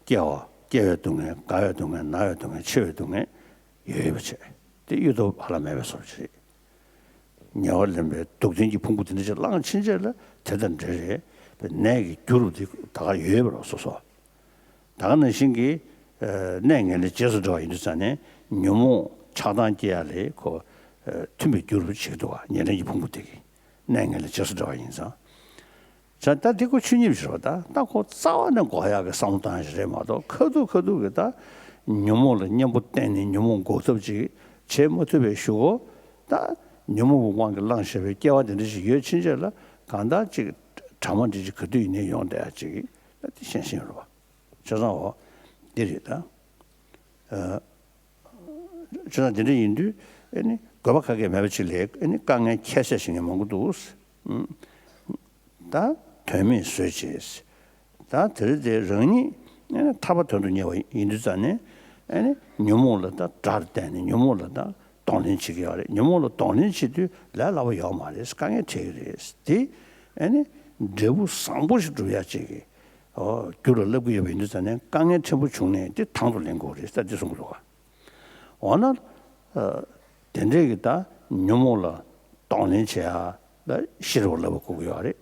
སྐྱེ་བ། སྐྱེ་བའི་སྡུག་བསྔལ། རྒ་བའི་སྡུག་བསྔལ། ན་བའི་སྡུག་བསྔལ། འཆི་བའི་སྡུག་བསྔལ་ཡོད་ཡོད་པ་བྱས། དེ་གཡོལ་ཐབས་ཧ་ལམ་མེད་པའི་བཟོ་ཅིག་རེད། ཉེ་བར་ལེན་པའི་སྡུག་བདེན་གྱི་ཕུང་པོ་དེ་འདྲ་ཅིག་བླངས་ཕྱིན་ཆད་ལ་དེ་དང་འབྲེལ་རེད་པའི་ནད་ཀྱི་རྒྱུ་རུ་དེ་ད་ག་ཡོད་ཡོད་པ་རེད་སོ་སོ། ད་ག་ནང་བཞིན་གྱི་ཨ་གནས་ངན་ལས་རྗེས་སུ་འབྲང་བ་ཡིན་དུས་ཙང་ནས་ཉོན་མོངས་ཆགས་སྡང་སྐྱེ་ཡ་ལས་ཁོ་ཨ་མཐུན་པའི་རྒྱུ་རུ་བྱེད་ཀྱི་འདུག་བ། ཉེ་འབྲེལ་གྱི་ཕུང་པོ་དེ་གི་གནས་ངན་ལས་རྗེས་སུ་འབྲང་བ་ཡིན་ཙང་། བྱས་ད་དེ་ཁོ་ཆོས་ཉིད་ཞིག་རེད་པ། ད་ད་ཁོ་རྩ་བ་ནས་འགོག་ཡག་གི་བསམ་བློ་བཏང་ཡག་ཞིག་རེད་མ་གཏོགས། ཁ་ཐུག་ཁ་ཐུག་གི་ད་ཉོན་མོངས་ལ་གཉེན་པོ་བསྟེན་ནས་ཉོན་མོངས་འགོག་ཐབས་ཅིག་བྱེད་མ་ཐུབ་པའི་གཞུག་གུ། ད་ཉོན་མོངས་ཀྱི་དབང་གིས་བླངས་བཞག་པའི་སྐྱེ་བ་དེ་འདྲ་ཞིག་ཡོད་ཕྱིན་ཆད་ལ། གང་ལྟར་ཅིག་དྲག་མ་འདྲ་ཅིག་ག་དུས་ཡིན་ནའི་ཡོང་བསྡད་ཡག་ཅིག་ད་དེ་ཤེས་བཞིན་རེད་པ། བྱས་ཙང་འོ་འདི་རེད་ད། ཨ། བྱས་ཙང་འདི་འདྲ་ཡིན་དུས་ཨེ་ནི་དགོས་པ་ག་གེ་མེད་པ་ཅིག་ལས་ཨེ་ནི་དཀའ་ངལ་ཁྱད་བསད་བྱེད་མཁན་མང་པོ་འདུག་ད་དོན་མེད་བཟོད་ཅིང་། ད་དེ་རེད་དེ་རང་ཉིད་ཨེ་ནི་ཐར་པ་དོན་དུ་གཉེར་བ་ཡིན་དུས་ཙང་ནས་ཨེ་ནི་ཉོན་མོངས་ལ་ད་དགྲར་བལྟས་ནས་ཉོན་མོངས་ལ་ད་གདོང་ལེན་བྱེད་ཀྱི་ཡོད་རེད། ཉོན་མོངས་ལ་གདོང་ལེན་བྱེད་དུས་ལས་སླ་པོ་ཡོད་མ་རེད། དཀའ་ངལ་འཕྲད་ཀྱི་རེད། དེ་ཨེ་ནི་འབྲས་བུ་བཟང་པོ་ཞིག་སྒྲུབ་ཡག་ཅིག་གི་ཨོ་རྒྱུ་ལ་བསླབ་ཀྱི་ཡོད་པ་ཡིན་དུས་ཙང་ནས་དཀའ་ངལ་ཕྲན་བུ་བྱུང་ནས་དེ་དང་དུ་ལེན་དགོས་རེད་ཟེར་དེ་གསུང་གི་འདུག་ག་འོ་ན། ཨ། དེ་འདྲས་ཀྱི་ད་ཉོན་མོངས་ལ་གདོང་ལེན་བྱེད་ཡ་ལ་ཤེས་རབ་ཀྱི་བསླབ་པ་དགོས་ཀྱི་ཡོད་རེད།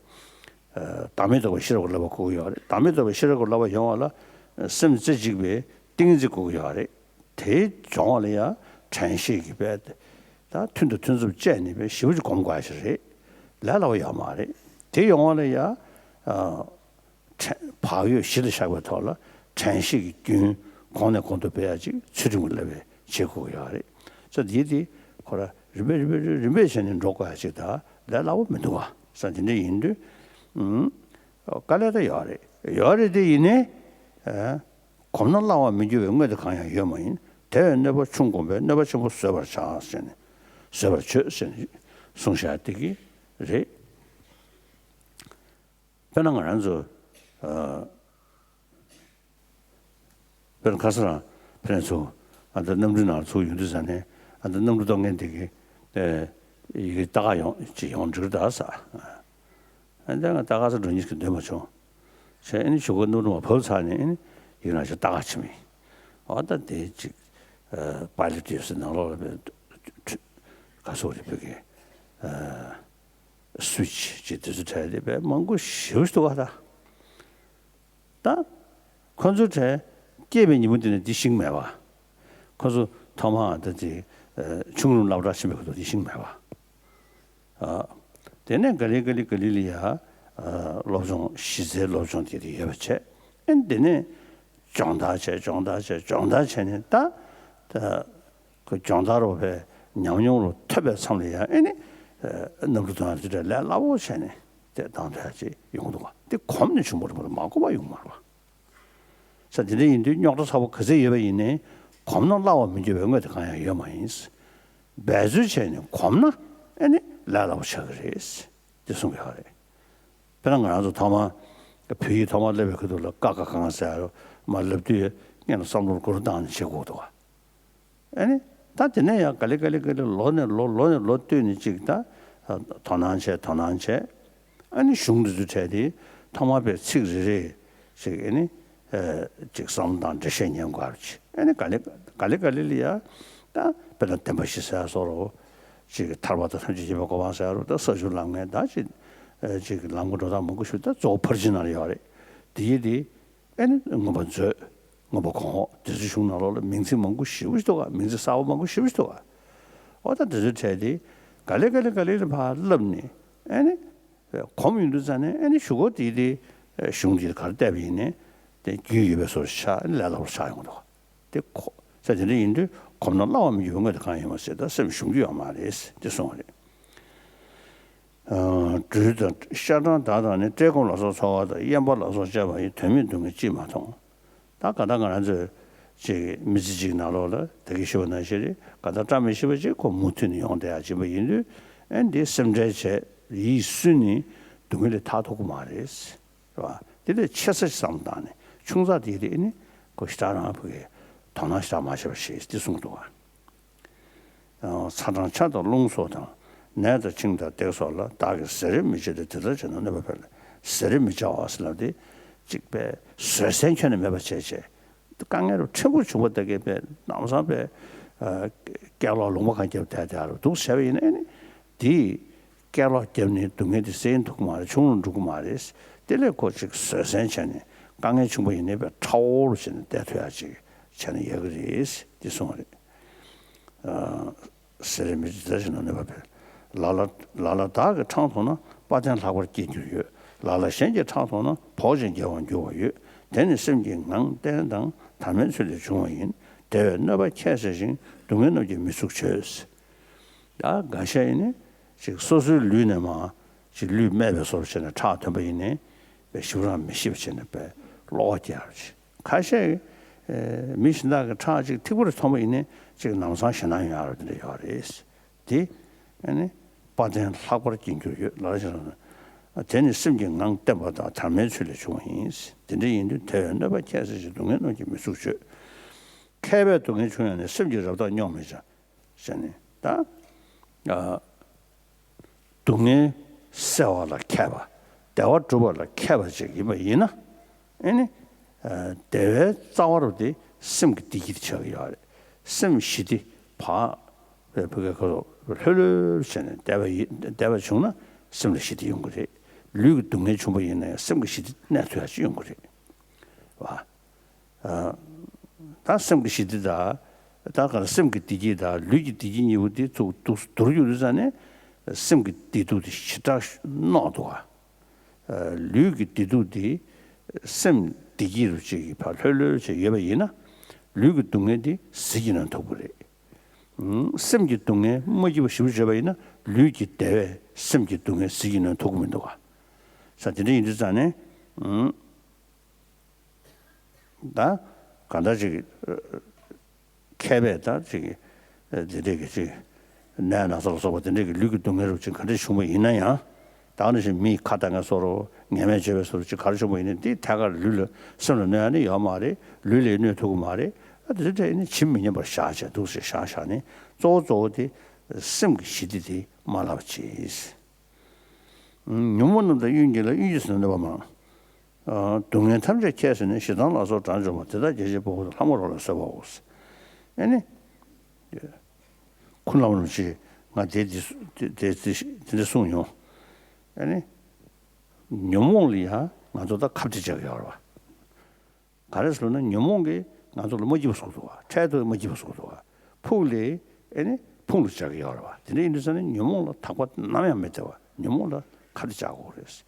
ཨ། བདག་མེད་རྟོགས་པའི་ཤེས་རབ་ཀྱི་བསླབ་པ་དགོས་ཀྱི་ཡོད་རེད། བདག་མེད་རྟོགས་པའི་ཤེས་རབ་ཀྱི་བསླབ་པ་ཡོང་བ་ལ་སེམས་རྩེ་གཅིག་པའི་ཏིང་ངེ་འཛིན་དགོས་ཀྱི་ཡོད་རེད། དེ་སྦྱོང་བ་ལ་ཡ་དྲན་ཤེས་ཀྱི་དཔེ་ད་ཐུན་དང་ཐུན་མཚམས་བཅད་ནས་དཔེ་ཞེ་པོ་ཅིག་སྒོམ་དགོས་ཡ་ཞིག་རེད། ལས་སླ་པོ་ཡོད་མ་རེད། དེ་ཡོང་བ་ལ་ཡ། ཨ། དྲན། བག་ཡོད་གཞི་ལ་བཞག་པའི་ཐོག་ལ་དྲན་ཤེས་ཀྱི་རྒྱུན་གོང་ནས་གོང་དུ་སྤེལ་ཡ་ཅིག་ཚུལ་ཁྲིམས་ཀྱི་བསླབ་པས་བྱེད་དགོས་ཀྱི་ཡོད་རེད། ས་དེ་དེ་ཁོ་ར་རིམ་པས་རིམ་པས་རིམ་པས་བྱས་ནས་འགྲོ་དགོས་ཡ་ཅིག་ད་ལས་སླ་པོ་མི་འདུག་བ། ས་དེ་འདྲ་ཡིན་དུས། ཨུམ། དཀའ་ལས་ད་ཡོད་རེད། ཡོད་རེད་དེ་ཡིན་ནའི། ཨ། གོམས་ན་སླ་བར་མི་འགྱུར་བའི་དངོས་དེ་གང་ཡང་ཡོད་མ་ཡིན། དེ་བས་གནོད་པ་ཆུང་བསྒོམས་པས་གནོད་པ་ཆེན་པོ་བཟོད་པར་བྱ་ཟེར་ནས། བཟོད་པར་བྱོས་ཟེར་ནས་གསུངས་བཞག་དེ་གི་རེད། དཔེར་ན་ང་རང་ཚོ། ཨ། དཔེར་ན་ཁ་སང་རང་ཕེབས་ནས་ཚུར་ཨ་ད་གནམ་གྲུའི་ནང་ཚུར་ཡོང་དུས་ཙ་ནས། ཨ་ད་གནམ་གྲུ་གཏོང་མཁན་དེ་གིས། ཨེ། ཡི་གེ་ལྟ་ག་ཡོང་ཅིག་ཡོང་འགྲིག་གི་རེད་ད་ཟེར། ཨ་ད་ང་ལྟ་ག་ས་འགྲོ་སྙིང་གི་འདོད་མ་བྱུང་། བྱས་ཨ་ནི་གཞུག་གུ་གནམ་གྲུ་མར་བབས་ཚར་ནས་ཨ་ནི་ཡིག་ནང་ཞིག་ལྟ་ག་ཕྱིན་པ་ཡིན། འོ་ད་དེ་ཅིག་ཨ། པའི་ལེ་ཊི་ཟེར་ནང་ལོགས་ལ་པའི་ག་སོགས་རེད་བོད་ཀྱི། ཨ། སུའི་ཆི་ཅིག་དེ་ཚོ་བྲིས་ཏེ་དཔེ་མང་པོ་ཞེ་པོ་ཞིག་འདུག་ག་ད། ད་ཁོ་ཚོ་གྲས་སྐྱེས་པའི་ཉིན་མོ་དེ་ནས་འདི་ཤེས་ཀྱི་མེད་པ། ཁོ་ཚོ་ཐོག་མར་ད་དེ་ཨ་ཆུང་རུང་སློབ་གྲྭར་ཕྱིན་པའི་སྐབས་དུ་འདི་ཤེས་ཀྱི་མེད་པ། ཨ། དེ་ནས་ག་ལེ་ག་ལེ་ག་ལེ་ལ་ཡ། ཨ། སློབ་སྦྱོང་། གཞི་རྩའི་སློབ་སྦྱོང་དེ་དེ་ཡོད་པ་བྱས། ཨ་ནི་དེ་ནས་སྦྱོང་བརྡར་བྱས། སྦྱོང་བརྡར་བྱས། སྦྱོང་བརྡར་བྱས་ནས་ད། ད། ཁོ་སྦྱོང་བརྡར་རོགས་པའི་ཉམས་མྱོང་རོགས་ཐོབ་པའི་མཚམས་ལ་ཡང་ཨེ་ནི། ཨ། གནམ་གྲུ་གཏོང་ཡ་དེ་འདྲ་ལས་སླ་པོ་བྱས་ནས་དེ་བཏང་ཐུབ་ཡ་ཅིག་ཡོང་གི་འདུག་ག་དེ་གོམས་ནས་བྱུང་བ་རེད་མ་གཏོགས་མ་གོམས་པ་ཡོང་མ་རེད་པ། ས་དེ་འདྲ་ཡིན་དུས་རྙོག་དྲ་ཚ་པོ་ག་ཚོད་ཡོད་པ་ཡིན་ནའི་གོམས་ན་སླ་བར་མི་འགྱུར་བའི་དངོས་དེ་གང་ཡང་ཡོད་མ་ཡིན། འབད་རྩོལ་བྱས་ནས་གོམས་ན་ཨེ་ནི་ལས་སླ་པོ་ཆགས་ཀྱི་རེད། དེ་གསུང་གི་ཡོད་རེད། དཔེར་ན་ང་རང་ཚོ་ཐོག་མར་བོད་ཡིག་ཐོག་མར་སླེབས་པའི་ཁ་ཐུག་ལ་ཀ་ཁ་ག་ང་ཟེར་ཡ་མར་ལབ་དུས་སྔོན་ལ་བསམ་བློ་སྒོ་རུ་བཏང་ནས་བྱེད་དགོས་འདུག་ག་ཨ་ནི་ད་དེ་ནས་ཡང་ག་ལེ་ག་ལེ་ག་ལེ་ལོ་ནས་ལོ། ལོ་ནས་ལོ་བསྟུད་ནས་ཅིག་ད་དོ་སྣང་བྱས། དོ་སྣང་བྱས། ཨ་ནི་གཞུང་འདི་ཚོ་བྲལ་ཏེ་ཐོག་མར་པའི་ཚིག་རེ་རེ་ཞིག་ཨ་ནི་ཨ་ཅིག་བསམ་བློ་བཏང་འགྲེལ་བཤད་ཉན་དགོས་པ་ཅིག་ཨ་ནི་ག་ལེ་ག་ལེ་ག་ལེ་ལ་ཡ་ད་དཔེར་ན་བདེན་པ་བཞི་ཟེར་སོགས་རོ། ཅིག་ཐར་པ་དང་ཐམས་ཅད་མཁྱེན་པའི་གོ་འཕང་ཟེར་རོ། ད་ས་བཅུ་ལམ་ལྔའི་ད་ཅིག་ཨ་ཅིག་ལམ་གྱི་འགྲོ་སྟངས་མང་པོ་ཞིག་ད་གཙོ་བོ་ཕར་ཕྱིན་ནང་ལ་ཡོད་རེད། དེ་ཡིན་དེ། ཨེ་ནི་མངོན་པ་མཛོད། མངོན་པ་གོང་འོག་དེ་ཚོའི་གཞུང་ནང་ལོགས་ལ་མིང་ཚིག་མང་པོ་ཞེ་པོ་ཞིག་འདུག་ག་མིང་ཚིག་གསར་པ་མང་པོ་ཞེ་པོ་ཞིག་འདུག་ག་འོ་ད་དེ་ཚོའི་གྲས་དེ་ག་ལེ་ག་ལེ་ག་ལེ་ལ་ཕར་བསླབས་ནས་ཨེ་ནི་གོམས་ཡོང་དུས་ཙ་ནས་ཨེ་ནི་གཞུག་གུ་དེ་དེ་གཞུང་དེ་ག་རེ་བལྟས་པ་ཡིན་ནའི་ དེ་རྒྱུས་ཡོད་པའི་བཟོ་ཞིག་ཆགས། ལས་སླ་པོ་ཆགས་ཡོང་གི་འདུག་དེ་ཁོ་ས་དེ་འདྲ་ཡིན་དུས་གོམས་ན་སླ་བ་མི་འགྱུར་བའི་དངོས་དེ་གང་ཡིན་པ་ཟེར། ད་སེམས་ཞུམ་རྒྱུ་ཡོད་མ་རེད་དེ་གསུངས་པ་རེད། སྦྲུལ་དང་ཤ་སྦྲང་དག་དང་ནི། བཀྲེས་སྐོམ་ལ་སོགས་ཚོར་བ་དང་། གཡན་པ་ལ་སོགས་བཅས་པ་ཡི། དོན་མེད་སྡུག་བསྔལ་ཅིས་མ་མཐོང་། ད་ག་ད་ང་རང་ཚོས་ཅིག་མི་ཚེ་གཅིག་ནང་ལོགས་ལ་ད་གིན་ཞུས་པ་ནང་བཞིན་རེད། ག་ད་བཀྲ་མི་ཤིས་པ་ཅིག་ཁོ་མུ་མཐུད་ནས་ཡོང་བསྡད་ཡ་ཅིག་ཡིན་པ་ཡིན་དུས། ཨེ་འདི་སེམས་ཁྲལ་བྱས་ཡིད་སུན་ནས་སྡུག་བསྔལ་ལས་ཐར་ཐུབ་ཀྱི་མ་རེད། རེད་བ། དེ་ལས་ཆེ་ས་ཞིག་བསམ་བཏང་ནས་ཆུང་ཙག་དེ་རེད། ཨེ་ནི་ཁོ་ཞེ་དྲག་རང་ཕ་གི་དོ་སྣང་ཞེ་དྲག་མ་བྱས་པ་ཞིག་འདི་གསུངས་འདུག་བ། ཚ་གྲང་ཆར་དང་རླུང་སོགས་དང་། ནས་དང་འཆིང་དང་རྡེག་སོགས་ལ། བདག་གིས་བཟོད་རེས་མི་བྱེད་དེ། དེ་ལྟར་བྱས་ན་གནོད་པ་འཕེལ། བཟོད་རེས་མི་བྱ་བ་ཟེར་ལབ་དེ་གཅིག་པས་བཟོད་བསྲན་ཁྱོན་ནས་མེད་པ་བྱས་བྱས། དཀའ་ངལ་རུ་ཕྲན་བུ་བྱུང་བ་དེ་གས་པས་ལམ་སང་པས་སྐད་ལོག་ལུང་པ་གང་བརྒྱབ་བསྡད་བསྡད་རུ་འདུག་བྱས་པ་ཡིན་ན། ཨེ་ནི་དེས་སྐད་ལོག་བརྒྱབ་ནས་སྡུག་བསྔལ་དེ་སེལ་ཐུབ་ཀྱི་མ་རེད། ཆུང་རུ་འགྲོ་གི་མ་རེད། དེ་ལས་ཁོ་ཅིག་བཟོད་བསྲན་བྱས་ནས་དཀའ་ངལ་བྱུང་བ་ཡིན་ནའི་པས་ཁྲ་བོ་རུ་བྱས་ནས་བསྡད་ཐུབ་ཡ་ཅིག་བྱས་ན་ཡག་གི་རེད་འདི་གསུངས་པ་རེད། བཟོད་རེས་མི་བྱེད་དེ་ལྟར་བྱས་ན་གནོད་པ་འཕེལ། ལ་ལ་ལ་ལ་བདག་གིས་ཕྲང་མཐོང་ན། དཔའ་བརྟན་ལྷག་པར་སྐྱེ་འགྱུར་ཡོད། ལ་ལ་གཞན་གྱིས་ཕྲང་མཐོང་ན། བོགས་ཤིང་བརྒྱལ་བར་འགྱུར་བ་ཡོད། དེ་ནི་སེམས་ཀྱི་ངང་བརྟན་དང་དར་མའི་ཚུལ་ལས་བྱུང་བ་ཡིན། དེ་བས་གནོད་པ་ཁྱད་བསད་ཅིང་། སྡུག་བསྔལ་རྣམས་ཀྱིས་མི་ཚུགས་བྱོས། ད་འགའ་ཤས་ཡིན་ནི་ཅིག་སོ་སོའི་ལུས་ནས་མར་ཅིག་ལུས་སྨད་པའི་བཟོ་བྱས་ནས་ཁྲག་ཐོན་པ་ཡིན་ནའི་པས་ཞིབ་རང་མི་ཤེས་པ་བྱས་ནས་པས་གློ་བ་རྒྱག་ཡ་ཅིག་ཁ་ཤས་ཨེ་མི་གཞན་དག་གི་ཁྲག་ཅིག་ཐིགས་པ་རེ་མཐོང་པ་ཡིན་ནའི་ཅིག་ལམ་སང་ཞེད་སྣང་ཡོང་ཡ་རེ་དེ་འདྲ་ཡོད་རེད། དེ་ཨ་ནི་དཔའ་བརྟན་ལྷག་པར་སྐྱེ་འགྱུར་ཡོད། ལ་ལ་ཞེས་དང་། དེ་ནི་སེམས་ཀྱི་ངང་བརྟན་པ་དང་དར་མའི་ཚུལ་ལས་བྱུང་བ་ཡིན། དེ་འདྲ་ཡིན་དུས་དེ་བས་གནོད་པ་ཁྱད་བསད་ཅིང་། སྡུག་བསྔལ་རྣམས་ཀྱིས་མི་ཚུགས་བྱོས། མཁས་པས་སྡུག་བསྔལ་ཆུང་ཡང་ནི། སེམས་ཀྱི་རབ་རྟོག་རྙོག་མི་བྱ། ཟེར་ནས་ད། ཨ། སྡུག་བསྔལ་སེལ་བ་ལ་མཁས་པ། བདེ་བ་སྒྲུབ་པ་ལ་མཁས་པ་ཅིག་ཡིན་པ་ཡིན་ན། ཨེ་ནི། ཨ། བདེ་བའི་རྩ་བ་རུ་དེ་སེམས་ཀྱི་བདེ་སྐྱིད་ཆགས་ཀྱི་ཡོད་རེད། སེམས་ཞི་བདེ་བག་ཕེབས་པའི་སྐབས་སུ་ལྷོད་ལྷོད་བྱས་ནས་བདེ་བ་ཡི་བདེ་བ་བྱུང་ན་སེམས་ལ་ཞི་བདེ་ཡོང་གི་རེད། ལུས་ཀྱི་སྡུག་བསྔལ་བྱུང་པ་ཡིན་ན་ཡང་སེམས་ཀྱི་ཞི་བདེ་གནས་ཐུབ་ཡག་ཅིག་ཡོང་གི་རེད་བ། ད་སེམས་ཀྱི་ཞི་བདེ་དང་། ད་ག་རེ་སེམས་ཀྱི་བདེ་སྐྱིད་དང་ལུས་ཀྱི་བདེ་སྐྱིད་གཉིས་པོ་དེ་ཚུགས་འདུག་བསྡུར་རྒྱུ་དུས་ཙང་ནས་སེམས་ཀྱི་བདེ་སྡུག་དེ་ཞེ་དྲག་རྙོག་འདུག་ག་ལུས་ཀྱི་བདེ་སྡུག་དེ་སེམས་བདེ་སྐྱིད་རུ་ཅིག་གི་བར་ལྷོད་ལྷོད་བྱས་ཡོད་པ་ཡིན་ན། ལུས་ཀྱི་སྡུག་བསྔལ་དེ་ཟིལ་གྱིས་གནོན་ཐུབ་ཀྱི་རེད། སེམས་ཀྱི་སྡུག་བསྔལ་མ་སྐྱིད་པ་ཞེ་པོ་ཅིག་ཡོད་པ་ཡིན་ན་ལུས་ཀྱི་བདེ་བས་སེམས་ཀྱི་སྡུག་བསྔལ་ཟིལ་གྱིས་གནོན་ཐུབ་ཀྱི་མི་འདུག་ག་ས་དེ་འདྲ་ཡིན་དུས་ཙང་ནས། ད་གང་ལྟར་ཅིག་མཁས་པས་ད་ཅིག་དེ་འདྲས་ཀྱི་ཅིག་ནད་ན་ཚ་ལ་སོགས་པ་དེ་འདྲས་ཀྱི་ལུས་ཀྱི་སྡུག་བསྔལ་རུ་ཅིག་ག་འདྲས་བྱུང་བ་ཡིན་ན་ཡང་། ད་ནང་བཞིན་མིས་ཁ་བཏང་མཁན་བཟོ་འདྲ། ངན་སྨྲས་བྱས་པའི་བཟོ་འདྲ་ཅིག་ག་རེ་བྱུང་བ་ཡིན་ན་དེ་ཐད་ཀར་ལུས་ལ་སེམས་ལ་གནོད་ཡ་ནི་ཡོད་མ་རེད། ལུས་ལ་གནོད་ཐུབ་ཀྱི་མ་རེད། ཨ་དེ་འདྲས་ནི་ཇི་མི་སྙམ་པར་བཞག་བྱས་འདུག་སེ་བཞག་བཞག་ནས་གཙོ་བོ་གཙོ་བོ་དེ་སེམས་ཀྱི་ཞི་བདེ་དེ་མ་བརླག་པ་བྱེད། ཉོན་མོངས་རྣམས་དང་གཡུལ་འགྱེད་ལ། གཡུལ་འགྱེད་ཟེར་ན་གནོད་པ་མང་། སྡུག་བསྔལ་ཐམས་ཅད་ཁྱད་བསད་ནས། ཞེ་སྡང་ལ་སོགས་དགྲར་འཇོམས་པ། དེ་དག་རྒྱལ་བྱེད་པོ་ལྷ་མོ་རོ་ལ་གསོལ་བའོ། ཨེ་ནི། ཁུ་ལམ་རམ་ཞིག་ང་དེ་དེ་དེ་དེ་དེ་འདྲ་གསུངས་མྱོང་། ཨེ་ནི། ཉོན་མོངས་ལ་ཡང་ང་ཚོ་ད་ཁ་གཏད་བཅག་གི་ཡོད་རེད་བ། ག་རེ་ཟེར་ན་ཉོན་མོངས་ཀྱིས་ང་ཚོ་ལ་མ་སྐྱིད་པ་བཟོ་གི་འདུག་བ། འཕྲལ་དུ་མ་སྐྱིད་པ་བཟོ་གི་འདུག་བ། ཕུགས་ལ་ཨེ་ནི་ཕུང་དུ་བཅག་གི་ཡོད་རེད་བ། དེ་འདྲ་ཡིན་དུས་ཙང་ནས་ཉོན་མོངས་ལ་དག་པ་ནམ་ཡང་མི་སྟེར་བ། ཉོན་མོངས་ལ་ཁ་གཏད་བཅག་དགོས་རེད།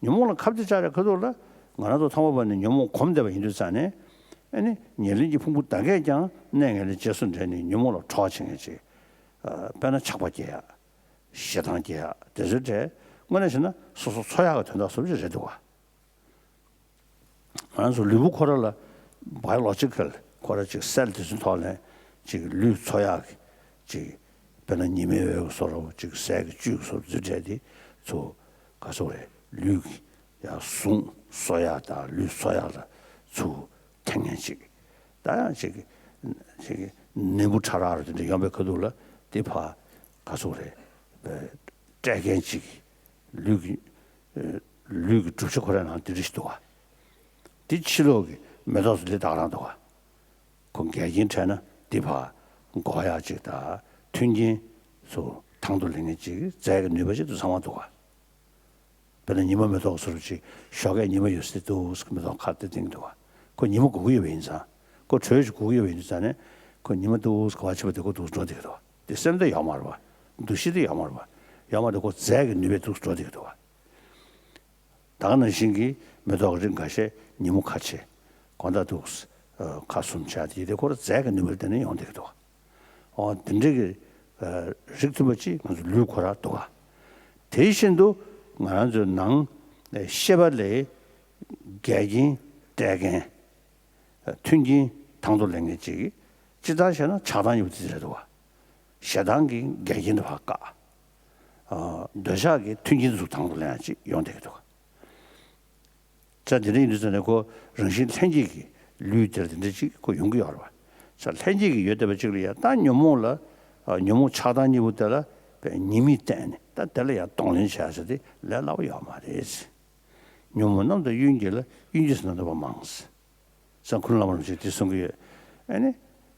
ཉོན་མོངས་ལ་ཁ་གཏད་བཅག་ཡ་ཁ་ཐུག་ལ་ང་རང་ཚོ་ཐོག་མ་བར་ནས་ཉོན་མོངས་གོམས་བསྡད་པ་ཡིན་དུས་ཙང་ནས། ཨེ་ནི་ཉེར་ལེན་གྱི་ཕུང་པོ་ད་གས་ཀྱང་གནས་ངན་ལེན་རྗེས་སུ་འབྲེལ་ནས་ཉོན་མོངས་ལ་གྲོགས་བྱེད་མཁན་ཅིག་དཔེར་ན་ཆགས་པ་སྐྱེ་ཡ། ཞེ་སྡང་སྐྱེ་ཡ་དེ་ཚོའི་གྲས་དངོས་གནས་བྱས་ན་སོ་སོ་འཚོ་ཡག་གི་དོན་དག་བཟོ་འདྲ་ཅིག་རེད་འདུག་བ། ང་རང་ཚོ་ལུས་པོ་ཁོ་ར་ལ་བའི་ལོ་ཇི་ཀལ་ཁོ་ར་ཅིག་སེལ་དེ་ཚོའི་ཐོག་ནས་ཅིག་ལུས་འཚོ་ཡག་གི་ཅིག་དཔེར་ན་ཉི་མའི་འོད་ཀྱི་བཟོ་འདྲ་བོ་ཅིག་ཟས་ཀྱི་བཅུད་ཀྱི་བཟོ་འདྲ་དེ་ཚོ་ག་ཚོད་རེད། ལུས་ཀྱི་ཡང་ཟུངས་གསོ་ཡག་དང་ལུས་འཚོ་ཡག་ལ་ཚུར་འཐེན་མཁན་ཅིག་ད་ཡང་ཅིག་ཅིག་ནད་འབུ་ཕྲ་རགས་རུ་དེ་འདྲ་ཡོང་པའི་ཁ་ཐུག་ལ་དེ་ཕར་ག་ཚོད་རེད། སྤྲད་མཁན་ཅིག་ལུས་ཀྱི་ལུས་ཀྱི་གྲུབ་ཆ་ཁོ་རའི་ནང་དེ་འདྲ་ཞིག་འདུག་བ། དེ་ཕྱི་ལོགས་ཀྱི་མེ་ཏོག་ཚོ་ལས་དག་རང་འདུག་བ། ཁོ་འགལ་རྐྱེན་འཕྲད་ན་དེ་ཕར་འགོག་ཡག་ཅིག་དང་མཐུན་རྐྱེན་ཚོ་དང་དུ་ལེན་མཁན་ཅིག་རྫས་ཀྱི་ནུས་པ་ཅིག་ཏུ་ཚང་མ་འདུག་བ། དཔེར་ན་ཉི་མ་མེ་ཏོག་ཟེར་བ་ཅིག་ཞོགས་ཀས་ཉི་མ་ཡོད་སའི་འདུག་སེ་མེ་ཏོག་ཁ་དེ་ལྡིང་འདུག་བ། ཁོ་ཉི་མ་སྒུག་གི་ཡོད་པ་ཡིན་ཙང་། ཁོ་དྲོད་ཅིག་སྒུག་གི་ཡོད་པ་ཡིན་དུས་ཙང་ནས་ཁོ་ཉི་མ་འདུག་སེ་ག་པར་ཕྱིན་པ་དེ་ཁོ་འདུག་སེ་འགྲོ་བསྡད་ཀྱི་འདུག་བ། དེ་སེམས་ད་ཡོད་མ་རེད་བ། འདུ་ཤེས་ད་ཡོད་མ་རེད་བ། ཡོད་མ་རེད། ཁོ་རྫས་ཀྱི་ནུས་པས་འདུག་སེ་འགྲོ་བསྡད་ཀྱི་འདུག་བ། ད་ག་ནང་བཞིན་གྱི་མེ་ཏོག་གི་རིགས་འགའ་ཤས་ཉིན་མོ་ཁ་ཕྱེ། དགོངས་དག་འདུག་ཁ་གསུམ་བྱས་ཏེ་ཡིད་བདེ་སྐོར་ར་རྫས་ཀྱི་ནུས་པ་ལ་བརྟེན་ནས་ཡོང་བསྡད་ཀྱི་འདུག་འོ་དེ་འདྲའི་གི་རིགས་མཐུན་པ་ཅིག་ང་ཚོ་ལུས་ཁོ་ར་འདུག་ག་དེ་བཞིན་དུ་ང་རང་ཚོའི་ནང་ཤེས་པ་ལས་འགལ་རྐྱེན་སྤྲད་མཁན། མཐུན་རྐྱེན་དང་དུ་ལེན་མཁན་ཅིག་སྤྱིར་བཏང་བཤད་ན་ཆགས་སྡང་གཉིས་པོ་དེ་རེད་འདུག་ག་ཞེ་སྡང་གི་འགལ་རྐྱེན་དུ་ཕར་བཀག་འདོད་ཆགས་ཀྱི་མཐུན་རྐྱེན་དུ་དང་དུ་ལེན་ཡ་ཅིག་ཡོང་བསྡད་ཀྱི་འདུག་ག་ས་དེ་འདྲ་ཡིན་དུས་ཙང་ནས་ཁོ་རང་བཞིན་ལྷན་སྐྱེས་ཀྱི་ལུས་དེར་དེ་འདྲ་ཅིག་ཁོ་ཡོང་གི་ཡོད་རེད་བ། ས་ལྷན་སྐྱེས་ཀྱི་ཡོད་བསྡད་པ་ཅིག་ལ་ཡང་ད་ཉོན་མོངས་ལ་ཉོན་མོངས་ཆགས་སྡང་གཉིས་པོ་དེ་ལ་ཉེས་དམིགས་བསྟན་ནས་ད་དེ་ལ་ཡང་གདོང་ལེན་བྱས་ཟེར་དེ་ལས་སླ་པོ་ཡོད་མ་རེད། ཉོན་མོངས་རྣམས་དང་གཡུལ་འགྱེད་ལ། གཡུལ་འགྱེད་སུ་རྣམ་རྟོག་པ་མང་། སང་ཁུ་ལུ་བླ་མ་རིན་པོ་ཆེས་དེ་གསུང་གི་ཡོད། ཨ་ནི།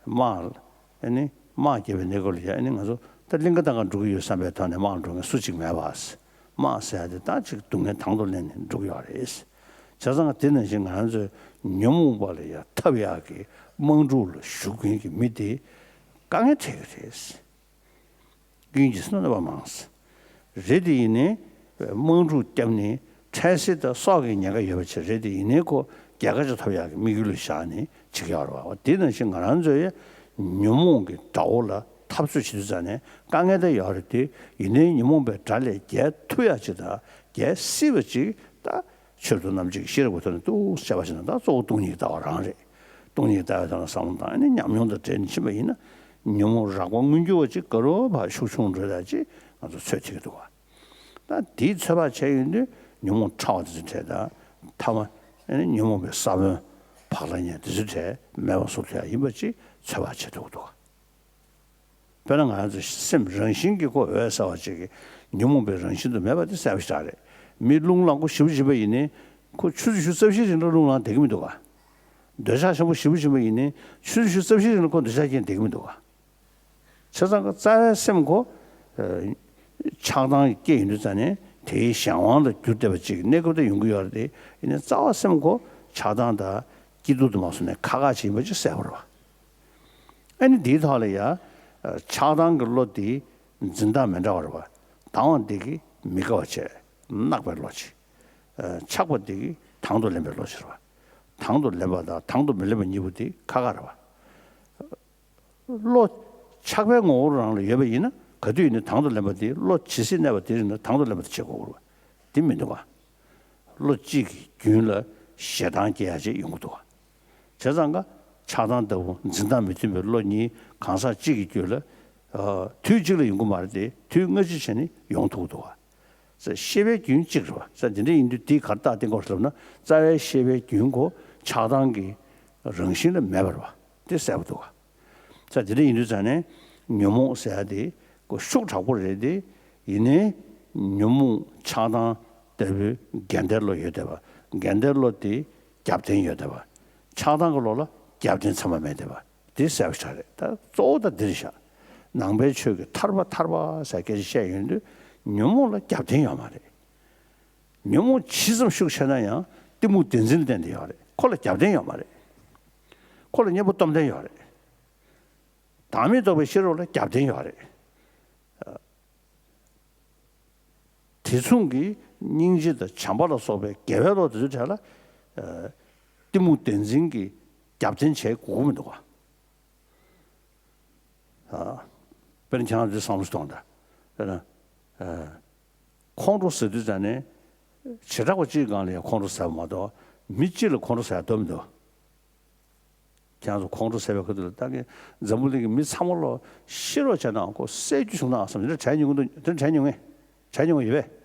དམག་ཨ་ནི། དམག་རྒྱབ་པའི་གནས་སྐབས་ལ་ཡ་ཨ་ནི་ང་ཚོ་ད་གླིང་ག་ལྟ་ག་འགྲོ་གི་ཡོད་བསམ་པའི་ཐོག་ནས་དམག་ལ་འགྲོ་མཁན་སུ་གཅིག་མེད་པ། དམག་ཟེར་ཡ་དེ་ད་ཅིག་སྡུག་བསྔལ་དང་དུ་ལེན་ནས་འགྲོ་གི་ཡོད་རེད། བྱས་ཙང་དེ་ནང་བཞིན་ང་རང་ཚོའི་ཉོན་མོངས་པ་ལ་ཡ་འཐབ་ཡག་གི་དམག་འཁྲུག་ལ་ཞུགས་མཁན་གྱི་མི་དེ་དཀའ་ངལ་འཕྲད་ཀྱི་རེད། གཡུལ་འགྱེད་སུ་རྣམ་རྟོག་པ་མང་། རེད་དེ་ཡིན་ནའི་དམག་འཁྲུག་བརྒྱབ་ནས་འཕྲལ་སེལ་དང་སྲོག་གི་ཉེན་ཁ་ཡོད་པ་ཅིག་རེད་དེ་ཡིན་ནའི་ཁོ་རྒྱལ་ཁ་ཅིག་ཐོབ་ཡག་གི་དམིགས་ཡུལ་ལ་བཞག་ནས་བྱེད་ཀྱི་ཡོད་རེད་བ། དེ་ནང་བཞིན་ང་རང་ཚོའི་ཉོན་མོངས་ཀྱི་དགྲ་བོ་ལ་འཐབ་རྩོད་བྱེད་དུས་ཙང་ནས་དཀའ་ངལ་ད་ཡོད་རེད་དེ་ཡིན་ནའི་ཉོན་མོངས་པའི་དགྲ་ལས་རྒྱལ་ཐུབ་ཡག་ཅིག་དང་རྒྱལ་སྲིད་པ་ཅིག་ད་ཆོས་མདོ་རྣམ་འབྱེད་ཀྱི་ཤེས་རབ་ཀྱི་ཐོག་ནས་ཏོག་ཙམ་བཤད་པ་ཞིག་ན་ད་གཙོ་བོ་སྟོང་ཉིད་ཀྱི་ལྟ་བ་རང་རེད། སྟོང་ཉིད་ལྟ་བའི་ཐོག་ནས་བསམ་བློ་བཏང་ནས་ཉམས་མྱོང་དང་འབྲེལ་ནས་ཕྱིན་པ་ཡིན་ན། ཉོན་མོངས་རགས་པ་མངོན་གྱུར་བ་ཅིག་ག་རུ་ཕར་ཤུགས་ཆུང་འགྲོ་ཡ་ཅིག་ང་ཚོ་ཚོད་ཐིག་འདུག་བ། ད་དེའི་ཚོད་དཔག་བྱས་ཡོང་དུས་ཉོན་མོངས་ཕྲ་བ་དེ་ཚོའི་གྲས་དང་ཐ་མ་ཨ་ནི་ཉོན་མོངས་པའི་ས་བོན་བག་ལ་ཉལ་དེ་ཚོའི་གྲས་མེད་པ་བཟོ་ཐུབ་ཡ་ཡིན་པ་ཅིག་ཚོད་དཔག་བྱེད་ཐུབ་ཀྱི་འདུག་བ། དཔེར་ན་ང་རང་ཚོ་སེམས་རང་བཞིན་གྱིས་ཁོ་འོད་གསལ་བ་ཅིག་གི་ཉོན་མོངས་པའི་རང་བཞིན་དུ་མེད་པ་དེ་གསལ་པོ་ཞེ་དྲག་རེད། མི་རླུང་ལངས་པོ་ཞེ་པོ་ཅིག་ཡིན་ནའི་ཁོ་ཆུ་ཚོད་བཅུ་རྩ་བཞིའི་རིང་ལ་རླུང་ལངས་བསྡད་ཀྱི་མི་འདུག་ག་འདོད་ཆགས་ཆེན་པོ་ཞེ་པོ་ཅིག་ཡིན་ནའི་ཆུ་ཚོད་བཅུ་རྩ་བཞིའི་རིང་ལ་ཁོ་འདོད་ཆགས་སྐྱེས་བསྡད་ཀྱི་མི་འདུག་ག་བྱས་ཙང་ཀ་རྩ་བའི་སེམས་ཁོ། ཆགས་སྡང་སྐྱེ་ཡོང་དུས་ཙང་ནས་དེའི་གཞན་དབང་ལ་གྱུར་བསྡད་པ་ཅིག་གནས་སྐབས་དེ་ཡོང་གི་ཡོད་རེད་དེ་ཡིན་ནའི་རྩ་བ་སེམས་ཁོ་ཆགས་སྡང་དང་སྐྱིད་སྡུག་དུ་མ་སོང་ནས་ཁག་ཁག་ཅིག་ཡིན་པ་ཅིག་གསལ་པོ་རེད་བ། ཨ་ནི་འདིའི་ཐོག་ལ་ཡ། ཆགས་སྡང་གི་བློ་དེ་འཛིན་སྟངས་མི་འདྲ་བ་རེད་བ། དང་བ་འདི་གི་མི་དགའ་བ་བྱས། གནག་པའི་བློ་ཅིག་ཆགས་པ་འདི་གི་དང་དུ་ལེན་པའི་བློ་ཅིག་རེད་བ། དང་དུ་ལེན་པ་དང་དང་དུ་མི་ལེན་པ་གཉིས་པོ་དེ་ཁག་ཁག་རེད་བ། བློ། ཆགས་པའི་ངོ་བོ་རང་ལ་ཡོད་པ་ཡིན་ན་ག་དུས་ཡིན་ན་དང་དུ་ལེན་པ་དེ་བློ་ཇི་སྲིད་གནས་པ་དེ་རིང་ན་དང་དུ་ལེན་པ་དེ་བྱེད་དགོས་རེད་བ། དེ་མི་འདུག་ག་བློ་གཅིག་གི་རྒྱུན་ལ་ཞེ་སྡང་སྐྱེ་ཡ་ཅིག་ཡོང་གི་འདུག་ག་བྱས་ཙང་ཀ་ཆགས་སྡང་ལྟ་བུ་འཛིན་སྟངས་མི་མཐུན་པའི་བློ་གཉིས་གང་ཟག་གཅིག་གི་རྒྱུད་ལ་དུས་གཅིག་ལ་ཡོང་གི་མ་རེད་དེ་དུས་སྔ་ཕྱི་བྱས་ནས་ཡོང་ཐུབ་ཀྱི་འདུག་ག་ཤེས་པའི་རྒྱུན་གཅིག་རེད་བ། ས་འདི་འདྲ་ཡིན་དུས་འདི་གར་རྟགས་བསྟན་དགོས་ལབ་ན་རྩ་བའི་ཤེས་པའི་རྒྱུན་གོ་ཆགས་སྡང་གི་རང་བཞིན་ལ་མེད་པ་རེད་བ། དེ་གསལ་པོ་འདུག་ག་ས་འདི་འདྲ་ཡིན་དུས་ཙང་ནས་ཉོན་མོངས་ཟེར་ཡ་དེ་གོ་ཤུགས་དྲག་པོ་རེད་དེ་ཡིན་ནའི་ཉོན་མོངས་ཆགས་སྡང་ལྟ་བུའི་འགལ་ཟླའི་བློ་ཡོད་བསྡད་པ་འགལ་ཟླའི་བློ་དེ་རྒྱབ་རྟེན་ཡོད་བསྡད་པ་ཆགས་སྡང་གི་བློ་ལ་རྒྱབ་རྟེན་ཚང་མ་མེད་བསྡད་པ། འདི་གསལ་པོ་ཞིག་རེད། ད་གཙོ་བོ་ད་འདིར་བཞག་ནང་པའི་ཆོས་ཀྱི་ཐར་པ་ཐར་པ་ཟེར་སྐད་ཆ་བཤད་ཡོང་དུས་ཉོན་མོངས་ལ་རྒྱབ་རྟེན་ཡོད་མ་རེད། ཉོན་མོངས་ཇི་ཙམ་ཤུགས་ཆེ་ན་ཡང་གཏི་མུག་བདེན་འཛིན་ལ་བརྟེན་ཏེ་ཡོད་རེད། ཁོ་ལ་རྒྱབ་རྟེན་ཡོད་མ་རེད། ཁོ་ལ་གཉེན་པོ་སྟོབས་ལྡན་ཡོད་རེད། བདག་མེད་རྟོགས་པའི་ཤེས་རབ་ལ་རྒྱབ་རྟེན་ཡོད་རེད། དེ་མཚུངས་ཀྱི་སྙིང་རྗེ་དང་བྱམས་པ་ལ་སོགས་པའི་དགེ་བའི་བློ་དེ་ཚོའི་གྲས་ལ་ཨ་གཏི་མུག་བདེན་འཛིན་གྱི་རྒྱབ་རྟེན་བྱེད་དགོས་ཀྱི་མི་འདུག་ག་ཨ་དཔེར་ན་ཁྱེད་རང་ཚོས་བསམ་བློ་ཞིག་གཏོང་དང་། དཔེར་ན་ཨ་ཁོང་ཁྲོ་ཟེར་དུས་ཙང་ནས་བྱེ་བྲག་པ་གཅིག་སྒང་ལ་ཡང་ཁོང་ཁྲོ་ཟེར་བ་མ་གཏོགས་མི་གཅིག་ལ་ཁོང་ཁྲོ་ཟེར་ཡ་འདུག་མི་འདུག་ཁྱེད་རང་ཚོ་ཁོང་ཁྲོ་ཟེར་བའི་ཁ་ཐུག་ལ་ད་གིན་འཛམ་བུ་གླིང་གི་མི་ཚང་མ་ལོ་ཤི་རོགས་བྱས་ནའང་ཁོ་བསད་རྒྱུ་བྱུང་ན་བསམ་དེ་འདྲ་དྲན་མྱོང་གི་འདུག་དེ་འདྲ་དྲན་མྱོང་ངེས་དྲན་མྱོང་གི་ཡོད་པས།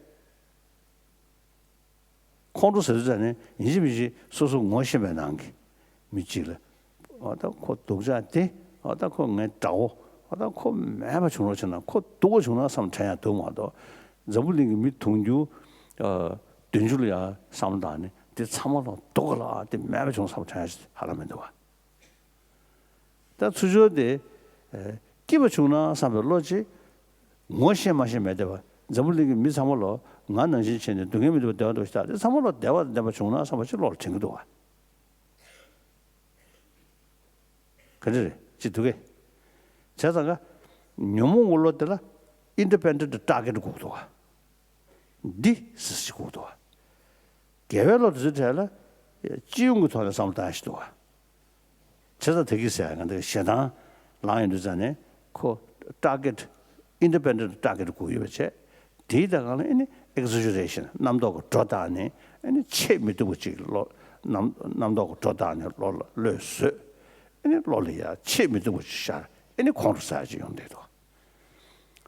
ཁོང་ཁྲོ་ཟེར་དུས་ཙང་ནས་ཡིན་གཅིག་མིན་གཅིག་སོ་སོ་ངོ་ཤེས་པའི་ནང་གི་མི་གཅིག་ལ་ཨ་ད་ཁོ་སྡུག་ཅག་དེ་ཨ་ད་ཁོ་ངའི་དགྲ་བོ་ཨ་ད་ཁོ་མེད་པ་བྱུང་རོགས་བྱས་ན་ཁོ་སྡུག་པ་བྱུང་ན་བསམ་དྲན་ཡ་འདུག་མ་གཏོགས་འཛམ་བུ་གླིང་གི་མི་དུང་ཕྱུར་ཨ་བདུན་ཅུ་ལ་ཡ་བསམ་བློ་བཏང་ནས་དེ་ཚང་མ་ལ་སྡུག་ག་ལ་དེ་མེད་པ་བྱུང་བསམ་དྲན་ཡ་ཧ་ལམ་མི་འདུག་བ། ད་ཚུར་ཕྱོགས་དེ་ཨ་སྐྱིད་པ་བྱུང་ན་བསམ་པའི་བློ་ཅིག་ངོ་ཤེས་མ་ཤེས་མེད་བསྡད་པ། འཛམ་བུ་གླིང་གི་མི་ཚང་མ་ལོ་ང་ནང་བཞིན་བྱས་ནས་སྡུག་བསྔལ་མི་འདུག་པ་བདེ་བ་འདུག་ཞེ་དྲག་དེ་ཚང་མ་ལོ་བདེ་བ་བདེ་བ་བྱུང་ན་བསམ་པ་ཅིག་བློ་ལ་དྲན་གྱི་འདུག་བ། ག་འདྲ་རེད་ཅི་འདུག་གས། བྱས་ཙང་ཀ་ཉོན་མོངས་ཀྱི་བློ་དེ་ལ་ཨིན་ཌི་པེན་ཌེན་ཊི་ཊར་གེ་ཊི་དགོས་འདུག་བ། འདི་ཟེར་ཞིག་དགོས་འདུག་བ། དགེ་བའི་བློ་དེ་ཚོའི་གྲས་ལ་ སྤྱི་ཡོངས་ཀྱི་ཐོག་ནས་བསམ་བློ་བཏང་ཡ་ཞིག་འདུག་བ། བྱས་ཙང་དེ་གི་ཟེར་ཡ་གང་ལྟར་ཞེ་སྡང་ལངས་ཡོང་དུས་ཙང་ནས་ཁོ་target, independent target དགོས་ཡོད་པ་བྱས། དེའི་ད་གང་ལ་ཨེ་ནི་exaggeration རྣམ་རྟོག་གི་སྒྲོ་བཏགས་ནས་ཨེ་ནི་ཆེས་མི་སྡུག་པ་ཅིག་བློ་རྣམ་རྣམ་རྟོག་གི་སྒྲོ་བཏགས་ནས་བློ་ལ་བློས་བཟོས། ཨེ་ནི་བློ་ལ་ཡ་ཆེས་མི་སྡུག་པ་ཅིག་ཤར། ཨེ་ནི་ཁོང་ཁྲོ་ཟ་ཡ་ཅིག་ཡོང་བསྡད་འདུག།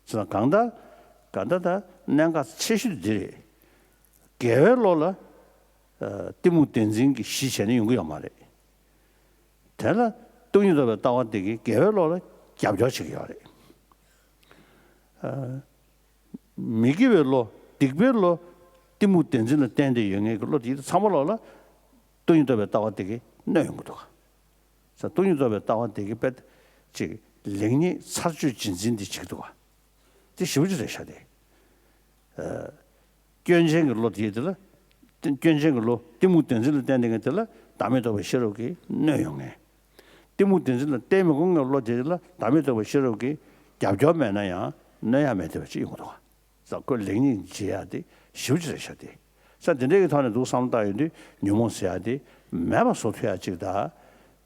ཙང་གང་ལྟར་གང་ལྟར་ད་གནད་འགག་ཆེ་ཤོས་དེ་རེད། རྒྱལ་བའི་བློ་ལ་ཨ་གཏི་མུག་བདེན་འཛིན་གྱི་གཞི་བྱས་ནས་ཡོང་གི་ཡོད་མ་རེད། དེ་ལ་སྟོང་ཉིད་རྟོགས་པའི་ལྟ་བ་དེ་གིས་རྒྱལ་བའི་བློ་ལ་རྒྱབ་སྐྱོར་བྱེད་ཀྱི་ཡོད་རེད། ཨ་མི་དགེ་བའི་བློ། སྡིག་པའི་བློ། གཏི་མུག་བདེན་འཛིན་ལ་བརྟེན་ཏེ་ཡོད་མཁན་གྱི་བློ་དེ་ཚང་མ་ལོག་ལ་སྟོང་ཉིད་རྟོགས་པའི་ལྟ་བ་དེ་གིས་གནོད་ཡོང་གི་འདུག་ག། ས་སྟོང་ཉིད་རྟོགས་པའི་ལྟ་བ་དེ་གིས་དཔེ་ཅིག་ལེགས་ཉེས་ཚར་གཅོད་རྗེས་འཛིན་འདི་བྱེད་ཀྱི་འདུག་ག། དེ་ཞེ་པོ་ཅིག་རེད་ཤག་སྟེ། ཨ་སྐྱོན་ཅན་གྱི་བློ་དེ་དེ་ལ། སྐྱོན་ཅན་གྱི་བློ་གཏི་མུག་བདེན་འཛིན་ལ་བརྟེན་ཏེ་ངས་དེ་ལ་བདག་མེད་རྟོགས་པའི་ཤེས་རབ་ཀྱིས་གནོད་ཡོང་ངེས། གཏི་མུག་བདེན་འཛིན་ལ་བརྟེན་མི་དགོས་ངེས་བློ་དེ་ལ་བདག་མེད་རྟོགས་པའི་ཤེས་རབ་ཀྱིས་རྒྱབ་སྐྱོར་མེད་ན་ཡང་གནོད་ཡ་མེད་བསྡད་པ་ཅིག་ཡོང་གི་འདུག་ག། ས་ཁོས་ལེགས་ཉེས་འབྱེད་ཡ་དེ་ཞེ་པོ་ཅིག་རེད་ཤག་སྟེ། ས་དེ་འདྲའི་གི་ཐོག་ནས་འདུག་བསམ་བློ་བཏང་ཡོང་དུས་ཉོན་མོངས་ཟེར་ཡ་དེ་མེད་པ་བཟོ་ཐུབ་ཡ་ཅིག་དང་།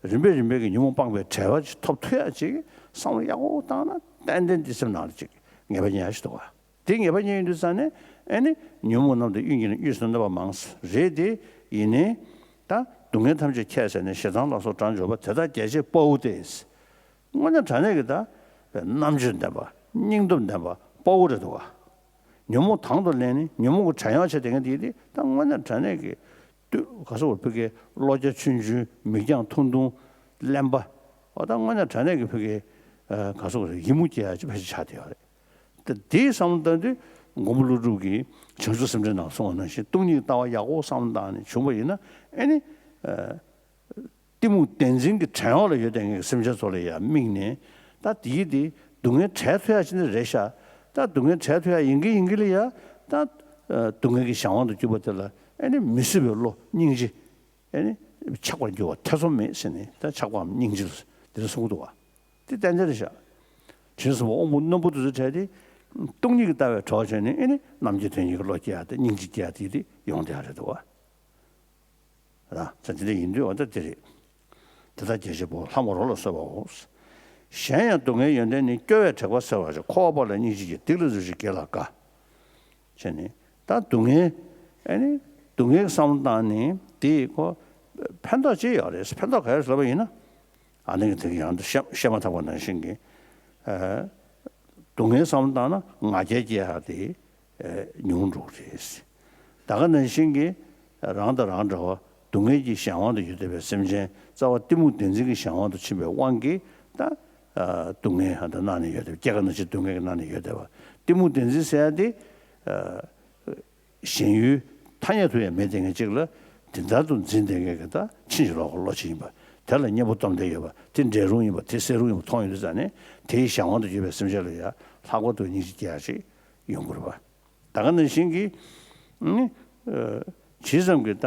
རིམ་པས་རིམ་པས་ཀྱི་ཉོན་མོངས་སྤངས་པའི་བྲལ་བ་ཅིག་ཐོབ་ཐུབ་ཡ་ཅིག་བསམ་བློ་ཡག་པོ་བཏང་ན་ཏན་ཏན་དེ་སེམས་ནང་ལ་ཅིག་ངེས་པ་རྙེད་ཡ་ཞིག་འདུག་ག། དེ་ངེས་པ་རྙེད་ཡོང་དུས་ཙང་ནས་ཨེ་ནི་ཉོན་མོངས་རྣམས་དང་གཡུལ་འགྱེད་ན་གཡུལ་སོགས་གནོད་པ་མང་ཟེར་རེད་དེ། ཡིན་ནའི་ད་སྡུག་བསྔལ་ཐམས་ཅད་ཁྱད་བསད་ནས་ཞེ་སྡང་ལ་སོགས་དགྲར་འཇོག་པ་དེ་དག་རྒྱལ་བྱེད་དཔའ་བོ་སྟེ། དངོས་གནས་དྲང་གནས་ཀྱི་ད་རྣམ་དཔྱོད་ལྡན་པ་སྙིང་སྟོབས་ལྡན་པ་དཔའ་བོ་རེད་འདུག་ག། ཉོན་མོངས་དང་དུ་ལེན་ནས་ཉོན་མོངས་ཀྱི་བྲན་གཡོག་བྱས་བསྡད་མཁན་དེ་དེ་ད་དངོས་གནས་དྲང་གནས་ཀྱི་དུས་ག་ས་བར་ཕ་གིའི་བློ་རྒྱ་ཆུང་ཆུང་མིག་རྒྱང་ཐུང་ཐུང་གླེན་པ། འོ་ད་དངོས་གནས་དྲང་གནས་ཀྱི་ཕ་གིའི་ག་ས་བར་ཡི་མུག་སྐྱེ་ཡ་ཅིག་ཕལ་ཆེར་ཆགས་བསྡད་ཡོད་རེད། ད་དེའི་བསམ་བློ་བཏང་དུས་མགོན་པོ་ཀླུ་སྒྲུབ་ཀྱིས་བྱང་ཆུབ་སེམས་འགྲེལ་ནང་གསུངས་པ་ནང་བཞིན་སྟོང་ཉིད་ཀྱི་ལྟ་བ་ཡག་པོ་བསམ་བློ་བཏང་ནས་བྱུང་བ་ཡིན་ན་ཨེ་ནི། གཏི་མུག་བདེན་འཛིན་གྱི་བྲན་གཡོག་ལ་ཡོད་བསྡད་མཁན་གྱི་སེམས་ཅན་ཚོ་ལ་ཡང་དམིགས་ནས་ད་དེའི་དེ་སྡུག་བསྔལ་བྲལ་ཐུབ་ཡ་ཅིག་ནི་རེད་ཤག། ད་སྡུག་བསྔལ་བྲལ་ཐུབ་ཡ་ཡིན་གྱི་ཡིན་གྱི་ལ་ཡ་ད་སྡུག་བསྔལ་གྱི་གཞན་དབང་དུ་གྱུར་པ་དེ་ལ་ཨེ་ནི་མི་བཟོད་པའི་བློ་སྙིང་རྗེ་ཨེ་ནི་ཆགས་པར་འགྱུར་བ་ཐེ་ཚོམ་མེད་ཟེར་ནས་ད་ཆགས་པའམ་སྙིང་རྗེ་ལ་དེ་འདྲ་གསུང་གི་འདུག་བ། དེ་ཏན་ཏན་རེད་ཤག། དྲིན་གསུམ་པ་དབང་པོ་རྣོན་པོ་དེ་ཚོ་བྲལ་ཏེ་སྟོང་ཉིད་ཀྱི་ལྟ་བའི་གྲོགས་བྱས་ནས་ཨེ་ནི་རྣམ་མཁྱེན་དོན་གཉེར་གྱི་བློ་སྐྱེ་ཡ་དེ་སྙིང་རྗེ་སྐྱེ་ཡ་དེ་དེ་ཡོང་བསྡད་ཡ་རེད་འདུག་བ། ར། ད་དེ་འདྲ་ཡིན་དུས་འོ་ད་དེ་རེད། དེ་དག་རྒྱལ་བྱེད་དཔའ་བོ་ལྷ་མོ་རོ་ལ་སོགས་པའོ། གཞན་ཡང་སྡུག་བསྔལ་ཡོན་ཏན་ནི། སྐྱོ་བས་དྲེགས་པ་སེལ་བར་བྱེད། འཁོར་བ་པོ་ལ་སྙིང་རྗེ་སྐྱེ། སྡིག་ལ་རྫུ་འཕྲུལ་བགེགས་ལ་དགའ། བྱས་ནས་ད་སྡུག་བསྔལ་ཨེ་ནི་སྡུག་བསྔལ་གྱི་བསམ་བློ་བཏང་ནས་དེ་ཁོ་ཕན་ཐོགས་ཅི་ཡོད་རེད། ཕན་ཐོགས་ག་རེ་ལབ་པ་ཡིན་ན། ཨ་ནི་གི་དེ་གི་ཡང་དུ་བཤད་བཤད་མ་ཐག་པ་ནང་བཞིན་གྱི། ཨ་སྡུག་བསྔལ་བསམ་བློ་བཏང་ན་ང་རྒྱལ་སྐྱེ་ཡ་དེ། ཨེ་ཉུང་འགྲོ་གི་རེད། ད་ག་ནང་བཞིན་གྱི་རང་དང་རང་འདྲ་བ་སྡུག་བསྔལ་གྱི་གཞན་དབང་དུ་ཡོད་བསྡད་པའི་སེམས་ཅན་རྩ་བ་གཏི་མུག་བདེན་འཛིན་གྱི་གཞན་དབང་དུ་ཕྱིན་པའི་དབང་གིས་ད་ཨ་སྡུག་བསྔལ་ཧ་ད་གནང་ནས་ཡོད་བསྡད་པ་སྐྱེ་རྒ་ན་འཆིའི་སྡུག་བསྔལ་གྱི་གནང་ནས་ཡོད་བསྡད་པ་གཏི་མུག་བདེན་འཛིན་ཟེར་ཡ་དེ་ཨ་གཞན་ཡུལ་ཐ་སྙད་དུ་ཡང་མེད་བསྡད་མཁན་ཅིག་ལ་དེ་ལྟར་དུ་འཛིན་བསྡད་མཁན་གྱི་ད་ཕྱིན་ཅི་ལོག་གི་བློ་ཅིག་ཡིན་པ་དེ་ལ་གཉེན་པོ་སྡོམ་བསྡད་ཡོད་པ་དེ་འདྲེན་རུང་ཡིན་པ་དེ་སེལ་རུང་ཡིན་པ་མཐོང་ཡོང་དུས་ཙང་ནས་དེའི་གཞན་དབང་དུ་གྱུར་པའི་སེམས་ཅན་ལ་ཡང་ལྷག་པར་དུ་སྙིང་རྗེ་སྐྱེ་ཡ་ཅིག་ཡོང་དགོས་རེད་པ། ད་ག་ནང་བཞིན་གྱི། ནི། ཇི་ཙམ་གྱི་ད།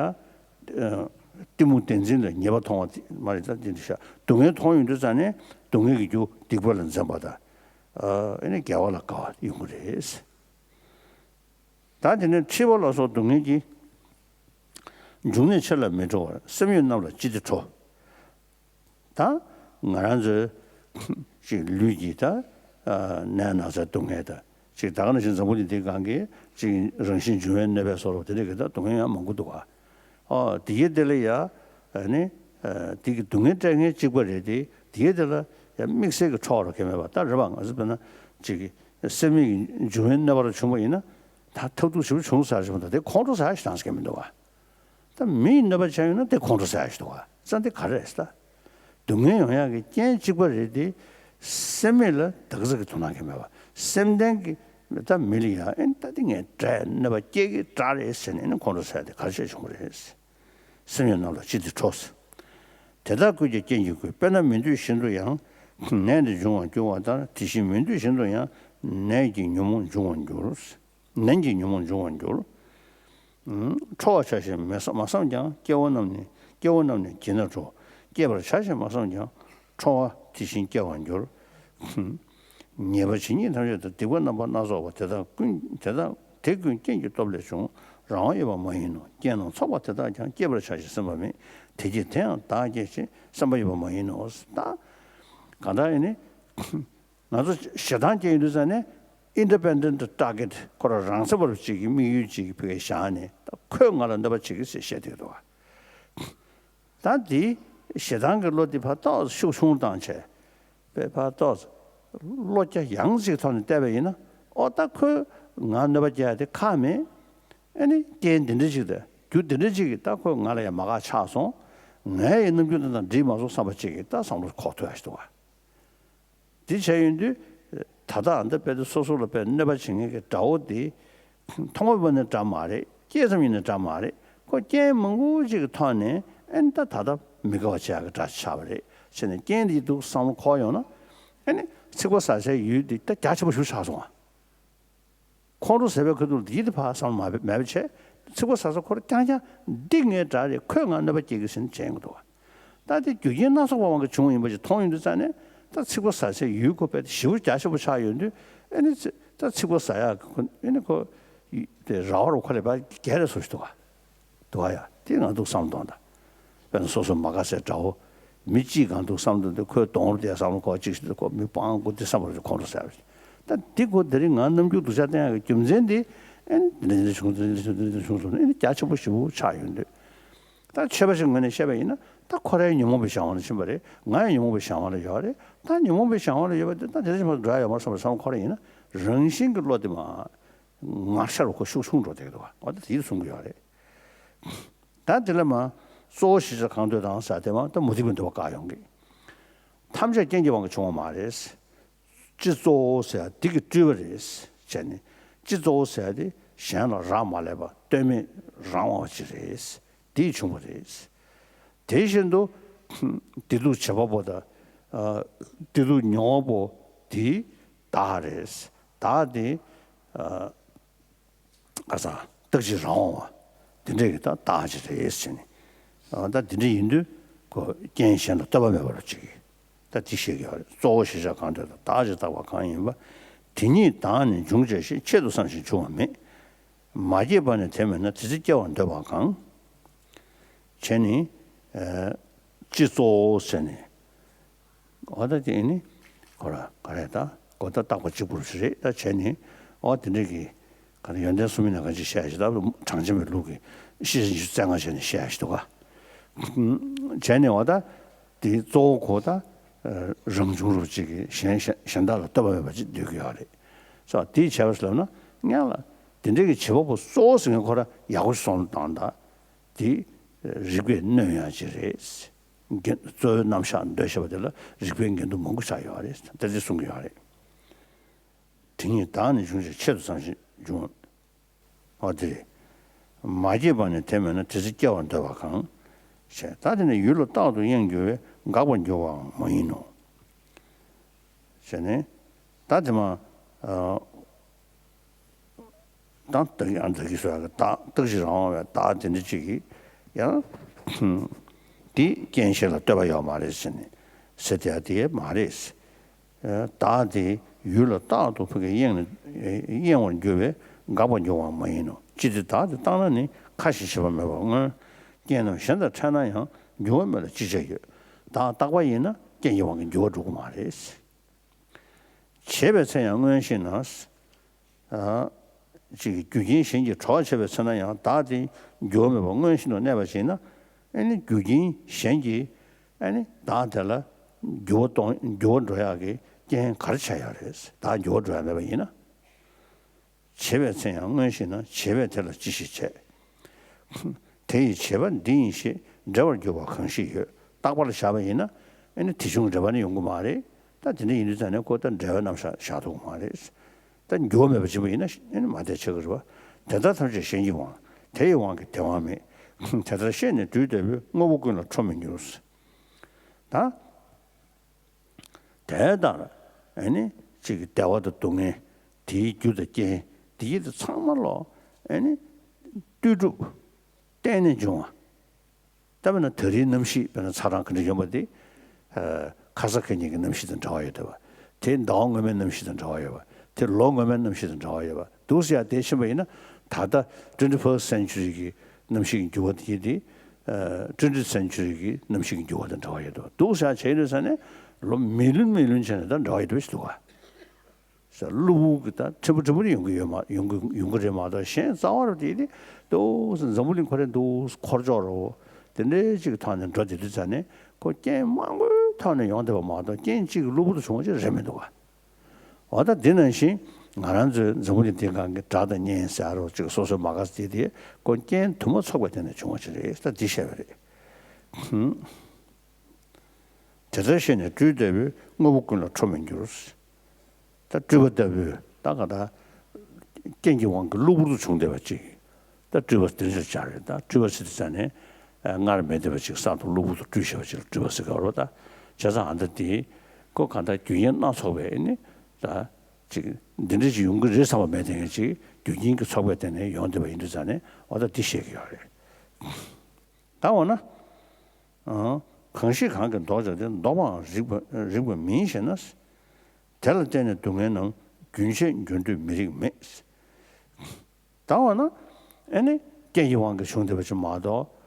གཏི་མུག་བདེན་འཛིན་ལ་ཉེས་པ་མཐོང་བ་དེ་མ་རེད་ད་འདི་འདྲ་ཤག་སྡུག་བསྔལ་མཐོང་ཡོང་དུས་ཙང་ནས་སྡུག་བསྔལ་གྱི་རྒྱུ་སྡིག་པ་ལ་འཛེམ་པ་དང་། ཨ་ནི་དགེ་བ་ལ་དགའ་བ་ཡོང་གི་རེད། ད་དེ་ནས་འཁྲིག་པ་ལ་སོགས་སྡུག་བསྔལ་གྱི། འབྱུང་གནས་ཕྱིར་ལ་མི་འགྲོ་བར། སེམས་ཡུལ་རྣམས་ལ་ཅི་སྟེ་ཁྲོ། ད་ང་རང་ཚོའི་ཅིག་ལུས་ཀྱི་ད་ནད་ན་ཚ་སྡུག་བསྔལ་དང་ཅིག་ད་ག་ནང་བཞིན་འཛམ་བུ་གླིང་འདིའི་སྒང་གི་ཅིག་རང་བཞིན་འབྱུང་བའི་གནོད་པའི་སོགས་དེ་འདྲ་གི་ད་སྡུག་བསྔལ་ཡང་མང་པོ་འདུག་ག། ཨོ་དེ་གའི་དེ་ལ་ཡ་ནི་དེ་གི་སྡུག་བསྔལ་སྤྲད་མཁན་གཅིག་པ་རེད་དེ་དེ་གའི་དེ་ལ་ཡ་དམིགས་བསལ་གྱི་ཁྲོ་བ་རོ་གས་མེད་པ་ད་རེད་པ། ང་ཚོ་དཔེར་ན་ཅིག་སེམས་མེད་ཀྱི་འབྱུང་བའི་གནོད་པ་རོ་བྱུང་བ་ཡིན་ན་ད་ཐབས་སྡུག་ཞེ་པོ་བྱུང་ཟེར་ཞིག་མ་ད་དེ་ཁོང་ཁྲོ་ཟ་ཡ་ཞིག་བཏང་ས་གས་མི་འདུག་ག། ད་མི་ཡི་གནོད་པ་བྱས་ཡོང་ན་དེ་ཁོང་ཁྲོ་ཟ་ཡ་ཞིག་འདུག་ག། ཙང་དེ་ག་རེ་རེད་ཟེར་ད། སྡུག་བསྔལ་ཡོང་ཡག་གི་རྐྱེན་གཅིག་པ་རེད་དེ། སེམས་མེད་ལ་བདག་འཛིན་གྱི་དོ་སྣང་གི་མེད་པ། སེམས་ལྡན་གྱི་ད་མི་ལ་ཡ་ཨེ་ད་དེ་ངས་དགྲ་གནོད་པ་སྐྱེལ་གྱི་དགྲ་རེད་ཟེར་ནས་ཨེ་ཁོང་ཁྲོ་ཟ་ཡ་དེ་ག་རེ་བྱས་བྱུང་བ་རེད། སེམས་ཡུལ་རྣམས་ལ་ཅི་སྟེ་ཁྲོ། དེ་དག་ཀུན་ཀྱང་རྐྱེན་གྱིས་བསྐུལ། དཔེར་ན་མི་འདོད་བཞིན་དུ་ཡང་། ནད་འདི་འབྱུང་བར་འགྱུར་བ་ལྟར། དེ་བཞིན་མི་འདོད་བཞིན་དུ་ཡང་། ནད་ཀྱིས་ཉོན་མོངས་འབྱུང་བར་འགྱུར། ནད་ཀྱིས་ཉོན་མོངས་འབྱུང་བར་འགྱུར། ཁྲོ་བར་བྱ་ཞིང་མི་བསམ་མ་བསམས་ཀྱང་། སྐྱེ་བོ་རྣམས་ནི་སྐྱེ་བོ་རྣམས་ནི་བགྱིད་ན་ཁྲོ། སྐྱེ་བར་བྱ་ཞིང་མ་བསམས་ཀྱང་། ཁྲོ་བ་དེ་བཞིན་སྐྱེ་བར་འགྱུར། ཉེས་པ་ཇི་སྙེད་ཐམས་ཅད་དང་། སྡིག་པ་རྣམ་པ་སྣ་ཚོགས་པ། དེ་དག་ཀུན་དེ་དག་དེ་ཀུན་རྐྱེན་གྱི་སྟོབས་ལས་བྱུང་། རང་དབང་ཡོད་པ་མ་ཡིན་ནོ། རྐྱེན་རྣམས་ཚོགས་པ་དེ་དག་ཀྱང་། སྐྱེད་པར་བྱ་ཞིང་སེམས་པ་མེད། དེ་ཕྱིར་དེ་ཡང་བདག་སྐྱེད་ཅེས་སེམས་པ་ཡོད་པ་མ་ཡིན་ནོ། ད་གང་ལྟར་ཡིན་ནི། ང་ཚོ་ཞེ་སྡང་སྐྱེ་ཡོང་དུས་ཙ་ནས་independent target ཁོ་རང་རང་བཙན་པ་རུ་གཅིག་གི་དམིགས་ཡུལ་གཅིག་གི་བུ་གའི་བཞག་ནས། ད་ཁོས་ང་ལ་གནོད་པ་བྱེད་ཀྱི་ཟེར་བཤད་བསྡད་འདུག་བ། ད་འདི་ཞེ་སྡང་གི་བློ་འདི་ཕར་ཏོག་ཙམ་ཤུགས་ཆུང་བཏང་བྱས། པས་ཕར་ཏོག་ཙམ་བློ་རྒྱ་ཡངས་ཅིག་ཐོག་ནས་བལྟས་པ་ཡིན་ན། ཨོ་ད་ཁོས་ང་གནོད་པ་རྒྱག་ཡ་དེ་ཁག་མེད། ཨ་ནི་རྐྱེན་འདི་འདྲ་ཅིག་དང་རྒྱུ་འདི་འདྲ་ཅིག་གིས་ད་ཁོས་ང་ལ་ཡང་མ་དགའ་ཆགས་སོང་། ངའི་རྣམ་འགྱུར་འདི་དང་འགྲིག་མ་སོང་བསམ་པ་ཅིག་གིས་ད་བསམ་བློ་འཁོར་ཐུབ་ཡ་ཞིག་འདུག་བ། འདི་བྱས་ཡོང་དུས། ད་ལྟ་ཨ་འདི་དཔེ་དེ་སོ་སོ་ལ་དཔེ་གནོད་པ་བྱེད་མཁན་གྱི་དགྲ་བོ་དེ་ཐོག་མ་བར་ནས་འདྲ་མ་རེད། སྐྱེས་ཙམ་ཡིན་ནའི་འདྲ་མ་རེད། ཁོ་རྐྱེན་མང་པོ་ཅིག་གི་ཐོག་ནས་ཨ་ནི་ད་ད་ལྟ་མི་དགའ་བ་བྱེད་ཡག་གི་དགྲ་ཆགས་པ་རེད། བྱས་ནས་རྐྱེན་དེ་འདུག་བསམ་བློ་འཁོར་ཡོང་ན། ཨ་ནི་ཚིག་པ་ཟ་བྱའི་ཡུལ་དེ་ད་རྒྱ་ཆེན་པོ་ཞིག་ཆགས་སོང་ཨ། ཁོང་ཁྲོ་ཟ་བའི་ཁ་ཐུག་ལ་ཡིད་དེ་ཕར་བསམ་བློ་མ་མེད་པ་བྱས། ཚིག་པ་ཟ་ས་ཁོ་རང་རྐྱང་རྐྱང་འདི་ངའི་དགྲ་རེད། ཁོས་ང་གནོད་པ་སྐྱེལ་གི་ཟེར་ནས་བྱས་ཡོང་གི་འདུག་བ། ད་དེ་རྒྱུ་རྐྱེན་སྣ་ཚོགས་པ་དབང་གིས་བྱུང་བ་ཡིན་པ་ཞིག་མཐོང་ཡོང་དུས་ཙ་ནས། ད་ཚིག་པ་ཟ་བྱའི་ཡུལ་ཁོ་དཔེ་དེ་ཞེ་པོ་རྒྱ་ཆེན་པོ་ཆགས་ཡོང་དུས། ཨ་ནི་ཚི་ད་ཚིག་པ་ཟ་ཡག་གི་ཁོ་ཨ་ནི་ཁོ་དེ་ར་བ་རུ་ཁོ་ལས་ཕར་རྒྱལ་རེ་སོ་ཞིག་འདུག་བ། འདུག་བ་ཡ། དེ་ང་འདུག་བསམ་བློ་གཏོང་ད། དཔེར་ན་སོ་སོ་མ་དགའ་སའི་དགྲ་བོ། མི་གཅིག་གང་འདུག་བསམ་བློ་འདི་ཁོའི་གདོང་རུ་བལྟས་བསམ་བློ་འཁོར་གཅིག་ཞིག་འདུག་ཁོ་མི་སྤང་དགོས་དེ་བསམ་པ་རུ་ཁོང་ཁྲོ་ཟ་བ་རེད། ད་འདི་ཁོ་དེ་རིང་ང་རྣམ་འགྱུར་སྡུག་ཅག་བསྟན་ཡག་གི་རྒྱུ་མཚན་འདི། ཨེ་འདི་འདྲ་འདི་འདྲ་བྱུང་། འདི་འདྲ་འདྲ་བྱུང་འདི་འདྲ་བྱུང་སོང་ན། ཨེ་འདི་རྒྱ་ཆེན་པོ་ཞེ་པོ་ཆགས་ཡོང་དུས། ད་ཆོས་པ་ཞིག་ངོས་ནས་བཤད་པ་ཡིན་ན། ད་ཁོ་རའི་ཉོན་མོངས་པའི་གཞན་དབང་ལ་ཕྱིན་པ་རེད། ང་ཡང་ཉོན་མོངས་པའི་གཞན་དབང་ལ་ཡོད་རེད། ད་ཉོན་མོངས་པའི་གཞན་དབང་ལ་ཡོད་པ་དེ་ད་དེ་འདྲ་ཞིག་མ་འགྲོ་ཡ་ཡོད་མ་རེད་བསམ་པ་བསམ་བློ་འཁོར་ཡིན་ན། རང་བཞིན་གྱི་བློ་དེ་མར་ངར་ཤར་བ་ཁོ་ཤུགས་ཆུང་འགྲོ་བསྡད་ཀྱི་འདུག་བ། འོ་ད་དེ་གསུང་གི་ཡོད་རེད། ད་དེ་ལ་མ་གཙོ་བོ་ཞེས་བྱ་གང་འདོད་དང་ཟེར་དེ་མ་ད་མུ་སྟེགས་པའི་འདོད་པ་བཀག་ཡོང་གི། ཐམས་ཅད་རྐྱེན་གྱི་དབང་གིས་བྱུང་བ་མ་རེད། སྤྱི་གཙོ་བོ་ཟེར་ཡ་འདི་གི་སྤྲུལ་པ་རེད། བྱས་ནས་སྤྱི་གཙོ་བོ་ཟེར་ཡ་དེ་གཞན་ལ་རག་མ་ལས་པ་ལྟོས་མེད་རང་དབང་བ་ཅིག་རེད། དེས་བྱུང་བ་རེད། དེ་བཞིན་དུ་བདེ་སྡུག་བྱེད་པ་པོ་དང་། ཨ། བདེ་སྡུག་མྱོང་བ་པོ་དེ་བདག་རེད། བདག་དེ། ཨ། ཁ་སང་རྟག་གཅིག་རང་དབང་བ་དེ་འདྲས་ཀྱི་ད་བདག་ཅིག་རེད་ཟེར་ནས། ཨ། ད་དེ་འདྲས་ཡིན་དུས་ཁོ་རྐྱེན་གཞན་ལ་ལྟོས་པ་མེད་པ་རུ་གཅིག་གིས་ད་དེ་བཤད་ཀྱི་ཡོད་རེད། གཙོ་བོ་ཞེས་བྱ་གང་འདོད་དང་། བདག་ཅེས་བཏགས་པ་གང་ཡིན་པ། དེ་ཉིད་བདག་ནི་འབྱུང་བྱ་ཞིང་། ཆེད་དུ་བསམས་ཤིང་འབྱུང་བ་མེད། མ་སྐྱེས་པ་ནི་དེ་མེད་ན། དེ་ཚེ་སྐྱེ་བར་འདོད་པ་གང་། བྱས་ནས། ཨ། སྤྱི་གཙོ་བོ་ཟེར་ནས། འོ་ད་དེ་ནི་ཁོ་ར་ག་རེ་ད་གོ་ད་བཏགས་པ་གཅིག་པུ་རེད། ད་བྱས་ནས་འོ་དེ་འདྲ་གི་ག་རེ་ཡོན་ཏན་གསུམ་ཡིན་ན་གང་ཅི་བཤད་ཡ་ཞིག་ད་གྲངས་ཅན་པའི་ལུགས་ཀྱི་ཤེས་བཞིན་ཞུ་རྩ་ལྔ་བྱས་ནས་བཤད་ཡ་ཞིག་འདུག་ག་བྱས་ནས་འོ་ད་དེ་གཙོ་བོ་ཁོ་ད་རང་བྱུང་རུ་གཅིག་གི་གཞན་གཞན་དག་ལ་ལྟོས་པ་མེད་པ་ཅིག་འདོད་ཀྱི་ཡོད་རེད། སོ་དེ་བྱས་པ་ཟེར་ལབ་ན་སྔོན་ལ་དེ་འདྲ་གི་བྱེད་པ་པོ་གཙོ་བོ་ཟེར་མཁན་ཁོ་ར་ཡག་པོ་ཞིག་བསམ་བློ་བཏང་ད། དེ་རིགས་པས་གནོན་ཡ་ཅིག་རེད། འགལ། གཙོ་བོའི་རྣམ་གཞག་འདོད་ཤེས་པ་དེ་ལ་རིགས་པས་འགལ་འདུ་མང་པོ་ཆགས་ཡོད་རེད། དེ་འདྲ་གསུང་གི་ཡོད་རེད། དེ་ཉིད་བདག་ནི་འབྱུང་བྱ་ཆེད་དུ་བསམས་ཤིང་འབྱུང་། འོ་དེ་རེད། མ་སྐྱེས་པ་ནི་དེ་མེད་ན། དེ་ཚེ་སྐྱེ་བར་འདོད་པ་གང་། ཞེས། ད་དེ་ནི་ཡུལ་ལ་རྟག་ཏུ་གཡེང་འགྱུར་བས། འགག་པར་འགྱུར་བའང་མ་ཡིན་ནོ། ཞེས་ནས། ད་དེ་མ། ཨ། དང་། བདག་ཡང་བདག་གིས་ཟེར་བ་གི་བདག་རྟག་གཅིག་རང་དབང་བའི་བདག་དེ་འདྲ་གཅིག་གིས་ཡང་། དེ་རྐྱེན་གཞན་ལ་ལྟོས་པ་ཡོད་མ་རེད་ཟེར་ནས་ཟེར་དེ་ཡང་དེ་མ་རེད། བདག་དེ་ཡུལ་ལ་རྟག་ཏུ་ཕ་གི་གཡེང་ནས་གཡེང་བར་འགྱུར་བས་འགག་པར་འགྱུར་བའང་མ་ཡིན་ནོ། ཅི་སྟེ་བདག་དེ་བཏང་ན་ནི་ཁ་ཞེ་ཤེས་པ་མེད་པར་མངོན། རྐྱེན་རྣམས་གཞན་དང་ཕྲད་ན་ཡང་། འགྱུར་བ་མེད་ལ་ཅི་བྱ་ཡོད། བདག་རྟག་པ་ཡིན་ན་རྐྱེན་གྱི་དབང་གིས་འགྱུར་བ་འགྲོ་གི་མ་རེད། བྱས་པའི་ཚེ་ཡང་མངོན་ཤེས་ན། ཨ། ཅིག་རྒྱུ་རྐྱེན་གཞན་གྱིས་གྲོགས་བྱས་པའི་ཚེ་ན་ཡང་བདག་དེ་འགྱུར་བ་མེད་པར་མངོན་ཤེས་སུ་གནས་པ་ཞིག་ན། ཨ་ནི་རྒྱུ་རྐྱེན་གཞན་གྱིས་ཨ་ནི་བདག་དེ་ལ་འགྱུར་བ་གཏོང་། འགྱུར་བ་འགྲོ་ཡག་གི་རྐྱེན་ག་རེ་བྱས་ཡོད་རེད། བདག་འགྱུར་བ་འགྲོ་ཡག་མེད་པ་ཡིན་ན། བྱས་པའི་ཚེ་ཡང་མངོན་ཤེས་ན། བྱས་པས་དེ་ལ་ཅི་ཞིག་བྱས། དེ་ཡི་བྱས་པ་འདི་ཡིན་ཞེས། འབྲེལ་བར་འགྱུར་བ་གང་ཞིག་ཡོད། རྟག་པར་བཞག་པ་ཡིན་ན། ཨ་ནི་དེ་བྱུང་འབྲེལ་བ་ནི་ཡོང་གི་མ་རེད། ད་དེ་འདྲ་ཡིན་དུས་ཙང་ནས་ཁོ་ད་འབྲེལ་བའི་རྣམ་གཞག་བཞག་ཐུབ་ཀྱི་མ་རེད། ད་འགྱུར་བ་མེད་པ་ཅིག་ཡིན་ན་ཨ་ནི་མ་བསྡད་ཆགས་ཀྱི་རེད་པ། དེ་དག་ཐམས་ཅད་གཞན་གྱི་དབང་། དེ་ཡི་དབང་གིས་དེ་དབང་མེད། དེ་ལྟར་ཤེས་ནས་དུས་ལྟ་བུའི། དངོས་པོ་ཀུན་ལ་ཁྲོ་མི་འགྱུར། ད། དེ་ལྟར་ཨ་ནི་གཅིག་གི་བདེ་བ་དང་སྡུག་བསྔལ། དེའི་རྒྱུ་དང་རྐྱེན། དེའི་དེ་ཚང་མ་ལོ་ཨ་ནི་ལྟོས་གྲུབ་བརྟེན་ནས་འབྱུང་བ། ད་དཔེར་ན་ད་རིང་གནམ་གཤིས་དཔེར་ན་ཚ་གྲང་ག་འདྲ་ཡོང་བ་དེ། ཨ། ཁ་ས་ག་ཉིན་གྱི་གནམ་གཤིས་དང་འབྲེལ་བ་ཡོད་བསྡད་པ། དེ་ཟླ་བ་སྔོན་མའི་གནམ་གཤིས་དང་འབྲེལ་བ་ཡོད་པ། དེ་ལོ་སྔོན་མའི་གནམ་གཤིས་དང་འདྲ་བ་ཡོད་པ་འདུག་ཟེར་ཡ་དེ་ཕྱིན་པ་ཡིན་ན། ད་ལྟ་twenty first century གི་གནམ་གཤིས་ཀྱི་འགྱུར་བ་དེ་དེ་twenty century གི་གནམ་གཤིས་ཀྱི་འགྱུར་བ་དང་འདྲ་བ་ཡོད་དོ། འདུག་ཟེར་ཡ་བྱས་ཡོད་ས་ནས་ལོ་མི་ལོན་མི་ལོན་བྱས་ནས་ད་འདྲ་བ་ཡོད་དོ་ཞིག་འདུག་ག། ས་གློ་བུར་གྱི་ད་ཕྲན་བུ་ཕྲན་བུ་ནས་ཡོང་གི་ཡོད་མ་ཡོང་གི་ཡོང་གི་རེད་མ་གཏོགས། གཞན་རྩ་བ་རུ་དེ་དེ་འདུག་ཟེར་འཛམ་བུ་གླིང་ཁོ་རང་འདུག་འཁོར་ཕྱོགས་རོ་དེ་འདྲའི་ཅིག་ཐོག་ནས་འགྲོ་བསྡད་དུས་ཙ་ནས་ཁོ་རྐྱེན་མང་པོའི་ཐོག་ནས་ཡོང་བསྡད་པ་མ་གཏོགས། རྐྱེན་གཅིག་གི་གློ་བུར་དུ་བྱུང་བ་ཅིག་རེད་མི་འདུག་ག། འོ་ད་འདི་ནང་བཞིན་ང་རང་ཚོའི་འཛམ་བུ་གླིང་འདིའི་སྒང་གི་དགྲ་དང་གཉེན་ཟེར་རོ་ཅིག་སོ་སོའི་མ་དགའ་ས་དེ་དེ་ཁོ་རྐྱེན་དུ་མ་ཚོགས་པའི་སྟེང་ནས་བྱུང་བ་ཅིག་རེད། ད་འདི་བཤད་པ་རེད། དེ་ལྟར་ཤེས་ནས་སྤྲུལ་ལྟ་བུས་དངོས་པོ་ཀུན་ལ་ཁྲོ་མི་འགྱུར། ད་སྤྲུལ་པ་ལྟ་བུས་ད་ག་ད་རྐྱེན་གྱི་དབང་གིས་གློ་བུར་དུ་བྱུང་བསྡད་པ་ཅིག་ད་སྤྲུལ་པ་དེ་ཚོ་ཆགས་རེད། ད་སྤྲུལ་པ་ཟེར་དུས་ཙ་ནས་སྔར་མེད་བསྡད་པ་ཅིག་གསར་དུ་གློ་བུར་དུ་སྤྲུལ་བཞག་པ་ཅིག་ལ་སྤྲུལ་པ་ཟེར་གི་རེད་པ། ད་བྱས་ཙང་ཨ་ད་དེ་ཁོ་ག་ད་རྒྱུ་རྐྱེན་སྣ་ཚོགས་པའི་ནི་ད་ཅིག་འདི་འདྲ་ཅིག་ཡོང་གི་རེད་བསམ་པ་མེད་དེ་ངས་ཅིག་རྒྱུ་རྐྱེན་གྱི་ཚོགས་པའི་སྟེང་ནས་ཡོང་བསྡད་པ་ཡིན་དུས་ཙ་ནས་འོ་ད་འདི་བཤད་ཀྱི་ཡོད་རེད། ད་འོ་ན། ཨང་། གང་ཞིག་གང་གིས་ལྡོག་བྱ་སྟེ། ལྡོག་པའང་རིག་པ་རིག་པ་མིན་ཞེ་ན། དེ་ལ་བརྟེན་ནས་སྡུག་བསྔལ་རྣམས། རྒྱུན་ཆད་འགྱུར་དུས་མི་རིགས་མེད། ད་འོ་ན། ཨེ་ནི་རྐྱེན་གྱི་དབང་གིས་བྱུང་བསྡད་པ་ཅིག་མ་གཏོགས།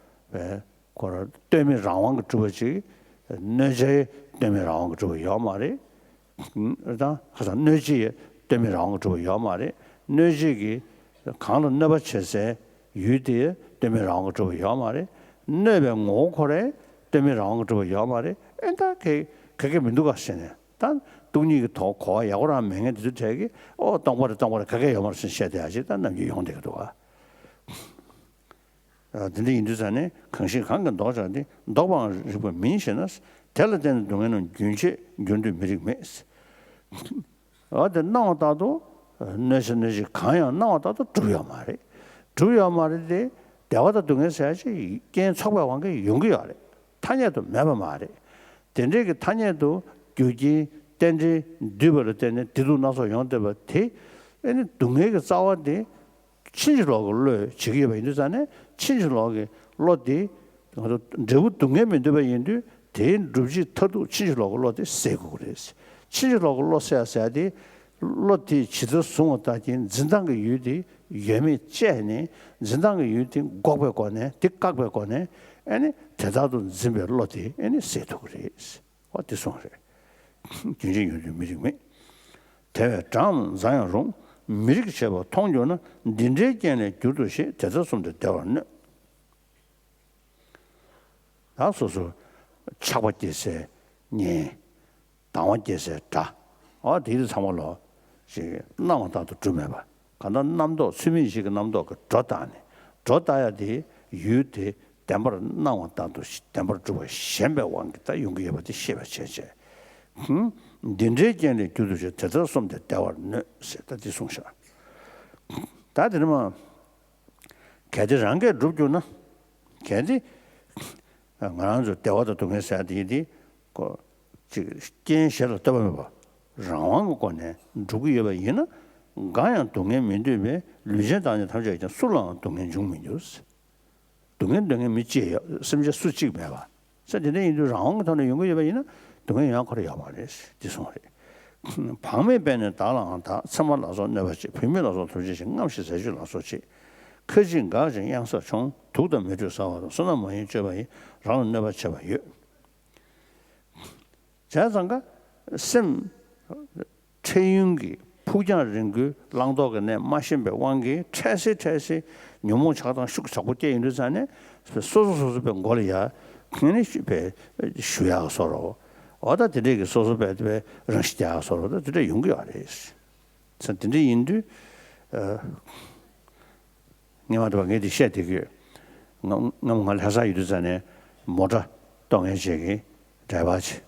ཁོ་རང་གཏོལ་མེད་རང་དབང་གིས་གྲུབ་པ་ཅིག་གནོད་བྱའི་གཏོལ་མེད་རང་དབང་གིས་གྲུབ་པ་ཡོད་མ་རེད། ད་ཁ་སང་གནོད་བྱེད་གཏོལ་མེད་རང་དབང་གིས་གྲུབ་པ་ཡོད་མ་རེད། གནོད་བྱེད་ཀྱིས་གང་ལ་གནོད་པ་བྱེད་སའི་ཡུལ་དེ་གཏོལ་མེད་རང་དབང་གིས་གྲུབ་པ་ཡོད་མ་རེད། གནོད་པའི་ངོ་བོ་ཁོ་རང་གཏོལ་མེད་རང་དབང་གིས་གྲུབ་པ་ཡོད་མ་རེད། ཨེ་ད་ག་ག་གེ་མི་འདུག་ག་ཟེར་ནས། ད་སྟོང་ཉིད་ཀྱི་ཐོག་གོ་བ་ཡག་པོ་རང་མེད་མཁན་དེ་ཚོ་གྲས་ཀྱིས་ཨོ་སྟོང་པ་རེད་སྟོང་པ་རེད་ག་གེ་ཡོད་མ་རེད་ཟེར་བཤད་བསྡད་ཡ་ཅིག་ད་ནམ་རྒྱུན་ཡོང་བསྡད་ཀྱི་འདུག་ག། འདི་འདྲ་ཡིན་དུས་ཙ་ནས་གང་ཞིག་གང་གིས་ལྡོག་བྱ་སྟེ། ལྡོག་པའང་རིག་པ་མིན་ཞེ་ན། དེ་ལ་བརྟེན་ནས་སྡུག་བསྔལ་རྣམས། རྒྱུན་ཆད་འགྱུར་དུས་མི་རིགས་མེད། འོ་དེ་སྣང་བ་ལྟར་དུ་གནོད་བྱ་གནོད་བྱེད་གང་ཡང་སྣང་བ་ལྟར་དུ་གྲུབ་ཡོད་མ་རེད། གྲུབ་ཡོད་མ་རེད་དེ། བདེ་བ་དང་སྡུག་བསྔལ་ཟེར་ཡ་ཅིག་རྐྱེན་ཚོགས་པའི་དབང་གིས་ཡོང་གི་ཡོད་རེད། ཐ་སྙད་དུ་མེད་པ་མ་རེད། དེ་འདྲའི་གི་ཐ་སྙད་དུ་རྒྱུ་རྐྱེན་རྟེན་འབྲེལ་འདུས་པ་ལ་བརྟེན་ནས་བདེ་སྡུག་སྣ་ཚོགས་ཡོང་བསྡད་པ་དེ། ཨེ་ནི་སྡུག་བསྔལ་གྱི་རྩ་བ་དེ། ཕྱིན་ཅི་ལོག་གི་བློས་བྱེད་ཀྱི་ཡོད་པ་ཡིན་དུས་ཙང་ནས་ཕྱིན་ཅི་ལོག་གི་བློ་དེ་ང་ཚོ་འབྲས་བུ་སྡུག་བསྔལ་མི་འདོད་པ་ཡིན་དུས་དེའི་སྒྲུབ་བྱེད་མཐར་ཐུག་ཕྱིན་ཅི་ལོག་གི་བློ་དེ་ཟད་དགོས་ཀྱི་རེད། ཕྱིན་ཅི་ལོག་གི་བློ་ཟད་ཟེར་ཡ་དེ་བློ་དེས་ཇི་ལྟར་བཟུང་བ་ལྟར་གྱི་འཛིན་སྟངས་ཀྱི་ཡུལ་དེ་ཡོད་མེད་དཔྱད་ནས། འཛིན་སྟངས་ཀྱི་ཡུལ་དེ་འགོག་པའི་སྒོ་ནས། དེ་བཀག་པའི་སྒོ་ནས། ཨེ་ནི་དེ་ལྟར་དུ་འཛིན་པའི་བློ་དེ་ཨེ་ནི་ཟད་ཐུབ་ཀྱི་རེད། འོ་དེ་གསུངས་རེད། རྒྱུན་ཆད་འགྱུར་དུས་མི་རིགས་མེད། དེ་བས་འགྲངས་འཛག་ཡང་རུང་། མི་རིགས་བྱེད་པ་མཐོང་གྱུར་ན། འདི་འདྲའི་རྐྱེན་ལས་གྱུར་ཏོ་ཞེས། དེ་ལྟར་གསུངས་ཏེ་བདེ་བར་གནོད། ད་སོ་སོ་ཆགས་པ་སྐྱེ་སའི་གཉེན། སྡང་བ་སྐྱེ་སའི་དགྲ། འོ་དེ་དེ་ཚང་མ་ལོ་ཞིག་སྣང་བ་ལྟར་དུ་གྲུབ་མེད་པ། གང་ལྟར་རྣམ་རྟོག་ཚུལ་མིན་བཞི་གི་རྣམ་རྟོག་གིས་སྒྲོ་བཏགས་ནས། སྒྲོ་བཏགས་ཡ་དེ་ཡུལ་དེ་བདེན་པར་སྣང་བ་ལྟར་དུ་བདེན་པར་གྲུབ་པ་ཞེན་པའི་དབང་གིས་ད་ཡོང་གི་ཡོད་པ་དེ་ཤེས་པར་བྱས་བྱས། ཧུམ། འདི་འདྲའི་རྐྱེན་ལས་གྱུར་ཏོ་ཞེས། དེ་ལྟར་གསུངས་ཏེ་བདེ་བར་གནོད་ཟེར་ད་འདི་གསུངས་ཤག། ད་དེ་ནི་མ། གལ་ཏེ་རང་གིས་འགྲུབ་གྱུར་ན། གལ་ཏེ་ང་རང་ཚོ་བདེ་བ་དང་སྡུག་བསྔལ་ཟེར་ཡ་དེ་ཡིན་ཏེ། ཁོ་ཅིག་རྐྱེན་གཞན་ལ་ལྟོས་པ་མེད་པར་རང་དབང་གི་སྒོ་ནས་འགྲུབ་ཀྱི་ཡོད་པ་ཡིན་ན། འགའ་ཡང་སྡུག་བསྔལ་མི་འདོད་པས། ལུས་ཅན་དང་ནི་ཐམས་ཅད་ཀྱང་། སུ་ལའང་སྡུག་བསྔལ་འབྱུང་མི་འགྱུར། སྡུག་བསྔལ་འདོད་མཁན་མི་གཅིག་ཡོད། སེམས་ཅན་སུ་གཅིག་མེད་པ། ས་དེ་འདྲ་ཡིན་དུས་རང་དབང་གི་ཐོག་ནས་ཡོང་གི་ཡོད་པ་ཡིན་ན་སྡུག་བསྔལ་ཡོང་ཁོ་རང་ཡོད་མ་རེད། འདི་གསུངས་རེད། བག་མེད་པས་ནི་བདག་ལའང་བདག། མཚན་མ་ལ་སོགས་གནོད་པ་བྱེད། བུད་མེད་ལ་སོགས་ཐམས་ཅད་ཀྱང་། རྔམ་ཞིང་ཟས་སྤྱོད་ལ་སོགས་བྱེད། ཁ་ཅིག་འགག་ཅིང་གཡང་ས་མཆོང་། དུག་དང་མེ་དྲོད་ཟ་བ་དང་། བསོད་ནམས་མ་ཡིན་སྤྱོད་པ་ཡིས། རང་ལ་གནོད་པ་བྱེད་པ་ཡོད། བྱས་ཙང་ཀ་སེམས་འཕྲལ་ཡུན་གྱི་ཕུགས་རྒྱང་རིང་པོའི་བླང་དོར་གྱི་གནས་མ་ཤེས་པའི་དབང་གིས་འཕྲལ་སེལ་འཕྲལ་སེལ་ཉོན་མོངས་ཆགས་སྡང་ཤུགས་དྲག་པོ་སྐྱེ་ཡོང་དུས་ཙང་ནས་སོ་སོ་སོ་སོ་པའི་མགོ་ལ་ཡ་ཁེངས་ནས་པའི་ཞུ་ཡག་བཟོ་འདྲ། འོ་ད་དེ་འདྲས་ཀྱི་སོ་སོ་པའི་པའི་རང་ཤི་རྒྱག་ཡག་བཟོ་འདྲ། ད་དེ་འདྲས་ཡོང་གི་ཡོད་རེད། ཙང་དེ་འདྲ་ཡིན་དུས། ཨ། སྔོན་མ་དུ་བ་ངས་དེ་བཤད་བསྡད་ཀྱི་ཡོད། ང་ང་ང་ལྷ་སར་ཡོད་དུས་ཙང་ནས་མོ་ཊ་གཏོང་མཁན་ཅིག་གི་ཌ་རའི་བར་ཅིག་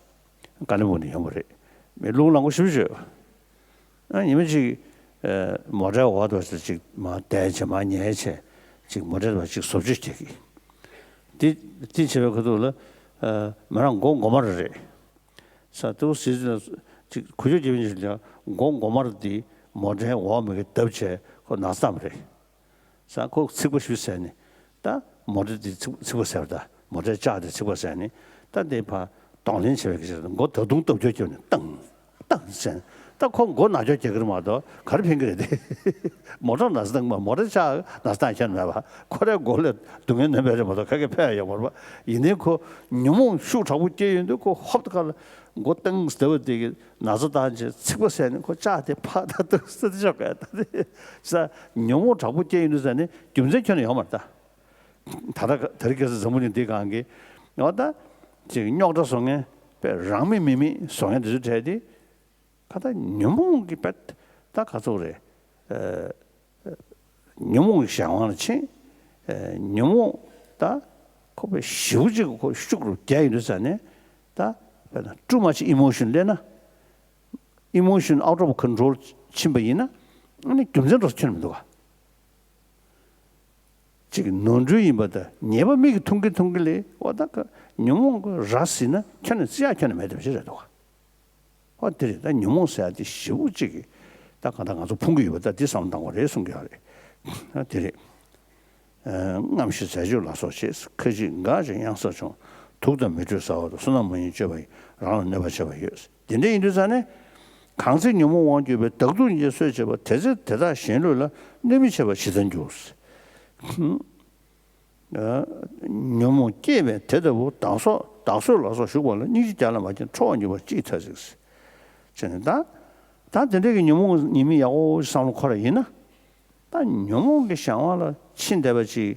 ཀ་ལི་པུང་ནས་ཡོང་བ་རེད། མི་རླུང་ལངས་པོ་ཞེ་པོ་ཅིག་ཡོད། ཨ། ཉི་མ་གཅིག་ཨ། མོ་ཊའི་འོག་ཏུ་ཅིག་མར་བསྡད་བྱས་མར་ཉལ་བྱས་ཅིག་མོ་ཊའི་དུ་བ་ཅིག་བཟོ་བཅོས་བྱེད་ཀྱི། དེ་དེ་བྱེད་པའི་ཁ་ཐུག་ལ། ཨ། མི་རང་མགོ་སྒོ་མ་ར་རེད། ས་ཏུ་སི་ལ་ཅིག་ཁུ་ཅོ་རྒྱབ་ཡིན་ཞིག་ལ་མགོ་མགོ་མར་དེ་མོ་ཊའི་འོག་མ་གི་བརྡབ་བྱས་ཁོ་ན་ཚ་བཏང་བ་རེད། ས་ཁོ་ཚིག་པ་ཞུས་ཟེར་ནས་ད་མོ་ཊ་དེ་ཚིག་ཚིག་པ་ཟེར་བ། ད་མོ་ཊའི་ལྕགས་དེ་ཚིག་པ་ཟེར་ནས་ད་དེ་ཕར་གདོང་ལེན་བྱས་པའི་སྐད་ཆ་མགོ་ད་དུང་སྟོབས་སྐྱོར་བརྒྱབ་ནས་ཏང་ཏང་ཟེར་ནས་ ད་ཁོ་མགོ་ན་ཆོག་རྒྱག་གི་རེད་མ་གཏོགས་ག་རེ་ཕན་གི་རེད་དེ། མོ་ཊ་ན་ཚ་བཏང་མ་མོ་ཊ་ཆག་ན་ཚ་བཏང་ཁྱོན་མེད་པ། ཁོ་རའི་མགོ་ལ་སྡུག་བསྔལ་ནོན་པ་རེད་མ་གཏོགས་ག་གེ་ཕན་ཡོད་མ་རེད་པ། ཡིན་ནའི་ཁོ་ཉོན་མོངས་ཤུགས་དྲག་པོ་སྐྱེས་ཡོང་དུས་ཁོ་ཧོབ་ཏེ་ཁ་ལ་མགོ་བཏང་སྟེ་བ་དེ་གི་ན་ཚ་བཏང་བྱས་ཚིག་པ་ཟས་ནས་ཁོ་ལྕགས་དེ་ཕར་ད་བཏང་ས་དེ་ཆོག་ག་ད་དེ་ས་ཉོན་མོངས་དྲག་པོ་སྐྱེས་ཡོང་དུས་ཟ་ནས་རྒྱུ་མཚན་ཁྱོན་ནས་ཡོད་མ་རེད་ད། ད་ལྟ་ད་རེས་ཁ་སང་འཛམ་བུ་གླིང་འདི་སྒང་གི་ཡང་ད་ཅིག་རྙོག་དྲ་བཟོ་མཁན་དཔེ་རང་མིང་མི་མིང་བཟོ་མཁན་དེ་ཚོའི་གྲས་དེ་ཁ་ད་ཉོན་མོངས་ཀྱི་དཔེ་ད་ག་ཚོད་རེད། ཨ་ཉོན་མོངས་ཀྱི་གཞན་དབང་ལ་ཕྱིན། ཨ་ཉོན་མོངས་ད་ཁོ་དཔེ་ཞེ་པོ་ཅིག་ཁོ་ཤུགས་རུ་རྒྱག་ཡོང་དུས་ས་ནས་ད་དཔེར་ན་too much emotion སླེབས་ན། emotion out of control ཕྱིན་པ་ཡིན་ན་ཨ་ནི་རྒྱུ་མཚན་འགྲོ་ས་ཁྱོན་མི་འདུག་ག་ཅིག་ནོར་འཁྲུལ་ཡིན་པ་དང་ཉེས་པ་མིག་གིས་མཐོང་གིན་མཐོང་གིན་ལས་འོ་ད་ཀ་ཉོན་མོངས་ཀྱི་ར་ཟིན་ན་ཁྱོན་ནས་བརྩི་ཡག་ཁྱོན་ནས་མེད་དེ་བ་ཞིག་རེད་འདུག་ག་འོ་དེ་རེད། ད་ཉོན་མོངས་ཟེར་ཡག་དེ་ཞེ་པོ་ཅིག་གི་ད་གང་ལྟར་ང་ཚོ་ཕུང་གི་ཡོད་པ་ད་འདི་བསམ་བློ་བཏང་དགོས་རེད་གསུང་གི་ཡོད་རེད། ཨ་དེ་རེད། ཨ་རྔམ་ཞིག་ཟས་སྤྱོད་ལ་སོགས་བྱས། ཁ་ཅིག་འགག་ཅིང་གཡང་ས་ཆུང་། དུག་དང་མེ་དྲོད་ཟ་བ་དང་། བསོད་ནམས་མ་ཡིན་སྤྱོད་པ་ཡིས། རང་ལ་གནོད་པ་བྱེད་པ་ཡོད། དེ་འདྲ་ཡིན་དུས་ཙང་ནས། གང་ཚེ་ཉོན་མོངས་དབང་གྱུར་པའི། བདག་སྡུག་བསྔལ་གསོད་བྱེད་པ། དེ་ཚེ་དེ་དག་གཞན་ལུས་ལ། གནོད་མི་བྱེད་པ་ཇི་ལྟར་འགྱུར། ཉོན་མོངས་སྐྱེས་པས་དེ་ལྟ་བུ། བདག་སོགས་བདག་གསོད་ལ་སོགས་ཞུགས་པ་ལ། སྙིང་རྗེ་བརྒྱ་ལས་མ་སྐྱེས་ན། ཁྲོ་བ་མྱོས་པ་ཅི་ཡིས་ཐར་ཟེར། ཟེར་ནས་ད། ད་དེ་འདྲའི་གི་ཉོན་མོངས་ཉེས་དམིགས་ཡག་པོ་བསམ་བློ་འཁོར་བ་ཡིན་ན། ད་ཉོན་མོངས་ཀྱི་གཞན་དབང་ལ་ཕྱིན་བསྡད་པ་ཅིག་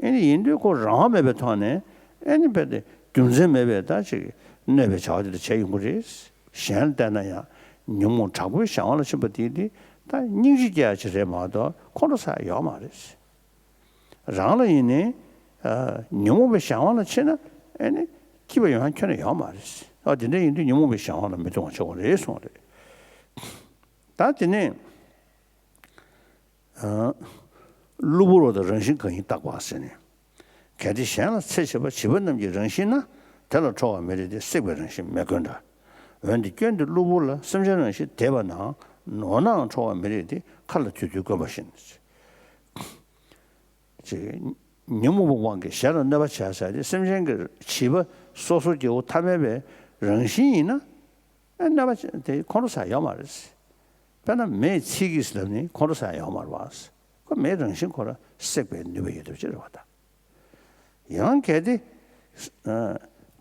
ཨེ་ནི་ཡིན་དུས་ཁོ་རང་དབང་མེད་པའི་ཐོག་ནས་ཨེ་ནི་རྦད་དེ་རྒྱུ་མཚན་མེད་པའི་ད་ཅིག་གནོད་པའི་བྱ་བ་དེ་འདྲ་བྱས་ཡོང་གི་རེད། གཞན་ལ་བལྟས་ན་ཡང་ཉོན་མོངས་དྲག་པོའི་གཞན་དབང་ལ་ཕྱིན་པ་དེ་དེ་ད་སྙིང་རྗེ་སྐྱེ་ཡ་ཅིག་རེད་མ་གཏོགས་ཁོང་ཁྲོ་ཟ་ཡ་ཡོད་མ་རེད། རང་ལ་ཡིན་ནའི་ཉོན་མོངས་པའི་གཞན་དབང་ལ་ཕྱིན་ན་ཨེ་ནི་སྐྱིད་པ་ཡོང་ཡ་ཁྱོན་ནས་ཡོད་མ་རེད། ཨ་དེ་འདྲ་ཡིན་དུས་ཉོན་མོངས་པའི་གཞན་དབང་ལ་མི་ལྟུང་བ་བྱེད་དགོས་རེད་གསུངས་པ་རེད། ད་དེ་ནས། གློ་བུར་བ་དང་རང་བཞིན་གང་ཡིན་བརྟག་པ་ཟེར་ནས། གལ་ཏེ་གཞན་ལ་འཚེ་བྱེད་པ། བྱིས་པ་རྣམས་ཀྱི་རང་བཞིན་ན། དེ་ལ་ཁྲོ་བ་མི་རིགས་ཏེ། སྲེག་པའི་རང་བཞིན་མེ་བསྐོན་འདྲ། འོན་ཏེ་སྐྱོན་དེ་གློ་བུར་ལ། སེམས་ཅན་རང་བཞིན་དེ་བས་ན། འོ་ནའང་ཁྲོ་བ་མི་རིགས་ཏེ། མཁའ་ལ་དུས་དུས་བསྐོན་པ་བཞིན། ཅེས། ཉོན་མོངས་པའི་དབང་གིས་གཞན་ལ་གནོད་པ་བྱས་ཟེར་ཏེ་སེམས་ཅན་གྱི་བྱིས་པ་སོ་སོ་སྐྱེ་བོ་ཐ་མལ་པའི་རང་བཞིན་ཡིན་ན། ཨེ་གནོད་པ་དེ་ཁོང་ཁྲོ་ཟ་ཡོད་མ་རེད། དཔེར་ན་མེས་ཚིག་གིས་ལབ་ནི་ཁོང་ཁྲོ་ཟ་ཡོད་མ་རེད་པ། ཁོ་མེའི་རང་བཞིན་ཁོ་ར་སྲེག་པའི་ནུས་པ་ཡོད་དུས་ཅི་རེད་པ་ད། ཡང་གལ་ཏེ།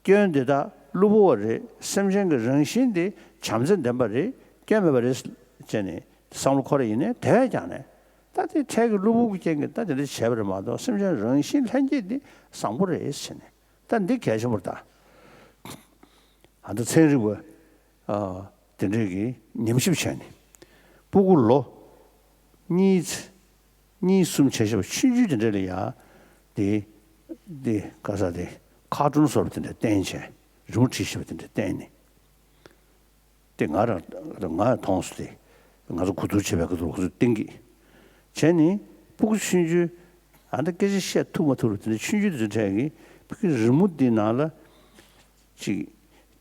སྐྱོན་འདི་དག་གློ་བུར་བ་རེད། སེམས་ཅན་གྱི་རང་བཞིན་དེ་བྱམས་བརྩེ་ལྡན་པ་རེད། སྐྱོན་མེད་པ་རེད། ཅེས་ནས་བསམ་བློ་འཁོར་ཡིན་ནའི་དེ་བས་ཀྱང་ནས་ད་དེ་འཕྲལ་གྱི་གློ་བུར་གྱི་རྐྱེན་གྱིས་ད་དེ་འདྲ་བྱས་པ་རེད་མ་གཏོགས་སེམས་ཅན་རང་བཞིན་ལྷན་སྐྱེས་འདི་བཟང་པོ་རེད་ཟེར་ནས་ད་འདི་གལ་ཆེན་པོ་རེད་ད། ཨ་ད་ཚན་རིག་པ། ཨ་དེ་འདྲས་ཀྱིས་ཉམས་ཞིབ་བྱས་ནས་སྤུ་གུ་ལོ་གཉིས་གཉིས་གསུམ་བྱས་བྱས་པ་ཆུང་ཆུང་དེ་འདྲས་ལ་ཡ་དེ་དེ་ག་ས་དེ་ཁ་ཊུན་བཟོ་འདྲ་དེ་འདྲས་བསྟན་བྱས་རི་མོ་བྲིས་བྱས་པ་དེ་འདྲས་བསྟན་ནས། དེ་ང་རང་ང་མཐོང་སོང་། དེ་ང་ཚོ་གོ་བསྡུར་བྱེད་པའི་སྐབས་སུ་ལོགས་སུ་བསྟན་གྱི། བྱས་ནས་སྤུ་གུ་ཆུང་ཆུང་ཨ་འདྲ་སྐད་ཆ་བཤད་ཐུབ་མ་ཐུབ་རུ་དེ་འདྲ་ཆུང་ཆུང་དེ་ཚོའི་གྲས་ཀྱིས་ཕ་གི་རི་མོ་འདི་ནང་ལ་ཅིག་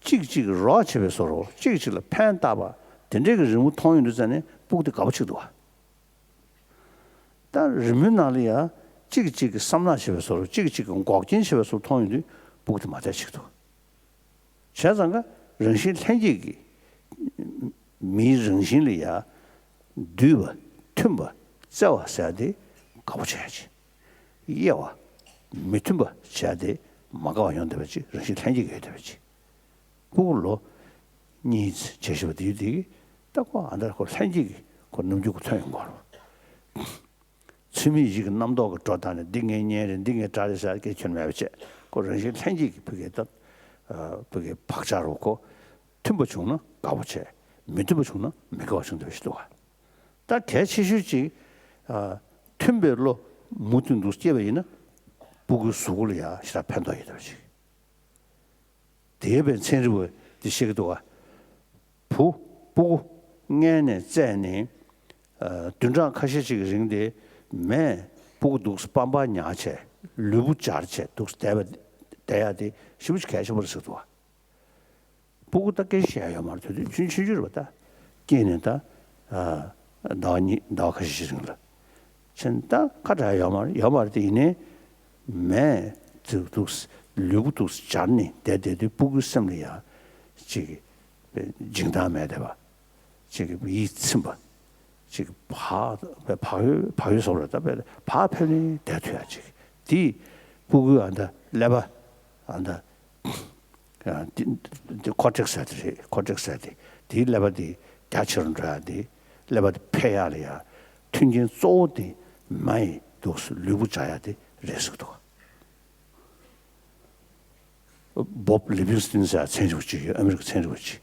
ཅིག་ཅིག་རོགས་བྱེད་པའི་བཟོ་འདྲ་ཅིག་ཅིག་ལ་ཕན་བཏགས་པ་དེ་འདྲའི་གི་རི་མོ་མཐོང་ཡོང་དུས་ཙང་ནས་སྤུ་གུ་དེ་དགའ་པོ་ཆགས་འདུག་བ། ད་རི་མོའི་ནང་ལ་ཡང་གཅིག་གིས་གཅིག་གི་བསམ་ནག་བྱེད་པའི་བཟོ་འདྲ་གཅིག་གིས་གཅིག་གི་འགོག་རྐྱེན་བྱེད་པའི་བཟོ་འདྲ་མཐོང་ཡོང་དུས་སྤུ་གུ་དེ་མ་བདེ་ཆགས་འདུག་བྱས་ཙང་ཀ་རང་བཞིན་ལྷན་སྐྱེས་ཀྱི་མིའི་རང་བཞིན་ལ་ཡང་འདུས་པ་མཐུན་པ་བརྩེ་བ་ཟེར་ཡ་དེ་དགའ་པོ་བྱེད་ཡ་ཅིག་དབྱེ་བ་མི་མཐུན་པ་བྱེད་ཡ་དེ་མ་དགའ་བ་ཡོང་བསྡད་པ་ཅིག་རང་བཞིན་ལྷན་སྐྱེས་ཀྱི་ཡོད་བསྡད་པ་ཅིག་སྤུ་གུ་ལོ་གཉིས་བྱས་བཞག་པ་དེ་དེ་ད་ཁོ་ཨ་འདྲ་ཁོ་ལྷན་སྐྱེས་ཀྱི་ཁོ་རྣམ་འགྱུར་ཁོ་ཐོན་ཡོང་གི་རེད། ཚུལ་མིན་ཡིད་ཀྱི་རྣམ་རྟོག་གི་སྒྲོ་བཏགས་ནས་འདི་ངའི་གཉེན་རེད་འདི་ངའི་དགྲ་རེད་ཟེར་སྐད་ཁྱོན་མེད་པ་བྱས་ཁོ་རང་བཞིན་ལྷན་སྐྱེས་ཀྱི་ཕ་གིའི་ད་ཕ་གིའི་བག་ཆགས་རུ་ཁོ་མཐུན་པ་བྱུང་ན་དགའ་པོ་བྱས་མི་མཐུན་པ་བྱུང་ན་མི་དགའ་བ་བྱུང་བསྡད་པ་ཞིག་འདུག་ག་ད་གལ་ཆེ་ཤོས་ཅིག་མཐུན་པའི་བློ་མུ་མཐུད་དུ་སྐྱེས་པ་ཡིན་ན་སྤུ་གུའི་གཟུགས་པོ་ལ་ཡང་ཞེ་དྲག་ཕན་ཐོགས་ཡོད་བསྡད་པ་ཅིག་དེ་བས་ཚན་རིག་པ་འདི་བཤད་ཀྱི་འདུག་ག་བུ་སྤུ་གུ་མངལ་ནས་བཙས་ནས་བདུན་ཕྲག་ཁ་ཤས་ཅིག་གི་རིང་དེ་མས་སྤུ་གུ་འདུག་སེ་པང་པར་ཉར་བྱས་ལུས་པོ་འབྱར་བྱས་འདུག་སེ་བསྡད་པ་བསྡད་ཡ་དེ་ཞེ་པོ་ཅིག་གལ་ཆེན་པོ་རེད་ཟེར་འདུག་ག་སྤུ་གུ་ད་སྐད་ཆ་བཤད་ཡ་ཡོད་མ་རེད། དེ་དུས་ཆུང་ཆུང་ཆུང་རེད་པ། ད་སྐྱེས་ནས་ད་ཟླ་བ་གཉིས་ཟླ་བ་ཁ་ཤས་ཤིག་རིང་ལ་ཕྱིན་ད་ཁ་གྲག་ཡ་ཡོད་མ་རེད་ཡོད་མ་རེད། དེ་ཡིན་ནའི་མས་དེ་འདུག་ལུས་པོ་འདུག་སྦྱར་ནས་བསྡད་བསྡད་དུས་སྤུ་གུའི་སེམས་ལ་ཡ་ཅིག་འཇིགས་སྣང་མེད་བསྡད་པ། ཅིག་གི་ཡིད་ཚིམ་པ། ཅིག་བག་བག་ཡོད་བག་ཡོད་བཟོ་འདྲ་ད་བས་བག་ཕེབས་ནས་བསྡད་ཐུབ་ཡ་ཅིག་དེ་སྤུ་གུའི་ཨ་མདའ་ཀླད་པ་ཨ་མདའ་ཀོ་ཊེག་སི་ཟེར་དེ་རེད། ཀོ་ཊེག་སི་ཟེར་དེ་དེའི་ཀླད་པ་དེ་རྒྱ་ཆེ་རུ་འགྲོ་ཡ་དེ་ཀླད་པ་དེ་འཕེལ་ཡ་ལ་ཡ་མཐུན་རྐྱེན་གཙོ་བོ་དེ་མ་ཡི་འདུག་ལུས་པོ་འཇགས་ཡ་དེ་རེད་ཟེར་གི་འདུག་བོབ་ལི་བིང་སི་ཏིན་ཟེར་ཚན་རིག་པ་ཅིག་ཡོད། ཨ་མི་རི་ཀའི་ཚན་རིག་པ་ཅིག་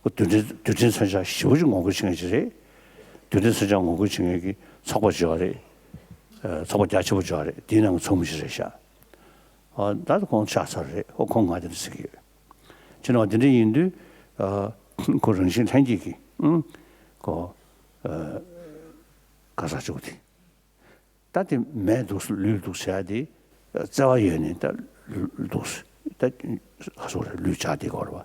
ཁོ་རྡུལ་ཕྲན་རྡུལ་ཕྲན་མཚོན་ཆ་ཞེ་པོ་ཅིག་ངོ་རྒོལ་བྱེད་མཁན་ཅིག་རེད། རྡུལ་ཕྲན་མཚོན་ཆ་ངོ་རྒོལ་བྱེད་མཁན་གྱི་ཚོགས་པ་ཅིག་ཡོད་རེད། ཨ་ཚོགས་པ་རྒྱ་ཆེ་པོ་ཅིག་ཡོད་རེད། དེའི་ནང་གི་ཚོགས་མི་ཞིག་རེད་ཤག་ཨ་ད་ཁོང་ཆགས་ཚར་རེད། ཨོ་ཁོང་ང་དེ་འདྲ་ཟེར་གྱི་ཡོད། ཅེས་ནོ་དེ་འདྲ་ཡིན་དུས་ཨ་ཁོ་རང་བཞིན་ལྷན་སྐྱེས་ཀྱི་ཨང་ཁོ་ཨ་ག་ས་ཅིག་དེ། ད་དེ་མེད་འདུག་ལུས་འདུག་ཟེར་ཡ་དེ་བརྩེ་བ་ཡོད་ནས་ད་འདུག་ད་ཧ་སོ་རེ་ལུས་བྱ་དེ་གོ་ར་བ།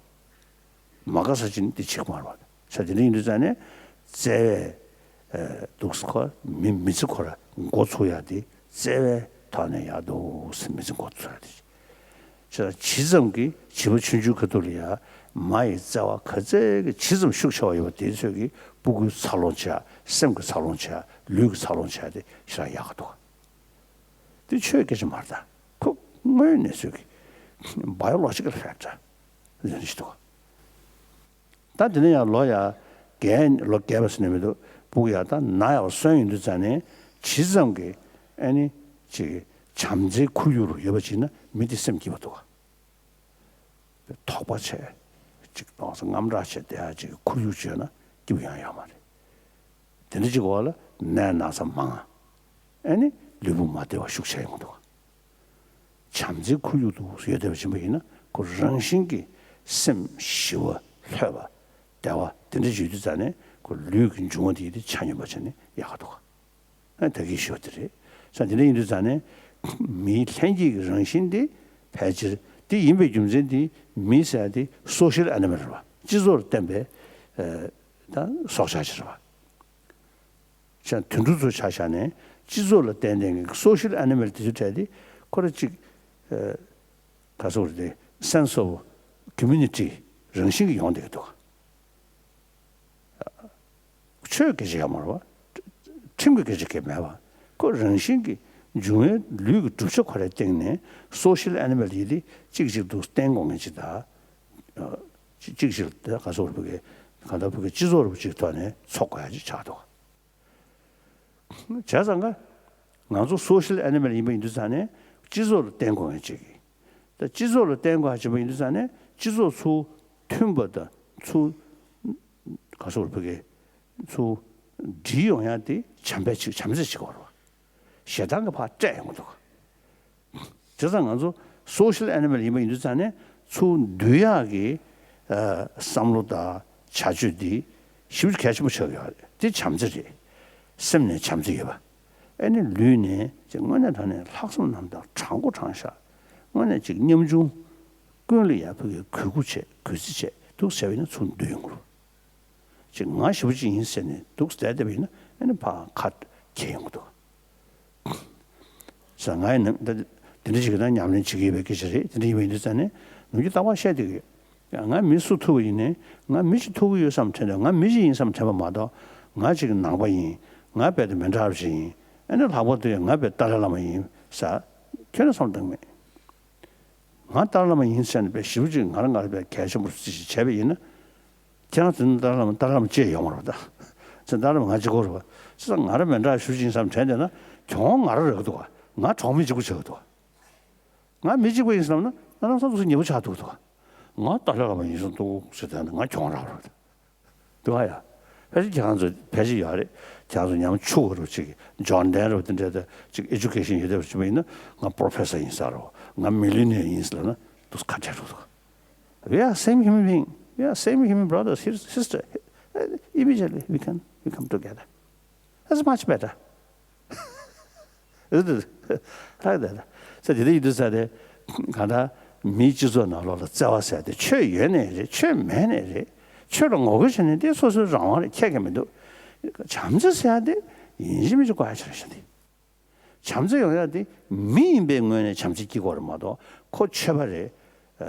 མ་དགའ་ས་ཅི་ནི་དེ་ཆིག་མ་ར་བ་ས་དེ་ནི་ཡིན་དུས་ཙང་ནས་བརྩེ་བས་འདུག་ཁོ་མི་མི་ཚེ་ཁོ་ར་འགོ་ཚུགས་ཡ་དེ་བརྩེ་བའི་ཐོག་ནས་ཡག་འདུག་མི་ཚེ་འགོ་ཚུགས་ཡ་དེ། ཇི་ཙམ་གྱིས་བྱིས་པ་ཆུང་ཆུང་ཁ་ཐུག་ལ་ཡ་མ་ཡི་བརྩེ་བ་ག་ཚད་ཀྱིས་ཇི་ཙམ་ཤུགས་ཆེ་བ་ཡོད་པ་དེ་ཚོད་ཀྱིས་སྤུ་གུའི་འཚར་ལོངས་བྱེད་ཡ། སེམས་ཀྱི་འཚར་ལོངས་བྱེད་ཡ། ལུས་ཀྱི་འཚར་ལོངས་བྱེད་ཡ་དེ་ཞེ་དྲག་ཡག་ག་འདུག་དེ་ཆོས་སྐད་ཆ་མ་རེད་ད། ཁོ་དངོས་གནས་ཚོད་ཀྱི་biological fact་རེད་ཞིག་འདུག་ད་དེ་ནས་ཡང་ལོ་ཡ་བརྒྱད་ལོ་བརྒྱད་པ་ཟེར་ནས་མི་འདུག་སྤུ་གུ་ཡ་ད་ན་ཡག་སོན་ཡོང་དུས་ཙང་ནས་ཇི་ཙམ་གྱིས་ཨ་ནི་ཅིག་བྱམས་བརྩེའི་ཁོར་ཡུག་རུ་ཡོད་པ་ཅིག་ན་མི་དེ་སེམས་སྐྱིད་པ་འདུག་དོགས་པ་བྱས། ཅིག་ཏོག་ཙམ་དངངས་སྐྲག་བྱས་བསྡད་ཡ་ཅིག་ཁོར་ཡུག་བྱས་ན་སྐྱིད་པོ་ཡང་ཡོད་མ་རེད། དེ་འདྲ་ཅིག་འོག་ལ་ནད་ན་ཚ་མང་། ཨ་ནི་ལུས་པོ་མ་བདེ་བ་ཤུགས་ཆེ་ཡོང་གི་འདུག་བྱམས་བརྩེའི་ཁོར་ཡུག་ཏུ་ཡོད་བསྡད་པ་ཅིག་ཡིན་པ་ཡིན་ན་ཁོ་རང་བཞིན་གྱིས་སེམས་ཞི་བ་ལྷོད་པ་བདེ་བ་དེ་འདྲ་ཅིག་ཡོད་དུས་ཙང་ནས་ཁོ་ལུས་ཀྱི་འབྱུང་བ་དེ་ཡིན་དུས་ཆ་སྙོམས་པ་བྱས་ནས་ཡག་ག་འདུག་ཨ་ད་གིན་ཞུས་པ་དེ་རེད། ས་དེ་འདྲ་ཡིན་དུས་ཙང་ནས་མིའི་ལྷན་སྐྱེས་ཀྱི་རང་བཞིན་དེ་ཕལ་ཆེར་དེ་ཡིན་པའི་རྒྱུ་མཚན་དེ་མི་ཟེར་ཡ་དེ་social animal་རེད་བ། སྤྱི་ཚོགས་ལ་བརྟེན་པའི་ཨ་ད་སྲོག་ཆགས་ཤིག་རེད་བ། ཅང་དུད་འགྲོ་ཚོ་ཆ་བཞག་ནས་སྤྱི་ཚོགས་ལ་བརྟེན་བསྡད་མཁན་གྱི་social animal་དེ་ཚོ་གྲས་དེ་ཁོ་ར་གཅིག་ཨ་ག་ཚོད་རེད་དེ་sense of community་རང་བཞིན་གྱིས་ཡོང་བསྡད་ཀྱི་འདུག་ཆོས་སྐད་ཆ་ཡང་མ་རེད་བ། ཁྲིམས་ཀྱི་སྐད་ཆ་གང་ཡང་མེད་བ། ཁོ་རང་བཞིན་གྱིས་འབྱུང་བའི་ལུས་ཀྱི་གྲུབ་ཆ་ཁོ་རའི་སྟེང་ནས་social animal་ཡིན་ཏེ་གཅིག་གཅིག་ཏུ་བརྟེན་དགོས་མཁན་ཅིག་དང་། གཅིག་གཅིག་ལ་ག་ཚོད་རེད་བུ་གའི་གང་ལྟར་བུ་གའི་སྤྱི་ཚོགས་རེ་བ་ཅིག་ཐོག་ནས་འཚོ་དགོས་ཡ་ཅིག་ཆགས་འདུག་བྱས་ཙང་ཀ་ང་ཚོ་social animal་ཡིན་པ་ཡིན་དུས་ཙང་ནས་སྤྱི་ཚོགས་ལ་བརྟེན་དགོས་མཁན་ཅིག་གིས། ད་སྤྱི་ཚོགས་ལ་བརྟེན་དགོས་ཡ་ཅིག་ཡིན་པ་ཡིན་དུས་ཙང་ནས་སྤྱི་ཚོགས་ཚུར་མཐུན་པ་དང་ཚུར་ག་ཚོད་རེད་བུ་གའི་ཚུར་སྒྲིལ་ཡོང་ཡ་དེ་བྱམས་པའི་ཅིག་བྱམས་བརྩེ་ཅིག་དགོས་རེད་བ། ཞེ་སྡང་གི་ཕར་སྤྲད་ཡོང་གི་འདུག་བྱས་ཙང་ང་ཚོ་social animal་ཡིན་པ་ཡིན་དུས་ཙང་ནས་ཚུར་འདུལ་ཡག་གི་ཨ་བསམ་བློ་དང་བྱ་སྤྱོད་འདི་ཞེ་པོ་གལ་ཆེན་པོ་ཆགས་ཡོད་རེད། དེ་བྱམས་བརྩེ་རེད། སེམས་ནས་བྱམས་བརྩེ་ཡོད་པ། ཨ་ནི་ལུས་ནས་ཅིག་དངོས་གནས་དྲང་གནས་ལྷག་བསམ་རྣམ་དག་དྲང་པོ་དྲང་བཞག་དངོས་གནས་ཅིག་ཉམ་ཆུང་ཀུན་ལ་ཡག་པོ་གི་གུས་བཀུར་བྱས་གུས་བརྩི་བྱས་འདུག་ཟེར་བ་ཡིན་ན་ཚུར་འདུལ་ཡོང་གི་རེད། ཅིག་ང་ཞེ་པོ་ཅིག་ཡིན་ཟེར་ནས་འདུག་བསྡད་བསྡད་པ་ཡིན་ན་ཨ་ནི་ཕར་ཁ་འཁྱེར་ཡོང་གི་འདུག་ཟེར། ང་ཡིན་ན་ད་དེ་འདྲ་ཞིག་གི་ད་ཉམས་ལེན་བྱེད་ཀྱི་ཡོད་པའི་སྐད་ཆ་རེད། དེ་འདྲ་ཡིན་པ་ཡིན་དུས་ཙང་ནས་ནམ་རྒྱུན་རྟག་པར་བཤད་བསྡད་ཀྱི་ཡོད། ང་མི་སུ་ཐུག་པ་ཡིན་ནའི་ང་མི་ཞིག་ཐུག་གི་ཡོད་བསམ་དྲན་འདུག་ང་མི་ཞིག་ཡིན་བསམ་དྲན་པ་མ་གཏོགས་ང་ཅིག་ནང་པ་ཡིན། ང་དཔེ་དེ་མི་འདྲ་བ་ཞིག་ཡིན། ཨ་ནི་ལྷག་པར་དུ་ཡང་ང་དཔེ་ཏཱ་ལའི་བླ་མ་ཡིན་ཟེར་ཁྱོན་ནས་བསམ་བཏང་མེད། ང་ཏཱ་ལའི་བླ་མ་ཡིན་ཟེར་ནས་དཔེ་ཞེ་པོ་ཅིག་ང་རང་ང་རང་དཔེ་གལ་ཆེན་པོ་ཅིག་བྱས་པ་ཡིན་ན། ཁྱེད་རང་ཚོ་ནི་ཏཱ་ལའི་བླ་མ་ཏཱ་ལའི་བླ་མ་ཅེས་ཡོང་བ་རེད་ད། ཚེ་ཏཱ་ལའི་བླ་མ་ང་གཅིག་པོ་རེད་པ། ཚེ་ད་ང་རང་མི་འདྲ་ཞུ་ཅིང་བསམ་དྲན་བསྡད་ན་གྱོང་ང་རང་རག་གི་འདུག་ག་ང་གྲོགས་མི་གཅིག་པོ་ཆགས་ཀྱི་འདུག་ག་ང་མི་གཅིག་པ་ཡིན་བསམ་ན་ང་རང་ས་ཚོ་ཉེ་པོ་ཆགས་འདུག་ག་ང་ཏཱ་ལའི་བླ་མ་ཡིན་བསམ་འདུག་ཟེར་བསྡད་ན་ང་གྱོང་རག་རེད་པ། འདུག་ག་ཡ། ཕལ་ཆེར་ཁྱེད་རང་ཚོ་ཕལ་ཆེར་ཡོད་རེད། ཁྱེད་རང་ཚོ་ཉམ་ཆུང་བ་རུ་ཅིག་འབྱོར་ལྡན་རུ་དེ་འདྲ་དང་ཅིག་ཨེ་ཇུ་ཀེ་ཤན་ཡོད་བསྡད་པ་ཅིག་ཡིན་ན་ང་པོ་རོ་ཕེ་སར་ཡིན་ཟེར་རོ། ང་མི་ལི་ནི་ཡར་ཡིན་ཟེར་ལབ་ན་འདུག་ཁ་བྲལ་འགྲོ་འདུག We are same human being. We are same human brothers, sis- sister. Immediately we can we come together. That's much better. ལགས་དེ་ལ་ས་དེ་འདྲ་ཡིན་དུས་ས་དེ་གང་ལྟར་མིའི་སྤྱི་ཚོགས་ནང་ལོགས་ལ་བརྩེ་བ་ཟེར་དེ་ཆོས་ཡོད་ནའི་རེད། ཆོས་མེད་ནའི་རེད། ཆོས་ལ་ངོ་རྒོལ་བྱས་ནས་དེ་སོ་སོའི་རང་དབང་རེད། ཁྱད་ཀྱང་མི་འདུག་བྱམས་བརྩེ་ཟེར་ཡ་དེ་ཡིན་གཅིག་མིན་གཅིག་དགོས་ཡ་ཆེ་རེད་ཤག་དེ། བྱམས་བརྩེ་ཡོང་ཡ་དེ་མི་ཡིན་པའི་ངོས་ནས་བྱམས་བརྩེ་སྐྱེ་དགོས་རེད་མ་གཏོགས་ཁོ་ཆོས་པ་རེད། ཨ་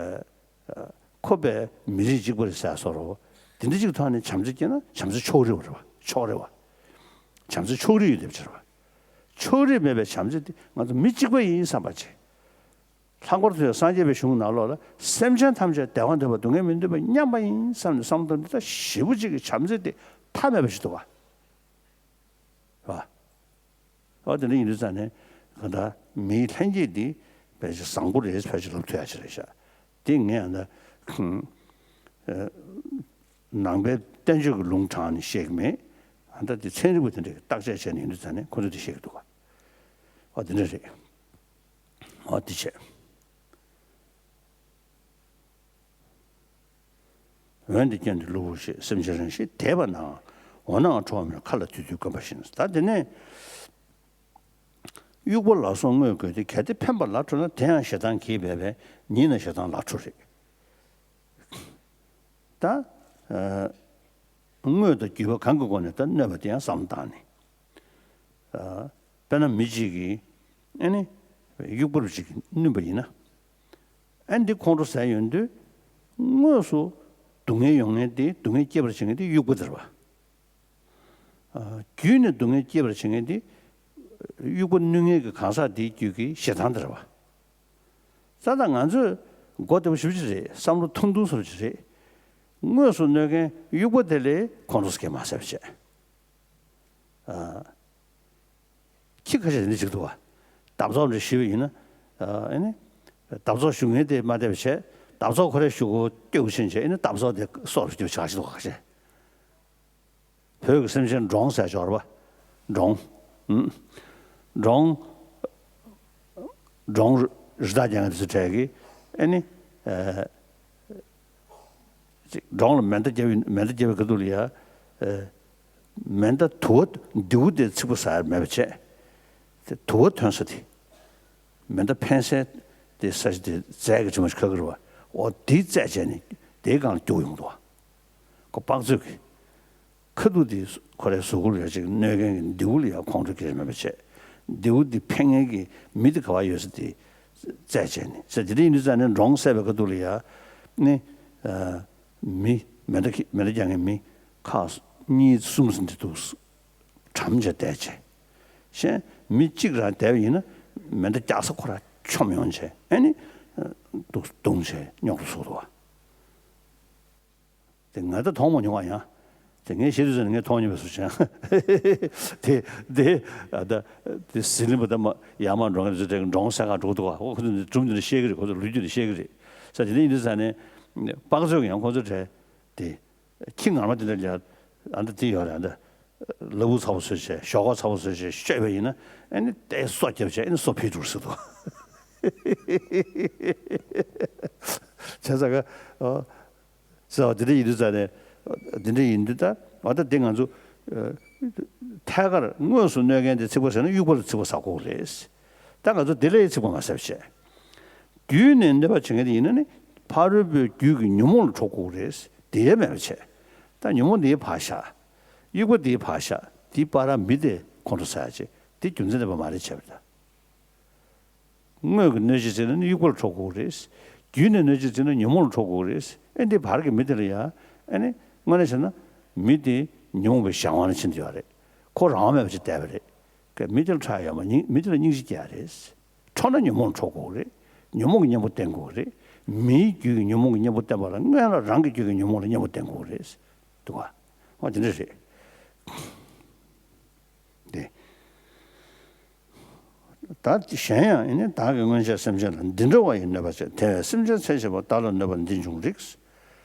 ཨ་ཁོ་པའི་མི་རིགས་གཅིག་པ་རེད་ཟེར་བཟོ་འདྲ། དེ་འདྲ་ཅིག་ཐོག་ནས་བྱམས་བརྩེ་སྐྱེས་ན་བྱམས་བརྩེ་ཕྱོགས་རིས་པ་རེད་བ། ཕྱོགས་རིས་པ། བྱམས་བརྩེ་ཕྱོགས་རིས་ཡོད་བསྡད་པ་ཅིག་རེད་བ། ཕྱོགས་རིས་མེད་པའི་བྱམས་བརྩེ་དེ་ང་ཚོ་མི་གཅིག་པ་ཡིན་བསམ་པ་བྱེད། ལྷག་པར་དུ་ཡང་སངས་རྒྱས་པའི་གཞུང་ནང་ལོགས་ལ་སེམས་ཅན་ཐམས་ཅད་བདེ་བ་འདོད་པ་སྡུག་བསྔལ་མི་འདོད་པ་མཉམ་པ་ཡིན་བསམ་ནས་བསམ་བློ་བཏང་དུས་ད་ཞེ་པོ་ཅིག་གི་བྱམས་བརྩེ་དེ་མཐའ་མེད་པ་ཞིག་འདུག་བ། རེད་བ། ཨོ་དེ་འདྲ་ཡིན་དུས་ཙང་ནས་གང་ལྟར་མིའི་ལྷན་སྐྱེས་འདི་ཕལ་ཆེར་བཟང་པོ་རེད། ཕལ་ཆེར་ལབ་ཐུབ་ཡ་ཅིག་རེད་ཤག་དེ་ངས་ཨ་ད་ནང་པའི་བསྟན་བཅོས་ཀྱི་ལུང་དྲངས་ནས་བཤད་ཀྱི་མེད། ཨ་ད་དེ་ཚན་རིག་པ་དེ་འདྲས་བརྟག་དཔྱད་བྱས་ནས་ཡིན་དུས་ཙང་ནས་ཁོ་ཚོས་དེ་བཤད་ཀྱི་འདུག་ག་ཨོ་དེ་འདྲ་རེད། ཨོ་དེ་བྱས། འོན་ཏེ་སྐྱོན་དེ་གློ་བུར་ཤེས། སེམས་ཅན་རང་བཞིན་དེས་པ་ན། འོ་ན་ཁྲོ་བ་མེད་མཁའ་ལ་དུད་འཐུལ་བཀོན་པ་བཞིན། ད་དེ་ནས་དབྱུག་པ་ལ་སོགས་དངོས་དགོས་ཏེ། གལ་ཏེ་འཕེན་པ་ལ་ཁྲོ་ན། དེ་ཡང་ཞེ་སྡང་གིས་སྦད་པས། ཉིད་ནི་ཞེ་སྡང་ལ་ཁྲོ་རེག་ད་དངོས་དང་བརྒྱུད་པ་གང་གི་སྒོ་ནས་ད་གནོད་པ་དེ་ཡང་བསམ་བློ་བཏང་ནས། དཔེར་ན་མི་གཅིག་གིས་ཨ་ནི་དབྱུག་པ་རུ་གཅིག་གིས་བསྣུན་པ་ཡིན་ན། ཨ་ནི་འདི་ཁོང་ཁྲོ་ཟ་ཡོང་དུས་དངོས་སུ་སྡུག་བསྔལ་ཡོང་མཁན་དེ། སྡུག་བསྔལ་སྐྱེད་པར་བྱེད་མཁན་དེ་དབྱུག་པ་དེ་རེད་བ། བརྒྱུད་ནས་སྡུག་བསྔལ་སྐྱེད་པར་བྱེད་མཁན་དེ་དབྱུག་པ་བསྣུན་མཁན་གྱི་གང་ཟག་དེའི་རྒྱུད་ཀྱི་ཞེ་སྡང་དེ་རེད་བ། ས་དང་ང་ཚོས་མགོ་བདེ་པོ་ཞེ་པོ་ཅིག་རེད། བསམ་བློ་ཐུང་ཐུང་བཟོ་འདྲ་ཅིག་རེད། དངོས་སུ་གནོད་མཁན་དབྱུག་པ་དེ་ལས་ཁོང་ཁྲོ་སྐྱེ་མ་སྲིད་པ་བྱས། ཁྱི་ཁ་ཤས་དེ་འདྲ་ཅིག་འདུག་བ། འདབ་ཚོགས་འདྲ་ཞུས་པ་ཡིན་ན། ཨ་ནི། འདབ་ཚོགས་ཞུ་མཁན་དེ་མ་བསྡད་པ་བྱས། འདབ་ཚོགས་ཁོ་རའི་གཞུག་གུ་སྐྱོད་ཕྱིན་བྱས། ཨ་ནི་འདབ་ཚོགས་དེ་སྲོག་ལ་སྐྱོབ་བྱ་ཞིག་འདུག་ཁ་ཤས། བོད་ཀྱི་སེམས་ཅན་འབྲོང་ཟེར་ཅིག་ཡོད་རེད་བ། འབྲོང་། ཨུམ། འབྲོང་། འབྲོང་རི་དྭགས་རྒྱག་མཁན་དེ་ཚོའི་གྲས་ཀྱིས་ཨ་ནི། ཨ། ཅིག་འབྲོང་ལ་མེ་མདའ་བརྒྱབ་ཡོད། མེ་མདའ་བརྒྱབ་པའི་ཁ་ཐུག་ལ་ཡ། ཨ། མེ་མདའ་དུ་བ་མདེའུ་དེ་ཚིག་པ་ཟ་ཡ་མེད་པ་བྱས། དེ་དུ་བ་ཐོན་ས་དེ། མེ་མདའ་འཕེན་སའི་དེ་ས་གཞི་དེ་རྫས་ཀྱི་དྲི་མ་ཞིག་ཁ་ཁ་རེད་བ། འོ་དེ་རྩད་བཅད་ནས་དེའི་སྒང་ལ་རྒྱུག་ཡོང་འདུག་བ། ཁོ་དཔག་ཚོད་ཀྱི། ཁ་ཐུག་དེ་ཁོ་རའི་གཟུགས་པོ་ལ་ཡ་ཅིག་གནོད་མཁན་གྱི་མདེའུ་ལ་ཡ་ཁོང་ཁྲོ་སྐྱེ་རྒྱུ་མེད་པ་བྱས། མདེའུ་དེ་འཕེན་མཁན་གྱི་མི་དེ་ག་པར་ཡོད་ས་དེ་རྩད་བཅད་ནས། ཟེར་དེ་འདྲ་ཡིན་དུས་ཙང་ནས་འབྲོང་བསད་པའི་ཁ་ཐུག་ལ་ཡ། ནི། ཨ། མི་མེ་མདའ་མེ་མདའ་རྒྱག་མཁན་མི་ཁག་གཉིས་གསུམ་ཙམ་དེ་འདུག་གྲམ་བྱས་བསྡད་བྱས། གཞན་མི་གཅིག་རང་བསྡད་པ་ཡིན་ན་མེ་མདའ་རྒྱག་ས་ཁོ་རང་མཆོངས་ཡོང་བྱས། ཨ་ནི། འདུག་བརྡུངས་བྱས་རྙོག་དྲ་བཟོ་འདུག་བ། དེ་ང་ད་མཐོང་མ་མྱོང་བ་ཡང་། དེ་ངས་བཤད་དུས་ཙམ་ནས་ངས་མཐོང་མྱོང་བའི་བཟོ་བྱས། དེ་དེ་ཨ་ད་དེ་ཟི་ལིང་པ་ད་མ་ཡར་མར་འགྲོ་མཁན་དེ་ཚོ་དེ་འབྲོང་བསད་ག་འགྲོ་གི་འདུག་ག་ཨོ་ཁོ་ཚོ་འདི་སྒྲུང་འདི་འདྲ་བཤད་གི་རེད། ཁོ་ཚོ་ལོ་རྒྱུས་འདི་བཤད་གི་རེད། ས་དེ་འདྲ་ཡིན་དུས་ཙང་ནས་དཔག་ཚོད་ཀྱི་ཡང་ཁོ་ཚོ་གྲས་དེ་ཁྱི་ངར་མ་དེ་འདྲ་ལ་ཨ་ད་དེ་ཡོད་རེད། ཨ་ད་ལ་ཕུག་ཚ་པོ་བཟོས་བྱས། ཞོག་ཁོག་ཚ་པོ་བཟོས་བྱས་བཤོས་པ་ཡིན་ན་ཨ་ནི་དེ་སོ་བརྒྱབ་བྱས་ཨ་ནི་སོ་ཕུད་འགྲོ་ཟེར་འདུག་བྱས་ཙང་ག་ཨོ། ཟེར་བ་དེ་འདྲ་ཡིན་དུས་ཙང་ནས། དེ་འདྲ་ཡིན་དུས་ད་འོ་ད་དེ་ང་ཚོ་ཨ་ཐད་ཀར་དངོས་སུ་གནོད་མཁན་དེ་ཚིག་པ་ཟ་ན་དབྱུག་པ་ལ་ཚིག་པ་ཟ་དགོས་རེད། ད་ང་ཚོ་དེ་ལ་ཡང་ཚིག་པ་མ་ཟ་བྱས། བརྒྱུད་ནས་གནོད་པ་བྱེད་མཁན་དེ་ཡིན་ན་ནི་ཕ་རོལ་པོའི་རྒྱུད་ཀྱི་ཉོན་མོངས་ལ་ཁྲོ་དགོས་རེད། དེ་ཡང་མེད་པ་བྱས། ད་ཉོན་མོངས་དེ་ཕར་བཞག་དབྱུག་པ་དེ་ཕར་བཞག་དེའི་བར་ར་མི་དེ་ཁོང་ཁྲོ་ཟ་ཡ་བྱས། དེ་རྒྱུ་མཚན་ལྡན་པ་མ་རེད་བྱས་པ་རེད་ད། དངོས་ཀྱི་གནོད་བྱེད་ཟེར་ན་ནི་དབྱུག་པ་ལ་ཁྲོ་དགོས་རེད། བརྒྱུད་ནས་གནོད་བྱེད་ཟེར་ན་ཉོན་མོངས་ལ་ཁྲོ་དགོས་རེད། ཨེ་འདི་བར་གྱི་མི་དེ་ལ་ཡ། ཨེ་ནི་དངོས་གནས་བྱས་ན་མི་དེ་ཉོན་མོངས་པའི་གཞན་དབང་ལ་ཕྱིན་བསྡད་ཡོད་རེད། ཁོ་རང་དབང་མེད་པ་ཅིག་བསྡད་པ་རེད། ཀྱེ་མི་དེ་ལ་ཁྲོ་ཡ་ཡོད་མ། མི་དེ་ལ་སྙིང་རྗེ་སྐྱེ་ཡ་རེད། ཁྲོ་ན་ཉོན་མོངས་ལ་ཁྲོ་དགོས་རེད། ཉོན་མོངས་ཀྱི་གཉེན་པོ་བསྟེན་དགོས་རེད། མིའི་རྒྱུད་ཀྱི་ཉོན་མོངས་ཀྱི་གཉེན་པོ་བསྟེན་པ་ལ་སྔོན་ལ་རང་གི་རྒྱུད་ཀྱི་ཉོན་མོངས་ལ་གཉེན་པོ་བསྟེན་དགོས་རེད། འདུག་ག་འོ་དེ་འདྲ་རེད། དེ། ད་གཞན་ཡང་ཨེ་ནི་བདག་གིས་སྔོན་ཆད་སེམས་ཅན་ལ། འདི་འདྲ་བ་ཡི་གནོད་པ་བྱས། དེ་བས་སེམས་ཅན་ཚེ་ཕྱི་མ། བདག་ལ་གནོད་པ་འདི་འབྱུང་རིགས།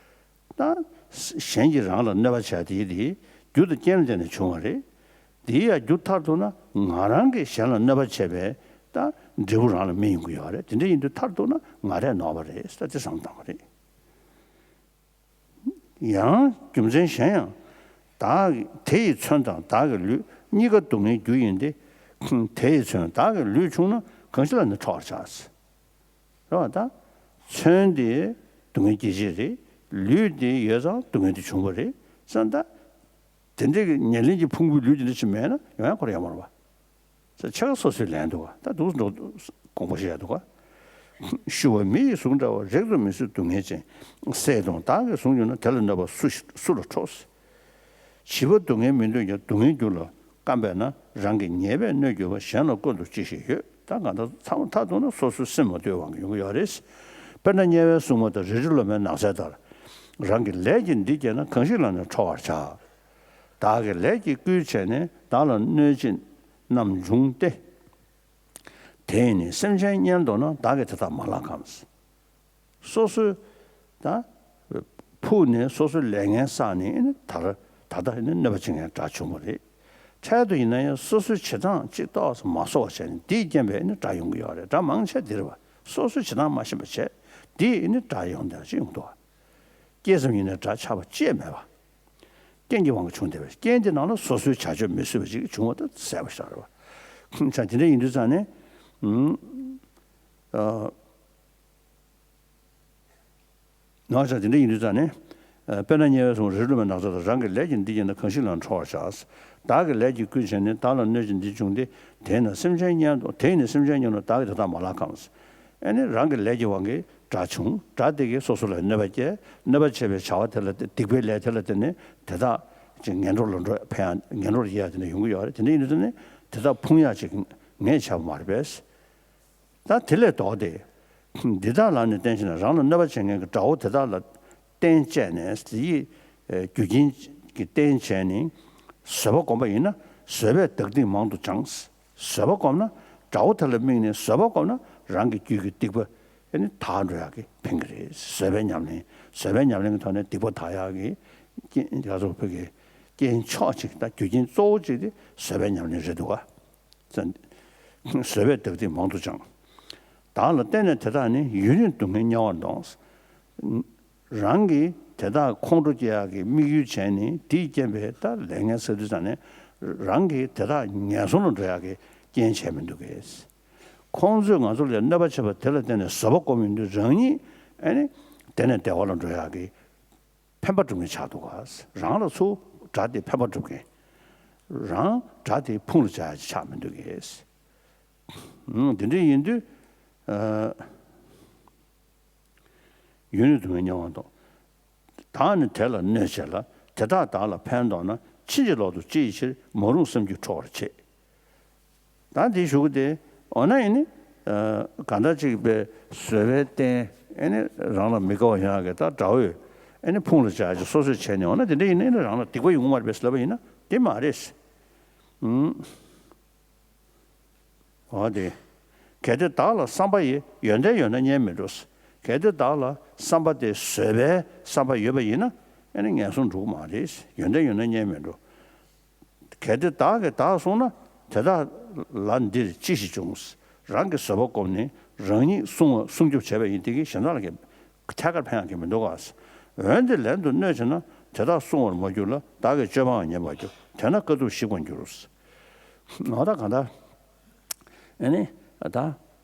ད་གཞན་གྱིས་རང་ལ་གནོད་པ་བྱས་དེ་དེ་རྒྱུ་དང་རྐྱེན་ལ་བརྟེན་ནས་བྱུང་བ་རེད། དེ་ཡང་རྒྱུ་མཐར་ཐུག་ན་ང་རང་གིས་གཞན་ལ་གནོད་པ་བྱས་པས་ད་འབྲས་བུ་རང་ལ་སྨིན་ཡོང་གི་ཡོད་རེད། དེ་འདྲ་ཡིན་དུས་མཐར་ཐུག་ན་ང་རས་ནོར་བ་རེད་ཟེར་དེ་བསམ་བཏང་བ་རེད། ཡང་རྒྱུ་མཚན་གཞན་ཡང་། བདག་གི་དེ་ཡི་མཚོན་དང་བདག་གི་ལུས། གཉིས་ཀ་སྡུག་བསྔལ་རྒྱུ་ཡིན་ཏེ། དེ་ཡི་མཚོན་བདག་གི་ལུས་ཕྱུང་ན། གང་ཞིག་ལ་ནི་ཁྲོ་བར་བྱ། རེད་བ། ད་མཚོན་དེ་སྡུག་བསྔལ་སྐྱེད་བྱེད་རེད། ལུས་དེ་ཡོད་ཙང་སྡུག་བསྔལ་དེ་བྱུང་བ་རེད་བསམ་ད། དེ་འདྲའི་གི་ཉེར་ལེན་གྱི་ཕུང་པོའི་ལུས་དེ་འདྲ་ཞིག་མེད་ན་ཡོང་ཡ་ཁོ་ར་ཡོད་མ་རེད་བ། ས་ཆ་ག་སོ་སོའི་ལན་འདུག་ག་ད་འདུག་འགྲོ་དགོངས་པ་བཞེས་ཡ་འདུག་ག་ཞུ་བ་མི་ཡི་གཟུགས་འདྲ་བ། རེག་ཏུ་མི་བཟོད་སྡུག་བསྔལ་ཅན། གསལ་སྟོང་བདག་གིས་བཟུང་གྱུར་ན། དེ་ལ་གནོད་པ་སུ་ཞིག་སུ་ལ་འཕྲོག། བྱིས་པ་སྡུག་བསྔལ་མི་འདོད་ཀྱང་། སྡུག་བསྔལ་རྒྱུ་ལ་བརྐམ་པས་ན། རང་གི་ཉེས་པས་གནོད་གྱུར་པ། གཞན་ལ་བཀོད་དུ་ཅི་ཞིག་ཡོད། ད་གང་ལྟར་ཚང་མ་མཐར་གཏུགས་ན་སོ་སོའི་སེམས་མ་དུལ་བའི་དབང་གིས་ཡོང་གི་ཡོད་རེད། དཔེར་ན་དམྱལ་བའི་སྲུང་མ་དང་རི་ཁྲོད་ལྷ་མོའི་ནགས་ཚལ་ལྟར། རང་གི་ལས་ཀྱིས་འདི་བསྐྱེད་ན། གང་ཞིག་ལ་ནི་ཁྲོ་བར་བྱ། བདག་གི་ལས་ཀྱིས་བསྐུལ་བྱས་ནས། བདག་ལ་གནོད་བྱེད་རྣམས་འབྱུང་སྟེ། དེས་ནི་སེམས་ཅན་ཉེན་འདོར་ན། བདག་གིས་དེ་དག་མ་བརླག་གམ། སོ་སོའི་ད་ཕུག་ནས་སོ་སོའི་ལས་ངན་བསགས་ནས་ཨེ་ནི་ད་ད་ལྟ་ཨེ་ནི་གནོད་པ་བྱེད་མཁན་དགྲ་བྱུང་བ་རེད། འཕྲལ་དུ་ཡིན་ན་ཡང་སོ་སོའི་བྱེད་སྟངས་གཅིག་ཏོག་ཙམ་མ་བཟོ་བ་བྱས་ནས་འདིས་རྐྱེན་པས་ཨེ་ནི་དགྲ་ཡོང་གི་ཡོད་རེད། དགྲ་མང་ཆེ་འདི་རེད་བ། སོ་སོའི་བྱེད་སྟངས་མ་ཤེས་པ་བྱས་འདིས་ཨེ་ནི་དགྲ་ཡོང་བསྡད་ཅིག་ཡོང་འདུག་བ། སྐྱེས་ཙམ་ཡིན་ན་དགྲ་ཆགས་པ་ཅི་ཡང་མེད་པ། རྐྱེན་གྱི་དབང་གིས་བྱུང་བསྡད་པའི་རྐྱེན་དེ་ནང་ལ་སོ་སོའི་བྱ་སྤྱོད་མི་བཟོད་པ་ཅིག་བྱུང་བ་ད་གསལ་པོ་ཞིག་རེད་བ། ཆ་དེ་འདྲ་ཡིན་དུས་ཙང་ནས་ཨུམ་ཨ། ནང་ཆ་དེ་འདྲ་ཡིན་དུས་ཙང་ནས། ཨ། དཔེར་ན་དམྱལ་བའི་སྲུང་རི་ལུ་མའི་ནགས་ཚལ་དང་། རང་གི་ལས་ཀྱིས་འདི་བསྐྱེད་ན། གང་ཞིག་ལ་ཁྲོ་བར་བྱ། བདག་གི་ལས་ཀྱིས་བསྐུལ་བྱས་ནས། བདག་ལ་གནོད་བྱེད་འདི་བྱུང་སྟེ། དེས་ན་སེམས་ཅན་ཉེན་དུ། དེས་ནི་སེམས་ཅན་ཉེན་དུ། བདག་གིས་དེ་དག་མ་བརླག་གམ། ཨེ་ནི་རང་གི་ལས་ཀྱི་དབང་གིས་དགྲ་བྱུང་། དགྲ་དེ་གིས་སོ་སོ་ལ་གནོད་པ་བསྐྱལ། གནོད་པ་བྱས་པའི་བྱ་བ་དེ་ལ་བརྟེན། སྡིག་པའི་ལས་དེ་ལ་བརྟེན་ནས་དེ་དག་ཅིག་ངན་འགྲོ་ལ་འགྲོ་ཕན་ཡང་ངན་འགྲོ་ལ་སྐྱེ་ཡ་དེ་འདྲ་ཡོང་གི་ཡོད་རེད། དེ་འདྲ་ཡིན་དུས་ཙང་ནས་དེ་དག་ཕུང་ཡ་ཅིག་ངས་བྱས་པ་མ་རེད་པས། ད་དེ་ལས་ལྡོག་སྟེ། འདི་དག་ལ་ནི་བརྟེན་བྱས་ན། རང་ལ་གནོད་པ་བྱེད་མཁན་གྱི་དགྲ་བོ་དེ་དག་ལ་རྟེན་བཅས་ནས། དེ་ཡི་རྒྱུ་རྐྱེན་གྱི་རྟེན་བྱས་ནས་བཟོད་པ་བསྒོམ་པ་ཡིན་ན། བཟོད་པས་བདག་སྡིག་མང་དུ་སྦྱང་། བཟོད་པ་བསྒོམ་ན། དགྲ་བོ་དེ་ལ་དམིགས་ནས་བཟོད་པ་བསྒོམ་ན། རང་གི་རྒྱུད་ཀྱི་སྡིག་པ་ཨེ་ནི་དག་འགྲོ་ཡག་གི་ཕན་གྱི་རེད། བཟོད་པའི་ཉམས་ལེན། བཟོད་པའི་ཉམས་ལེན་གྱི་ཐོག་ནས་སྡིག་པ་དག་ཡག་གི་རྐྱེན། ང་ཚོ་བོད་ཀྱི་རྐྱེན་ཕྱོགས་གཅིག་དང་རྒྱུ་རྐྱེན་གཙོ་བོ་གཅིག་དེ་བཟོད་པའི་ཉམས་ལེན་རེད་འདུག་ག། བཟོད་པས་བདག་སྡིག་མང་དུ་སྦྱང་། བདག་ལ་བརྟེན་ནས་དེ་དག་ནི། ཡུན་རིང་སྡུག་བསྔལ་དམྱལ་བར་འདོང་། རང་གིས་དེ་དག་ཁོང་ཁྲོ་སྐྱེ་ཡག་གི་དམིགས་ཡུལ་བྱས་ནས། དེའི་རྐྱེན་པས་ད་ལས་ངན་བསགས་དུས་ཙང་ནས་རང་གིས་དེ་དག་ངན་སོང་ལ་འགྲོ་ཡག་གི་རྐྱེན་བྱས་མི་འདུག་གས། ཁོང་ཚོས་ང་ཚོ་ལ་གནོད་པ་བྱས་པ་དེ་ལ་བརྟེན་ནས་བཟོད་པ་བསྒོམ་ཡོང་དུས། རང་ཉིད་ཨེ་ནི་དེ་ནས་བདེ་བ་ལ་འགྲོ་ཡག་གི་ཕན་པ་སྒྲུབ་མཁན་ཆགས་འདུག་ག། རང་ལ་ཚུར་དགྲ་དེ་ཕན་པ་སྒྲུབ་མཁན། རང་དགྲ་དེ་ཕུང་ལ་བྱ་ཡག་ཅིག་ཆགས་མི་འདུག་གས། ཨང་། དེ་འདྲ་ཡིན་དུས། ཨ། ཡུན་རིང་སྡུག་བསྔལ་དམྱལ་བར་འདོང་། བདག་ནི་དེ་ལ་གནོད་བྱེད་ལ། དེ་དག་བདག་ལ་ཕན་འདོགས་ན། ཕྱིན་ཅི་ལོག་ཏུ་ཅི་ཡི་ཕྱིར། མ་རུངས་བསམ་རྒྱུས་ཁྲོ་བར་བྱེད། ད་འདི་ཞུ་གི་དེ། འོ་ན་ཨེ་ནི། ཨ། གང་ལྟར་ཅིག་པའི་བཟོད་པའི་རྟེན་ཨེ་ནི་རང་ལ་མི་དགའ་བ་ཡོང་ཡག་གི་ད་དགྲ་བོས་ཨེ་ནི་ཕུང་ལ་བྱ་ཡག་སོ་སོས་བྱས་ནས། འོ་ན་དེ་འདྲ་ཡིན་ན་ཨེ་ནི་རང་ལ་སྡིག་པ་ཡོང་གི་མ་རེད་པས་ལབ་པ་ཡིན་ན་དེ་མ་རེད། ཨང་། འོ་དེ། གལ་ཏེ་བདག་ལ་བསམ་པ་ཡི། ཡོན་ཏན་ཡོད་ན་གཉེན་མི་འགྲོ། གལ་ཏེ་བདག་ལ་བསམ་པ་དེ་བཟོད་པའི་བསམ་པ་ཡོད་པ་ཡིན་ན་ཨེ་ནི་ངན་སོང་འགྲོ་གི་མ་རེད། ཡོན་ཏན་ཡོད་ན་གཉེན་མི་འགྲོ། གལ་ཏེ་བདག་གིས་བདག་བསྲུངས་ན། དེ་དག་ལ་འདིར་ཅི་ཞིག་འབྱུང་། རང་གིས་བཟོད་པ་བསྒོམས་ནས་རང་ཉིད་བསྲུང་བ་སྲུང་སྐྱོབ་བྱས་པ་ཡིན་དེ་གིས་གཞན་དག་ལ་ཐད་ཀར་ཕན་ཡག་གི་མི་འདུག་ག། འོན་ཏེ་ལན་དུ་གནོད་བྱེད་ན། དེ་དག་བསྲུང་བར་མ་གྱུར་ལ། བདག་གི་སྤྱོད་པའང་ཉམས་པར་འགྱུར། དེས་ན་དཀའ་ཐུབ་ཞིག་པར་འགྱུར། འོ་ད་གང་ལྟར་ཨེ་ནི་ད་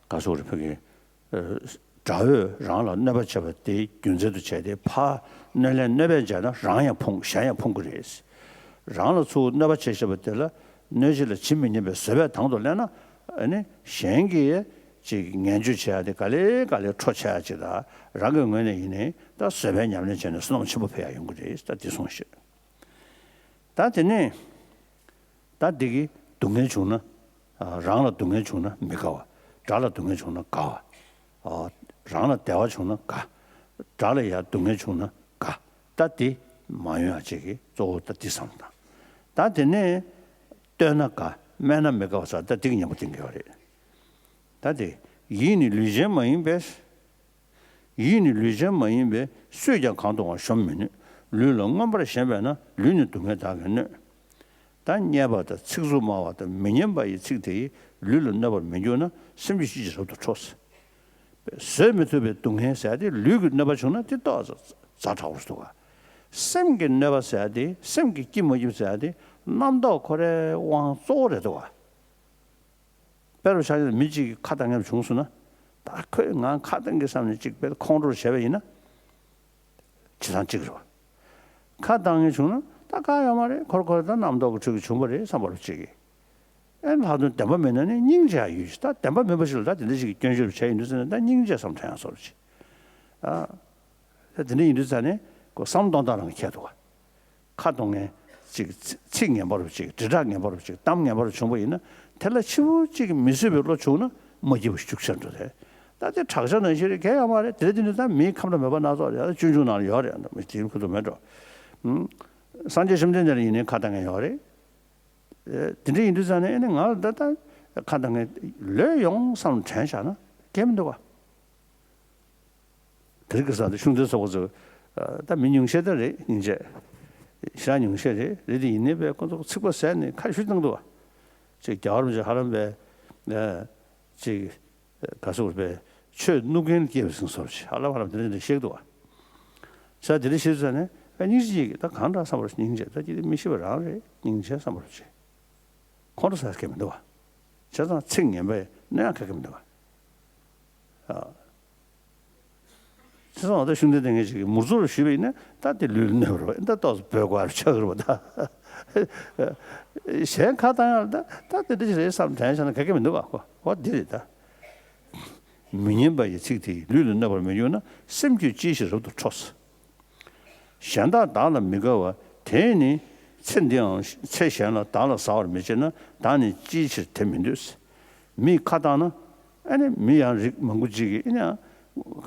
ག་སོགས་རེ་ཕ་གི། ཨ། དགྲ་བོས་རང་ལ་གནོད་པ་བྱས་པ་དེའི་རྒྱུ་མཚན་དུ་བྱས་ཏེ། ཕར་གནོད་ལན་གནོད་པ་བྱས་ན་རང་ཡང་ཕུང་གཞན་ཡང་ཕུང་གི་རེད། རང་ལ་ཚུར་གནོད་པ་བྱས་བཞག་པ་དེ་ལ་གནོད་བྱེད་ལ་ཇི་མི་སྙམ་པའི་བཟོད་པས་དང་དུ་ལེན་ན། ཨ་ནི་གཞན་གྱིས་ཅིག་ངན་ཇུས་བྱེད་ཡག་དེ་ག་ལེ་ག་ལེ་ཁྲོ་ཆགས་ཡག་ཅིག་དང་། རང་གི་ངོས་ནས་ཡིན་ནའི་ད་བཟོད་པའི་ཉམས་ལེན་བྱས་ནས་བསོད་ནམས་ཆེན་པོ་འཕེལ་ཡག་ཡོང་གི་རེད། ད་དེ་སོང་ཞིག། ད་དེ་ནས། ད་འདི་གིས་སྡུག་བསྔལ་བྱུང་ན། ཨ། རང་ལ་སྡུག་བསྔལ་བྱུང་ན་མི་དགའ་བ། དགྲ་ལ་སྡུག་བསྔལ་བྱུང་ན་དགའ་བ། ཨ། རང་ལ་བདེ་བ་བྱུང་ན་དགའ། དགྲ་ལ་ཡང་སྡུག་བསྔལ་བྱུང་ན་དགའ། ད་འདི་མ་ཡོང་ཡག་ཅིག་གི་གཙོ་བོ་ད་འདི་བསམ་བློ་བཏང་། ད་དེ་ནས་བསྟོད་ན་དགའ། སྨད་ན་མི་དགའ་བ་ཟེར། ད་འདི་གི་མཉམ་པོ་བསྟན་གྱི་ཡོད་རེད། ད་དེ་ཡིད་ནི་ལུས་ཅན་མ་ཡིན་པས། ཡིད་ནི་ལུས་ཅན་མ་ཡིན་པས། སུས་ཀྱང་གང་དུའང་གཞོམ་མི་ནུས། ལུས་ལ་མངོན་པར་ཞེན་པས་ན། ལུས་ནི་སྡུག་བསྔལ་དག་གིས་གནོད། ད་བརྙས་པ་དང་ཚིག་རྩུབ་སྨྲ་བ་དང་མི་སྙན་པ་ཡི་ཚིག་དེ་ཡིས་ལུས་ལ་གནོད་པར་མི་འགྱུར་ན། སེམས་ཀྱི་ཤི་ཕྱིར་རབ་ཏུ་ཁྲོ། བཟོད་མི་ཐུབ་པའི་སྡུག་བསྔལ་ཟེར་ཡ་དེ། ལུས་ཀྱི་གནོད་པ་བྱུང་ན་དེ་ཏོག་ཙམ་ཛ་དྲག་པོ་ཞིག་འདུག་ག། སེམས་ཀྱི་གནོད་པ་ཟེར་ཡ་དེ། སེམས་ཀྱིས་སྐྱིད་མ་སྐྱིད་ཟེར་ཡ་དེ་རྣམ་རྟོག་ཁོ་རའི་དབང་གཙོ་བོ་རེད་འདུག་ག། དཔེར་བཞག་ན་མི་གཅིག་གིས་ཁ་བཏང་མཁན་བྱུང་སོང་ན། ད་ཁོས་ང་ཁ་བཏང་གི་བསམ་ནས་གཅིག་དཔེ་ཁོང་ཁྲོ་བྱས་པ་ཡིན་ན། བྱེད་སྟངས་གཅིག་རེད་བ། ཁ་བཏང་མཁན་བྱུང་ན་ད་གང་ཡོད་མ་རེད། ཁོར་ཁོར་ད་རྣམ་རྟོག་གི་ཁྲོད་ཀྱི་བྱུང་བ་རེད་བསམ་པ་རུ་གཅིག་གིས། ཨེ་ལྷག་དོན་བདེན་པ་མེད་ན་ནི་སྙིང་རྗེ་ཡང་ཡོད་ཅིག་ད་བདེན་པ་མེད་པ་ཞིག་ལ་ད་དེ་འདྲ་ཞིག་གི་སྐྱོན་བརྗོད་བྱས་ཡིན་དུས་ཙང་ནས་ད་སྙིང་རྗེ་བསམ་དྲན་ཡང་སོར་ཅིག་ཨ། ད་དེ་འདྲ་ཡིན་དུས་ཙང་ནས་ཁོ་བསམ་གཏོང་སྟངས་རང་གི་ཁྱད་འདུག་ག་ཁ་གཏོང་མཁན་ཅིག་ཚིག་ངན་པ་རུ་ཅིག་དྲིལ་བསྒྲགས་ངན་པ་རུ་ཅིག་གཏམ་ངན་པ་རུ་བྱུང་བ་ཡིན་ན་དེ་ལ་ཕྱི་བོ་གཅིག་གིས་མི་བཟོད་པའི་བློ་བྱུང་ན་མ་སྐྱིད་པ་ཤུགས་ཆེར་འགྲོ་རེད། ད་དེ་དྲག་ཆ་ནང་བཞིན་རེད་གལ་ཡོད་མ་རེད། དེ་འདྲ་དེ་འདྲ་ད་མིའི་ཁམས་ལ་མེད་པ་སྣ་ཚོགས་རེད། ད་སྤྱོད་འཇུག་ནང་ལ་ཡོད་རེད། ད་མི་དེའི་ཁུལ་དུ་མེད་འགྲོ། ཨུམ། སངས་རྒྱས་བཅོམ་ལྡན་འདས་ལ་ཡིན་ནའི་ཁ་གཏོང་མཁན་ཡོད་རེད། དེ་འདྲ་ཡིན་དུས་ཙང་ནས་ཨེ་ནི་ང་ལ་ད་ལྟ་ཁ་གཏོང་མཁན་ལོས་ཡོང་བསམ་དྲན་བཞག་ན་སྐྱེ་མི་འདུག་ག་དེ་རིང་ཁ་སང་དེ་ཤུགས་ལྡན་ཚོགས་པ་ཚོ་ད་མི་ཉུང་ཤས་ད་རེད། སྙིང་རྗེ་ཞེ་དྲག་ཉུང་ཤས་རེད། རེད་དེ་ཡིན་ནའི་པས་ཁོ་ཚོ་ཚིག་པ་ཟད་ནས་ཁ་ཤུ་བཏང་འདུག་ག་ཅིག་རྒྱལ་བ་རིན་པོ་ཆེ་ཧ་ལམ་པས་ཅིག་ག་ཟེར་བས་ཆོས་བསྣུབ་མཁན་སྐྱེས་པའི་སེམས་ཚོར་ཞིག་ཧ་ལམ་ཧ་ལམ་དེ་འདྲ་འདྲ་བཤད་འདུག་བ། ས་དེ་འདྲ་བཤད་ཚར་ནས་ཨ་སྙིང་རྗེ་ཅིག་ད་གང་འདྲ་བསམ་པར་སྙིང་རྗེ་ད་ཅི་སྟེ་མི་ཤེས་པ་རང་རེད། སྙིང་རྗེ་བསམ་པར་བྱེད། ཁོང་ཁྲོ་ཟ་གི་མི་འདུག་བ། བྱས་ཙང་ཚིག་ངན་པས་གནོད་ཡག་ག་གེ་མི་འདུག་བ། ཨ། བྱས་ཙང་ད་ཤུགས་ལྡན་ལྟས་ངན་ཞིག་གིས་མུར་ཚུར་ཞུས་པ་ཡིན་ན་ད་དེ་ལུས་ལ་གནོད་པ་རེད་བ། ད་ཏོག་ཙམ་འབོད་དགོས་པ་ཆགས་ཀྱི་རེད་བ་ད། གཞན་ཁ་བཏང་ཡག་ལ་ད་ད་དེ་འདྲ་ཞིག་རེད་བསམ་དྲན་བྱས་ན་ག་གེ་མི་འདུག་བ། ཁོ་འོ་འདི་རེད་ད། མི་སྙན་པ་ཡི་ཚིག་དེས་ལུས་ལ་གནོད་པར་མི་འགྱུར་ན་སེམས་ཀྱི་ཅིའི་ཕྱིར་རབ་ཏུ་ཁྲོ། གཞན་དག་བདག་ལ་མི་དགའ་བ་དེས་ནི་ཚེ་འདིའང་ཚེ་གཞན་ལ་བདག་ལ་ཟ་བར་མི་བྱེད་ན་བདག་ནི་ཅིའི་ཕྱིར་དེ་མི་འདོད། མིས་ཁ་བཏང་ན་ཨ་ནི་མི་ཡང་རིགས་མང་པོ་ཅིག་གིས་ཨ་ནི་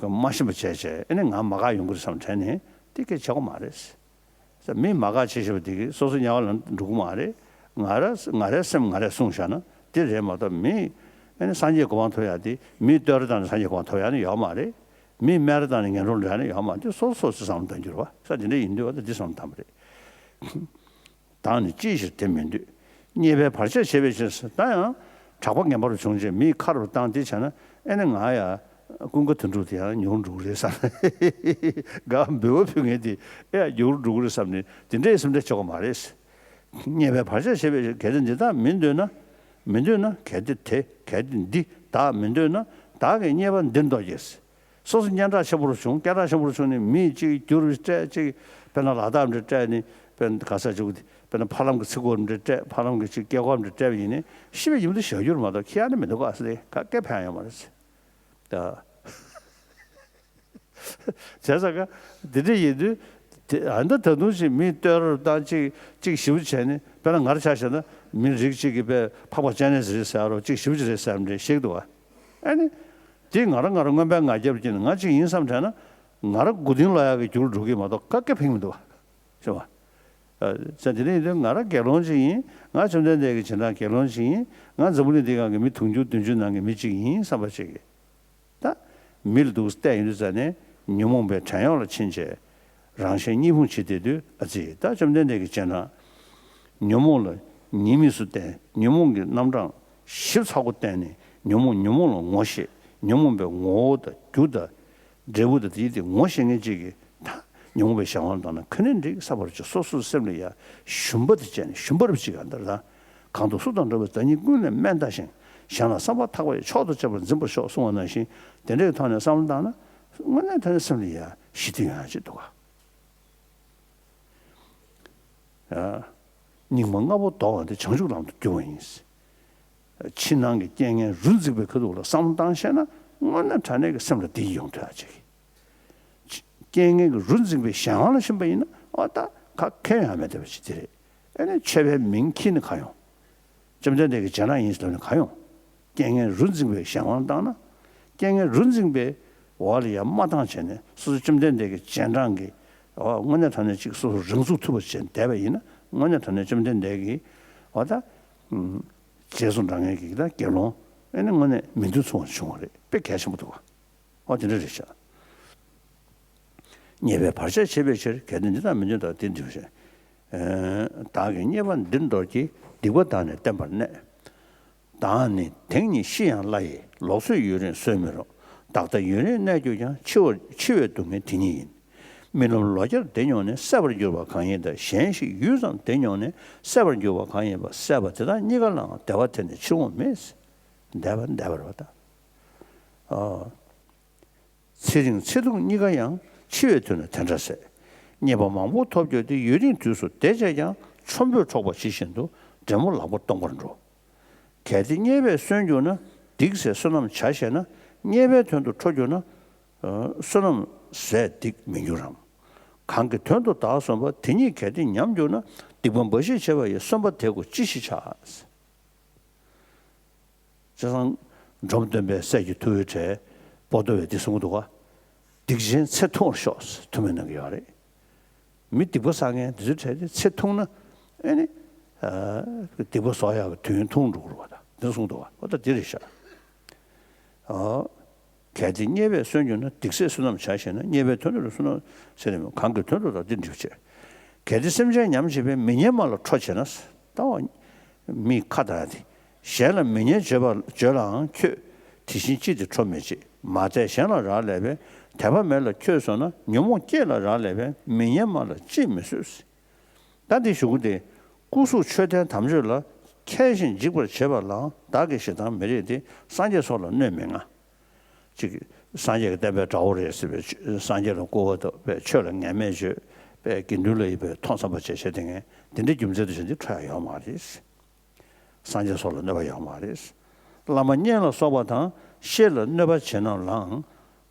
མ་ཤེས་པ་བྱས་བྱས་ཨ་ནི་ང་མ་དགའ་ཡོང་གི་རེད་བསམ་དྲན་ནས་དེ་སྐད་བྱེད་དགོས་མ་རེད། མི་མ་དགའ་བྱེད་ཤེས་པ་དེ་གིས་སོ་སོ་དམྱལ་བ་ལ་འགྲོ་གི་མ་རེད། ང་ར་ང་རའི་སེམས་ང་རས་བསྲུང་བཞག་ན་དེ་རེད་མ་གཏོགས་མི་ཨ་ནི་སངས་རྒྱས་གོ་འཕང་ཐོབ་ཡག་དེ་མིས་བསྟོད་ར་བཏང་ནས་སངས་རྒྱས་གོ་འཕང་ཐོབ་ཡག་ནི་ཡོད་མ་རེད། མིས་སྨད་ར་བཏང་ནས་ངན་འགྲོར་འགྲོ་ཡག་ནི་ཡོད་མ་རེད། དེ་སོ་སོ་སོ་སོའི་བསམ་བློ་གཏོང་རྒྱུ་རེད་བ། ས་དེ་འདྲ་ཡིན་དུས་བ་ད་འདི་བསམ་བློ་བཏང་བ་རེད། བདག་ནི་ཅིའི་ཕྱིར་དེ་མི་འདོད། རྙེད་པའི་བར་ཆད་བྱེད་པའི་ཕྱིར་ཟེར་ད་ཡང་གྲགས་པ་ངན་པ་རུ་བྱུང་རྗེས་མིས་ཁ་རུ་བཏང་དེ་བྱས་ན་ཨེ་ནི་ང་ཡ་ཀུན་དགའ་དོན་གྲུབ་དེ་ཡང་ཉུང་འགྲོ་གི་རེད་བསམ། ང་འབོད་པ་ཕུལ་མཁན་དེ་ཨེ་ཡ་ཉུང་འགྲོ་གི་རེད་བསམ་ནས་དེ་འདྲའི་སེམས་ཁྲལ་བྱེད་དགོས་མ་རེད། རྙེད་པའི་བར་ཆད་བྱེད་པའི་ཕྱིར་གལ་ཏེ་འདི་དག་མི་འདོད་ན། མི་འདོད་ན་གལ་ཏེ་དེ་གལ་ཏེ་འདི་དག་མི་འདོད་ན་བདག་གིས་རྙེད་པ་འདིར་འདོར་གྱིས། སོ་སོ་སྙན་གྲགས་ཆེན་པོ་རུ་བྱུང་། སྐད་གྲགས་ཆེན་པོ་རུ་བྱུང་ནས་མིས་གཅིག་རྒྱུ་རུ་སྤྲད་ཅིག་དཔེར་ན་ལག་རྟགས་འདྲ་སྤྲད་ནས་དཔེར་ན་ག་ས་བྱུག་དཔེར་ན་ཕ་ལམ་གྱི་ཚིག་གོ་འདྲ་སྤྲད། ཕ་ལམ་གྱི་ཅིག་སྐད་གོ་འདྲ་སྤྲད་པ་ཡིན་ནའི་ཤི་བའི་ཉིན་དུ་བཞག་རྒྱུ་རུ་མ་གཏོགས་ཁྱེར་ཡག་ནི་མི་འདུག་ག་ཟེར་ཏེ་ག་སྐད་ཕན་ཡོད་མ་རེད་ཟེར། ད། བྱས་ཙང་ཀ་འདི་འདྲ་ཡིན་དུས་དེ་ཨ་ནི་ད་དུང་ཅིག་མིས་བསྟོད་ར་བཏང་ཅིག་ཅིག་ཞེ་པོ་བྱས་ནས་དཔེར་ན་ང་རང་ཆ་བཞག་ན་མི་རིགས་གཅིག་གིས་དཔེ་འཕགས་པ་སྤྱན་རས་གཟིགས་རེད་ཟེར་རོ་ཅིག་ཞེ་པོ་ཅིག་རེད་ཟེར་འདྲ་ཞིག་འདུག་བ། ཨ་ནི་དེ་ང་རང་ང་རང་རྔོན་པའི་ང་རྒྱལ་གྱིས་ང་གཅིག་ཡིན་བསམ་དྲན་ན་ང་རང་མགོ་རྟིང་སློག་ཡག་གི་རྒྱུ་རུ་འགྲོ་གི་མ་གཏོགས་ཀ་སྐད་ཕིག་མི་འདུག་བ། ཤེས་པ། ཨ། ཙང་དེ་འདྲ་ཡིན་དུས་ང་རང་དགེ་སློང་ཅིག་ཡིན། ང་བཅོམ་ལྡན་འདས་ཀྱི་རྗེས་འབྲང་དགེ་སློང་ཅིག་ཡིན། ང་འཛམ་བུ་གླིང་འདིའི་སྒང་གི་མི་དུང་ཕྱུར་བདུན་ཅུ་ནང་གི་མི་གཅིག་ཡིན་བསམ་པ་ཅིག་གིས། ད། མི་ལ་འདུག་བལྟས་ཡོང་དུས་ཙ་ནས་ཉོན་མོངས་པའི་བྲན་གཡོག་ལ་ཕྱིན་བྱས། རང་གཞན་གཉིས་ཕུང་བྱེད་བསྡད་དུས་ཨ་ཙི་ད་བཅོམ་ལྡན་འདས་ཀྱི་རྗེས་འབྲང་། ཉོན་མོངས་ལ་ཉེས་དམིགས་སུ་བསྟན། ཉོན་མོངས་ཀྱི་རྣམ་གྲངས་ཞིབ་ཚགས་པོ་བསྟན་ནས་ཉོན་མོངས་ཉོན་མོངས་ལ་ངོ་ཤེས། ཉོན་མོངས་པའི་ངོ་བོ་དང་རྒྱུ་དང་། འབྲས་བུ་དང་དེའི་དེ་ངོ་ཤེས་མཁན་གཅིག་གིས་ད་ཉོན་མོངས་པའི་གཞན་དབང་བཏང་ན་ཁ་ནས་འགྲིག་བསམ་པར་བྱེད། སོ་སོའི་སེམས་ལ་ཡ་ཞུམ་པ་དེ་བྱས་ནས་ཞུམ་པ་རབ་ཅིག་ག་འདིར་ད་གང་དུ་སུ་དང་འདྲ་བའི་བདག་ཉིད་ཀུན་ལས་དམན་ལྟ་ཞིང་། གཞན་ལ་བསམ་པ་ཐག་པ་ཡི་མཆོག་ཏུ་གཅེས་པར་འཛིན་པར་ཤོག་གསུངས་པ་ནང་བཞིན་དེ་འདྲའི་ཐོག་ནས་བསམ་བློ་བཏང་ན་དངོས་གནས་དྲང་གནས་སེམས་ལ་ཡ་ཞི་བདེ་ཡོང་ཡ་ཅིག་འདུག་ག་ཡ། སྙིགས་མ་ལྔ་པོ་ལྡོག་པ་དེ་བྱང་ཆུབ་ལམ་དུ་བསྒྱུར་བ་ཡིན། ཕྱི་ནང་གི་རྐྱེན་ངན་རུ་འཛིངས་པའི་ཁ་ཐུག་ལ་བསམ་བློ་བཏང་ཤེས་ན་དངོས་གནས་དྲང་གནས་ཀྱི་སེམས་ལ་བདེ་སྐྱིད་ཡོང་ཐུབ་ཡ་ཅིག་རྐྱེན་ངན་གྱི་རུ་འཛིངས་པའི་གཞན་དབང་ལ་ཕྱིན་པ་ཡིན་ན་ཨོ་ད་ཁ་ཁེ་ཡང་མེད་བསྡད་པ་ཅིག་དེ་རེད། ཨ་ནི་ཆོས་པའི་མིང་འཁྱེར་ནས་ག་ཡོང་། བཅོམ་ལྡན་འདས་ཀྱི་རྗེས་འབྲང་ཡིན་ཟེར་ནས་ག་ཡོང་། རྐྱེན་ངན་རུ་འཛིངས་པའི་གཞན་དབང་བཏང་ན། རྐྱེན་ངན་རུ་འཛིངས་པའི་འོག་ལ་ཡང་མ་བཏང་བྱས་ནས་སོ་སོ་བཅོམ་ལྡན་འདས་ཀྱི་རྗེས་འབྲང་གི་འོ་དངོས་གནས་དྲང་གནས་ཅིག་སོ་སོ་རང་ཚུགས་ཐུབ་པ་བྱས་བསྡད་པ་ཡིན་ན་དངོས་གནས་དྲང་གནས་བཅོམ་ལྡན་འདས་ཀྱི་འོ་ད། རྗེས་སུ་འབྲང་མཁན་གྱི་ད་དགེ་སློང་ཨེ་ནི་དངོས་གནས་མིང་དོན་མཚུངས་པ་བྱུང་བ་རེད། དཔེ་གལ་ཆེན་པོ་འདུག་བ། འོ་དེ་འདྲ་རེད་ཤག་རྙེད་པའི་བར་ཆད་བྱེད་པའི་ཕྱིར་གལ་ཏེ་འདི་དག་མི་འདོད་ད་དེ་འདྲ་ཞེས། བདག་གིས་རྙེད་པ་འདིར་འདོར་གྱིས། སྡིག་པ་དག་ནི་བསྟེན་པར་གནས། བདག་ནི་དེང་ཉིད་ཤི་ཡང་སླ་ཡི། ལོག་འཚོའི་ཡུན་རིང་གསོན་མི་རུང་། བདག་ལྟ་ཡུན་རིང་གནས་གྱུར་ཀྱང་། འཆི་བ་འཆི་བའི་སྡུག་བསྔལ་དེ་ཉིད་ཡིན། རྨི་ལམ་ལོ་བརྒྱར་བདེ་མྱོང་ནས། སད་པར་གྱུར་པ་གང་ཡིན་ད། གཞན་ཞིག་ཡུད་ཙམ་བདེ་མྱོང་ནས། སད་པར་གྱུར་པ་གང་ཡིན་པ། སད་པ་དེ་དག་གཉིས་ཀ་ལའང་བདེ་བ་དེ་ནི་ཕྱིར་འོང་མེད། འདས་པ་འདས་པ་རེད་པ་ད། ཨོ། ཚེ་རིང་ཚེ་སྡུག་གཉིས་ཀ་ཡང་། འཆི་བའི་དུས་ན་དེ་འདྲ་ཟད། རྙེད་པ་མང་པོ་ཐོབ་གྱུར་ཏེ། ཡུན་རིང་དུས་སུ་བདེ་སྤྱད་ཀྱང་། ཆོམ་པོས་འཕྲོག་པ་ཇི་བཞིན་དུ། འདྲེ་མོ་ལག་པ་སྟོང་པར་འགྲོ། གལ་ཏེ་རྙེད་པས་གསོན་གྱུར་ན། སྡིག་ཟས་བསོད་ནམས་བྱ་ཞེ་ན། རྙེད་པའི་དོན་དུ་ཁྲོ་གྱུར་ན། ཨ་བསོད་ནམས་ཟས་སྡིག་མི་འགྱུར་རམ། གང་གི་དོན་དུ་བདག་གསོན་པ། དེ་ཉིད་གལ་ཏེ་ཉམས་གྱུར་ན། སྡིག་པ་འབའ་ཞིག་བྱས་པ་ཡི། གསོན་པ་དེ་ཀོ་ཅི་ཞིག་བྱ། བྱས་ཙང་། འབྲོམ་སྟོན་པས་སྲས་ཀྱི་ཐུ་བོའི་གྲས་པོ་ཏོ་བས་འདི་གསུང་གི་འདུག་ག་སྡིག་ཆེན་ཚེ་ཐུང་བར་ཤོག་ཐུགས་སྨོན་གནང་གི་ཡོད་རེད། མི་སྡིག་པ་བསགས་མཁན་འདི་ཚོའི་གྲས་དེ་ཚེ་ཐུང་ན། ཨེ་ནི། ཨ་སྡིག་པ་བཟོ་ཡག་གི་དུས་ཡུན་ཐུང་འགྲོ་གི་རེད་པ། ད་འདི་གསུང་འདུག་ག་འོ་ད་འདི་རེད་ཤག་ཨ། གལ་ཏེ་རྙེད་པས་གསོན་གྱུར་ན། སྡིག་ཟས་བསོད་ནམས་བྱ་ཞེ་ན། རྙེད་པའི་དོན་དུ་བསོད་ནམས་ཟས་ནི། གང་གི་དོན་དུ་བདག་འདི་འདྲིས་བྱས། གལ་ཏེ་སེམས་ཅན་ཉམས་བྱེད་པས། མི་སྙན་སྨྲ་ལ་ཁྲོ་བྱེད་ན། ལྟ་བ། མི་ཁ་དང་དེ། གཞན་ལ་མི་སྙན་བརྗོད་པ་བརྗོད་ལའང་ཁྱོད། དེ་བཞིན་ཅི་སྟེ་ཁྲོ་མི་བྱེད། མ་དད་གཞན་ལ་རག་ལས་པས། དད་པ་མེད་ལ་ཁྱོད་སོང་ན། ཉོན་མོངས་སྐྱེས་ལ་རག་ལས་པས། མི་སྙན་སྨྲ་ལ་ཅིས་མི་བཟོད། ད་འདི་གཞུག་གུ་དེ། སྐུ་གཟུགས་མཆོད་རྟེན་དམ་ཆོས་ལ། མཁས་ཤིང་འཇིགས་པར་བྱེད་པ་ལའང་། བདག་གིས་ཞེ་སྡང་མི་རིགས་ཏེ། སངས་རྒྱས་སོགས་ལ་གནོད་མི་མངའ། ཅིག་སངས་རྒྱས་ཀྱི་བསྟན་པའི་དགྲ་བོ་རེད་ཟེར་བའི་ཆོས། སངས་རྒྱས་ལ་སྐུར་བ་བཏབ་པའི་ཆོས་ལ་ངན་སྨྲས་བརྗོད་པའི་དགེ་འདུན་ལ་ཡོད་པའི་ཐོ་འཚམ་པ་བྱས་བྱས་དེ་ངན་འདི་འདྲའི་རྒྱུ་མཚན་དུ་བྱས་འདི་ཁྲོ་ཡག་ཡོད་མ་རེད། སངས་རྒྱས་སོགས་ལ་གནོད་པ་ཡོད་མ་རེད། བླ་མ་གཉེན་ལ་སོགས་པ་དང་། བཤེས་ལ་གནོད་པ་བྱེད་རྣམས་ལའང་།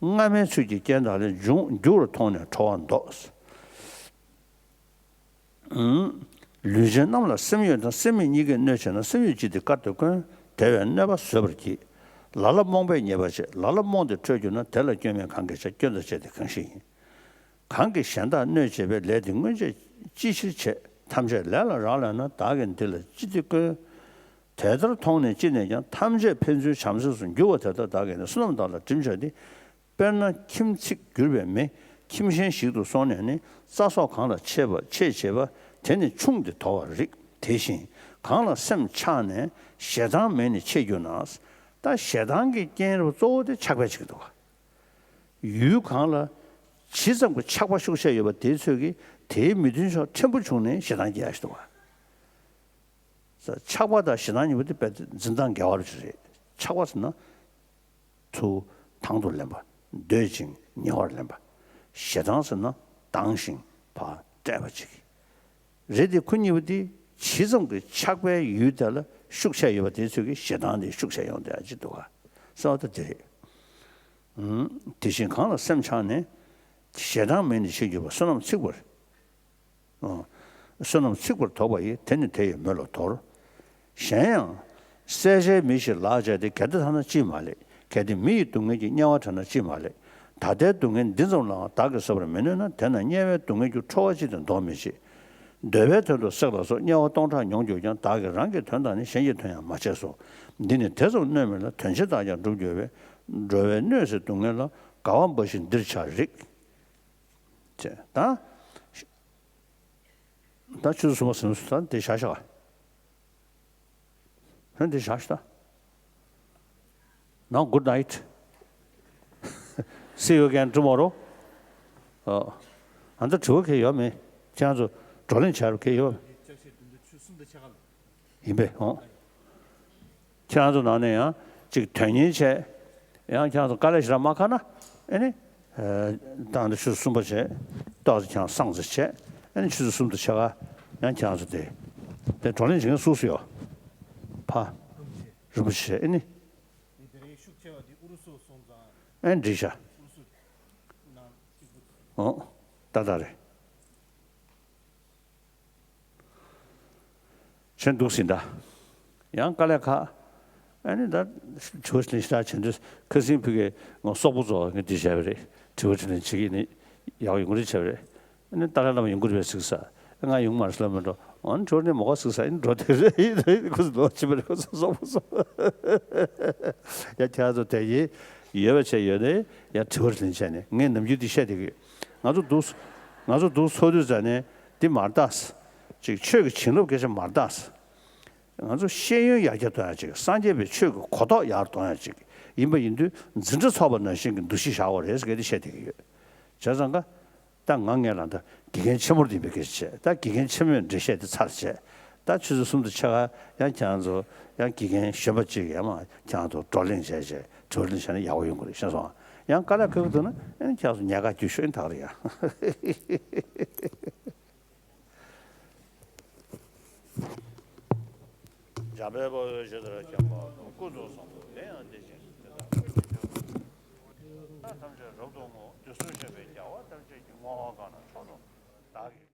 སྔ་མའི་ཚུལ་གྱིས་རྐྱེན་དག་ལས་འབྱུང་འགྱུར་བར་མཐོང་ནས་ཁྲོ་བ་བཟློག། ལུས་ཅན་རྣམས་ལ་སེམས་ཡོད་དང་སེམས་མེད་གཉིས་ཀས་གནོད་བྱས་ན། སེམས་ཡོད་ཅི་སྟེ་བཀར་དུ་དཀོན། དེ་བས་གནོད་པ་བཟོད་པར་གྱིས། ལ་ལ་རྨོངས་པས་ཉེས་པར་བྱེད། ལ་ལ་རྨོངས་ཏེ་ཁྲོས་གྱུར་ན། དེ་ལ་སྐྱོན་མེད་གང་གིས་བྱ། སྐྱོན་དང་བཅས་ཏེ་གང་ཞིག་ཡིན། གང་གིས་གཞན་དག་གནོད་བྱེད་པའི། ལས་དེ་སྔོན་ཆད་ཅི་ཕྱིར་བྱས། ཐམས་ཅད་ལས་ལ་རག་ལས་ན། བདག་གིས་འདི་ལ་ཅི་སྟེ་བཀོད། དེ་ལྟར་མཐོང་ནས་ཅི་ནས་ཀྱང་། ཐམས་ཅད་ཕན་ཚུན་བྱམས་སེམས་སུ། འགྱུར་བ་དེ་ལྟར་བདག་གིས་ནི། བསོད་ནམས་དག་ལ་བསྒྲིམས་བྱ་སྟེ། དཔེར་ན་ཁྱིམ་ཚིག་བསྒྱུར་བའི་མེ། ཁྱིམ་གཞན་ཞིག་ཏུ་སོང་ནས་ནི། རྩྭ་སོགས་གང་ལ་ཆད་པ་ཆད་བྱེད་པ། དེ་ནི་ཆུང་སྟེ་དོར་བར་རིགས། དེ་བཞིན་གང་ལ་སེམས་ཆགས་ནས། ཞེ་སྡང་མེད་ནི་ཆེས་གྱུར་ན། ད་ཞེ་སྡང་གི་རྐྱེན་རབ་གཙོ་བོ་དེ་ཆགས་པས་བྱེད་ཀྱི་འདུག་ག་ཡུལ་གང་ལ་ཇི་ཙམ་གྱི་ཆགས་པ་ཤུགས་ཆེ་ཡོད་པ་དེའི་ཚོད་ཀྱིས་དེའི་མི་མཐུན་ཕྱོགས་ཕྲན་བུ་བྱུང་ནས་ཞེ་སྡང་སྐྱེ་ཡག་ཞིག་འདུག་ག་ཆགས་པ་དང་ཞེ་སྡང་གཉིས་པོ་དེ་དཔེ་འཛིན་སྟངས་འགལ་བ་རེད། ཆགས་པ་ཟེར་ན། ཚུར་དང་དུ་ལེན་པ། འདོད་ཅིང་ཉེ་བར་ལེན་པ། ཞེ་སྡང་ཟེར་ན་སྡང་ཞིང་ཕར་བསྐྲད་པ་ཅིག་རེད་དེ། ཁོ་གཉིས་པོ་དེ་ཇི་ཙམ་གྱི་ཆགས་པའི་ཡུལ་དེ་ལ་ཤུགས་ཆེ་ཡོད་པ་དེའི་ཚོད་ཀྱིས་ཞེ་སྡང་དེ་ཤུགས་ཆེ་ཡོང་བསྡད་ཡག་ཅིག་འདུག་ག་གསལ་བ་ད་དེ་རེད། དེ་བཞིན་གང་ལ་སེམས་ཆགས་ནས། ཞེ་སྡང་མེད་ནི་ཆེས་གྱུར་པ། བསོད་ནམས་ཚིག་པར། ཨོ། བསོད་ནམས་ཚིག་པར་དོགས་པ་ཡིས། དེ་ནི་དེ་ཡི་མོད་ལ་དོར། གཞན་ཡང་། བསད་བྱའི་མི་ཞིག་ལག་བཅད་དེ། གལ་ཏེ་ཐ་ན་ཅིས་མ་ལེགས། གལ་ཏེ་མི་ཡི་སྡུག་བསྔལ་གྱིས། དམྱལ་བ་བྲལ་ན་ཅིས་མ་ལེགས། ད་ལྟའི་སྡུག་བསྔལ་འདི་ཙམ་ལའང་། བདག་གིས་བཟོད་པར་མི་ནུས་ན། དེས་ན་དམྱལ་བའི་སྡུག་བསྔལ་རྒྱུ། ཁྲོ་བ་ཅི་སྟེ་བཟློག་མི་བྱེད། འདོད་པའི་དོན་དུ་བསྲེགས་ལ་སོགས། དམྱལ་བ་སྟོང་ཕྲག་མྱོང་གྱུར་ཀྱང་། བདག་གིས་རང་གི་དོན་དང་ནི། གཞན་གྱི་དོན་ཡང་མ་བྱས་སོ། འདི་ནི་དེ་ཙམ་གནོད་མིན་ལ། དོན་ཆེ་བདག་ཀྱང་བསྒྲུབ་འགྱུར་བས། འགྲོ་བའི་གནོད་སེལ་སྡུག་བསྔལ་ལ། དགའ་བ་འབའ་ཞིག་འདིར་བྱ་རིགས། ཅེས་ད། ད་ཆུ་ཚོད་གསུམ་པ་ཟིན་སོང་། ད་འདི་བཞག་བཞག་ཧན་འདི་བཞག་ཤི་ད། Now good night. See you again tomorrow. ཨ་ད་དྲི་བ་གལ་ཡོད་མེད། ཁྱེད་རང་ཚོ་བགྲོ་གླེང་བྱ་རུ་གལ་ཡོད། ཡིན་པས་ཨོ། ཁྱེད་རང་ཚོ་ནང་ནས་ཡང་ཅིག་དོན་གཉེར་བྱས། ཡང་ཁྱེད་རང་ཚོ་དཀའ་ལས་ཞེ་དྲག་མ་ཁག་ན་ཨེ་ནི། ད་ཆུ་ཚོད་གསུམ་པ་བྱས། ཏོག་ཙམ་ཁྱེད་རང་སངས་ཙམ་བྱས། ཨེ་ནི་ཆུ་ཚོད་གསུམ་དང་ཕྱེད་ཀ་ཡང་ཁྱེད་རང་ཚོ་དེ། དེ་བགྲོ་གླེང་བྱེད་མཁན་སུ་སུ་ཡོད། ཕ། རིན་པོ་ཆེ་ཨེ་ནི། ཨེ་འགྲིག་ཤག་ཨོ། ཏག་ཏག་རེད། བྱས་འདུག་ཟིན་ད། ཡང་དཀའ་ལས་ཁག་ཨ་ནི་ད་དྲི་བ་དྲིས་ལན་ཞེ་དྲག་བྱེད་དུས་ཁ་སང་ཕ་གིར་ང་སོག་པོ་ཚོ་ངས་འདི་བྱས་པ་རེད། དྲི་བ་དྲིས་ལན་བྱེད་ཀྱི་ནི་ཡག་པོ་ཡོང་གི་རེད་བྱས་པ་རེད། ཨ་ནི་ཏཱ་ལའི་བླ་མ་ཡོང་གི་རེད་པས་ཟེར་གི་ས། ང་ཡོང་མ་རེད་ལབ་མི་འགྲོ། ཨ་ནི་དྲི་བ་ནི་མོ་ག་ཟེར་གི་ས། ཨ་ནི་འགྲོ་དེ་རེད་ཁོ་ཚོ་ལོག་ཕྱིན་པ་རེད། ཁོ་ཚོ་སོག་པོ་ཚོ། ཡ་ཁྱེད་ཚོ་དེ་ཡིན་ཡོད་པ་བྱས་ཡོད་ནས་ཡ་དྲི་བ་དྲིས་ལན་བྱས་ནས་ངས་ནམ་རྒྱུན་འདི་བཤད་བསྡད་ཀྱི་ཡོད། ང་ཚོ་འདུག་ང་ཚོ་འདུག་ཚོགས་དུས་ཙ་ནས་འདི་མར་ལྟ། ཅིག་ཆོས་ཀྱི་བྱིན་རླབས་སྐད་ཆ་མར་ལྟ། ང་ཚོ་ཤེས་ཡོན་ཡར་རྒྱས་གཏོང་ཡག་ཅིག་སངས་རྒྱས་པའི་ཆོས་ཀྱི་གོ་རྟོགས་ཡར་གཏོང་ཡག་ཅིག་ཡིན་པ་ཡིན་དུས་འཛིན་གྲྭ་ཚོགས་པ་ནང་བཞིན་གྱི་འདུ་ཤེས་བཞག་དགོས་རེད་ཟེར་གྱི་འདི་བཤད་བསྡད་ཀྱི་ཡོད། བྱས་ཙང་ཀ་ད་ང་ངས་ལ་ད་དགེ་རྒན་ཆེན་མོར་འདི་འབད་གལ་ཆེ། ད་དགེ་རྒན་ཆེན་མོས་འགྲེལ་བཤད་འདི་ཚར་བྱས། ད་ཆུ་ཚོད་གསུམ་དང་ཕྱེད་ཀ་ཡང་ཁྱེད་རང་ཚོ་ཡང་དགེ་རྒན་གཞོན་པ་གཅིག་ཡང་མ་ཁྱེད་རང་ཚོ་བགྲོ་གླེང་བྱས་བྱས་བགྲོ་གླེང་བྱས་ན་ཡག་པོ་ཡོང་གི་རེད་ཤེས་སོང་། ཡང་དཀའ་ལས་ཁག་གི་འདུག་ན་ཡང་ཁྱེད་རང་ཚོ་ཉལ་ཁ་རྒྱུགས་ཤོག་ཨིན་ད་ག་རེད་ཡ། དམ་པའི་དཔའ་བོས་ཇི་ལྟར་བསྐྱངས་པ་སོགས། ཀུན་རྫོབ་གསུམ་དུ་དེ་ཡང་དེ་བཞིན་ཏེ། ཐམས་ཅད་རབ་ཏུ་ངུ་དུས་གསུམ་མཁྱེན་པའི་རྒྱལ་བ་ཐམས་ཅད་ཀྱིས། བསྔོ་བ་གང་རུང་མཆོག་ཏུ་བདག་གིས།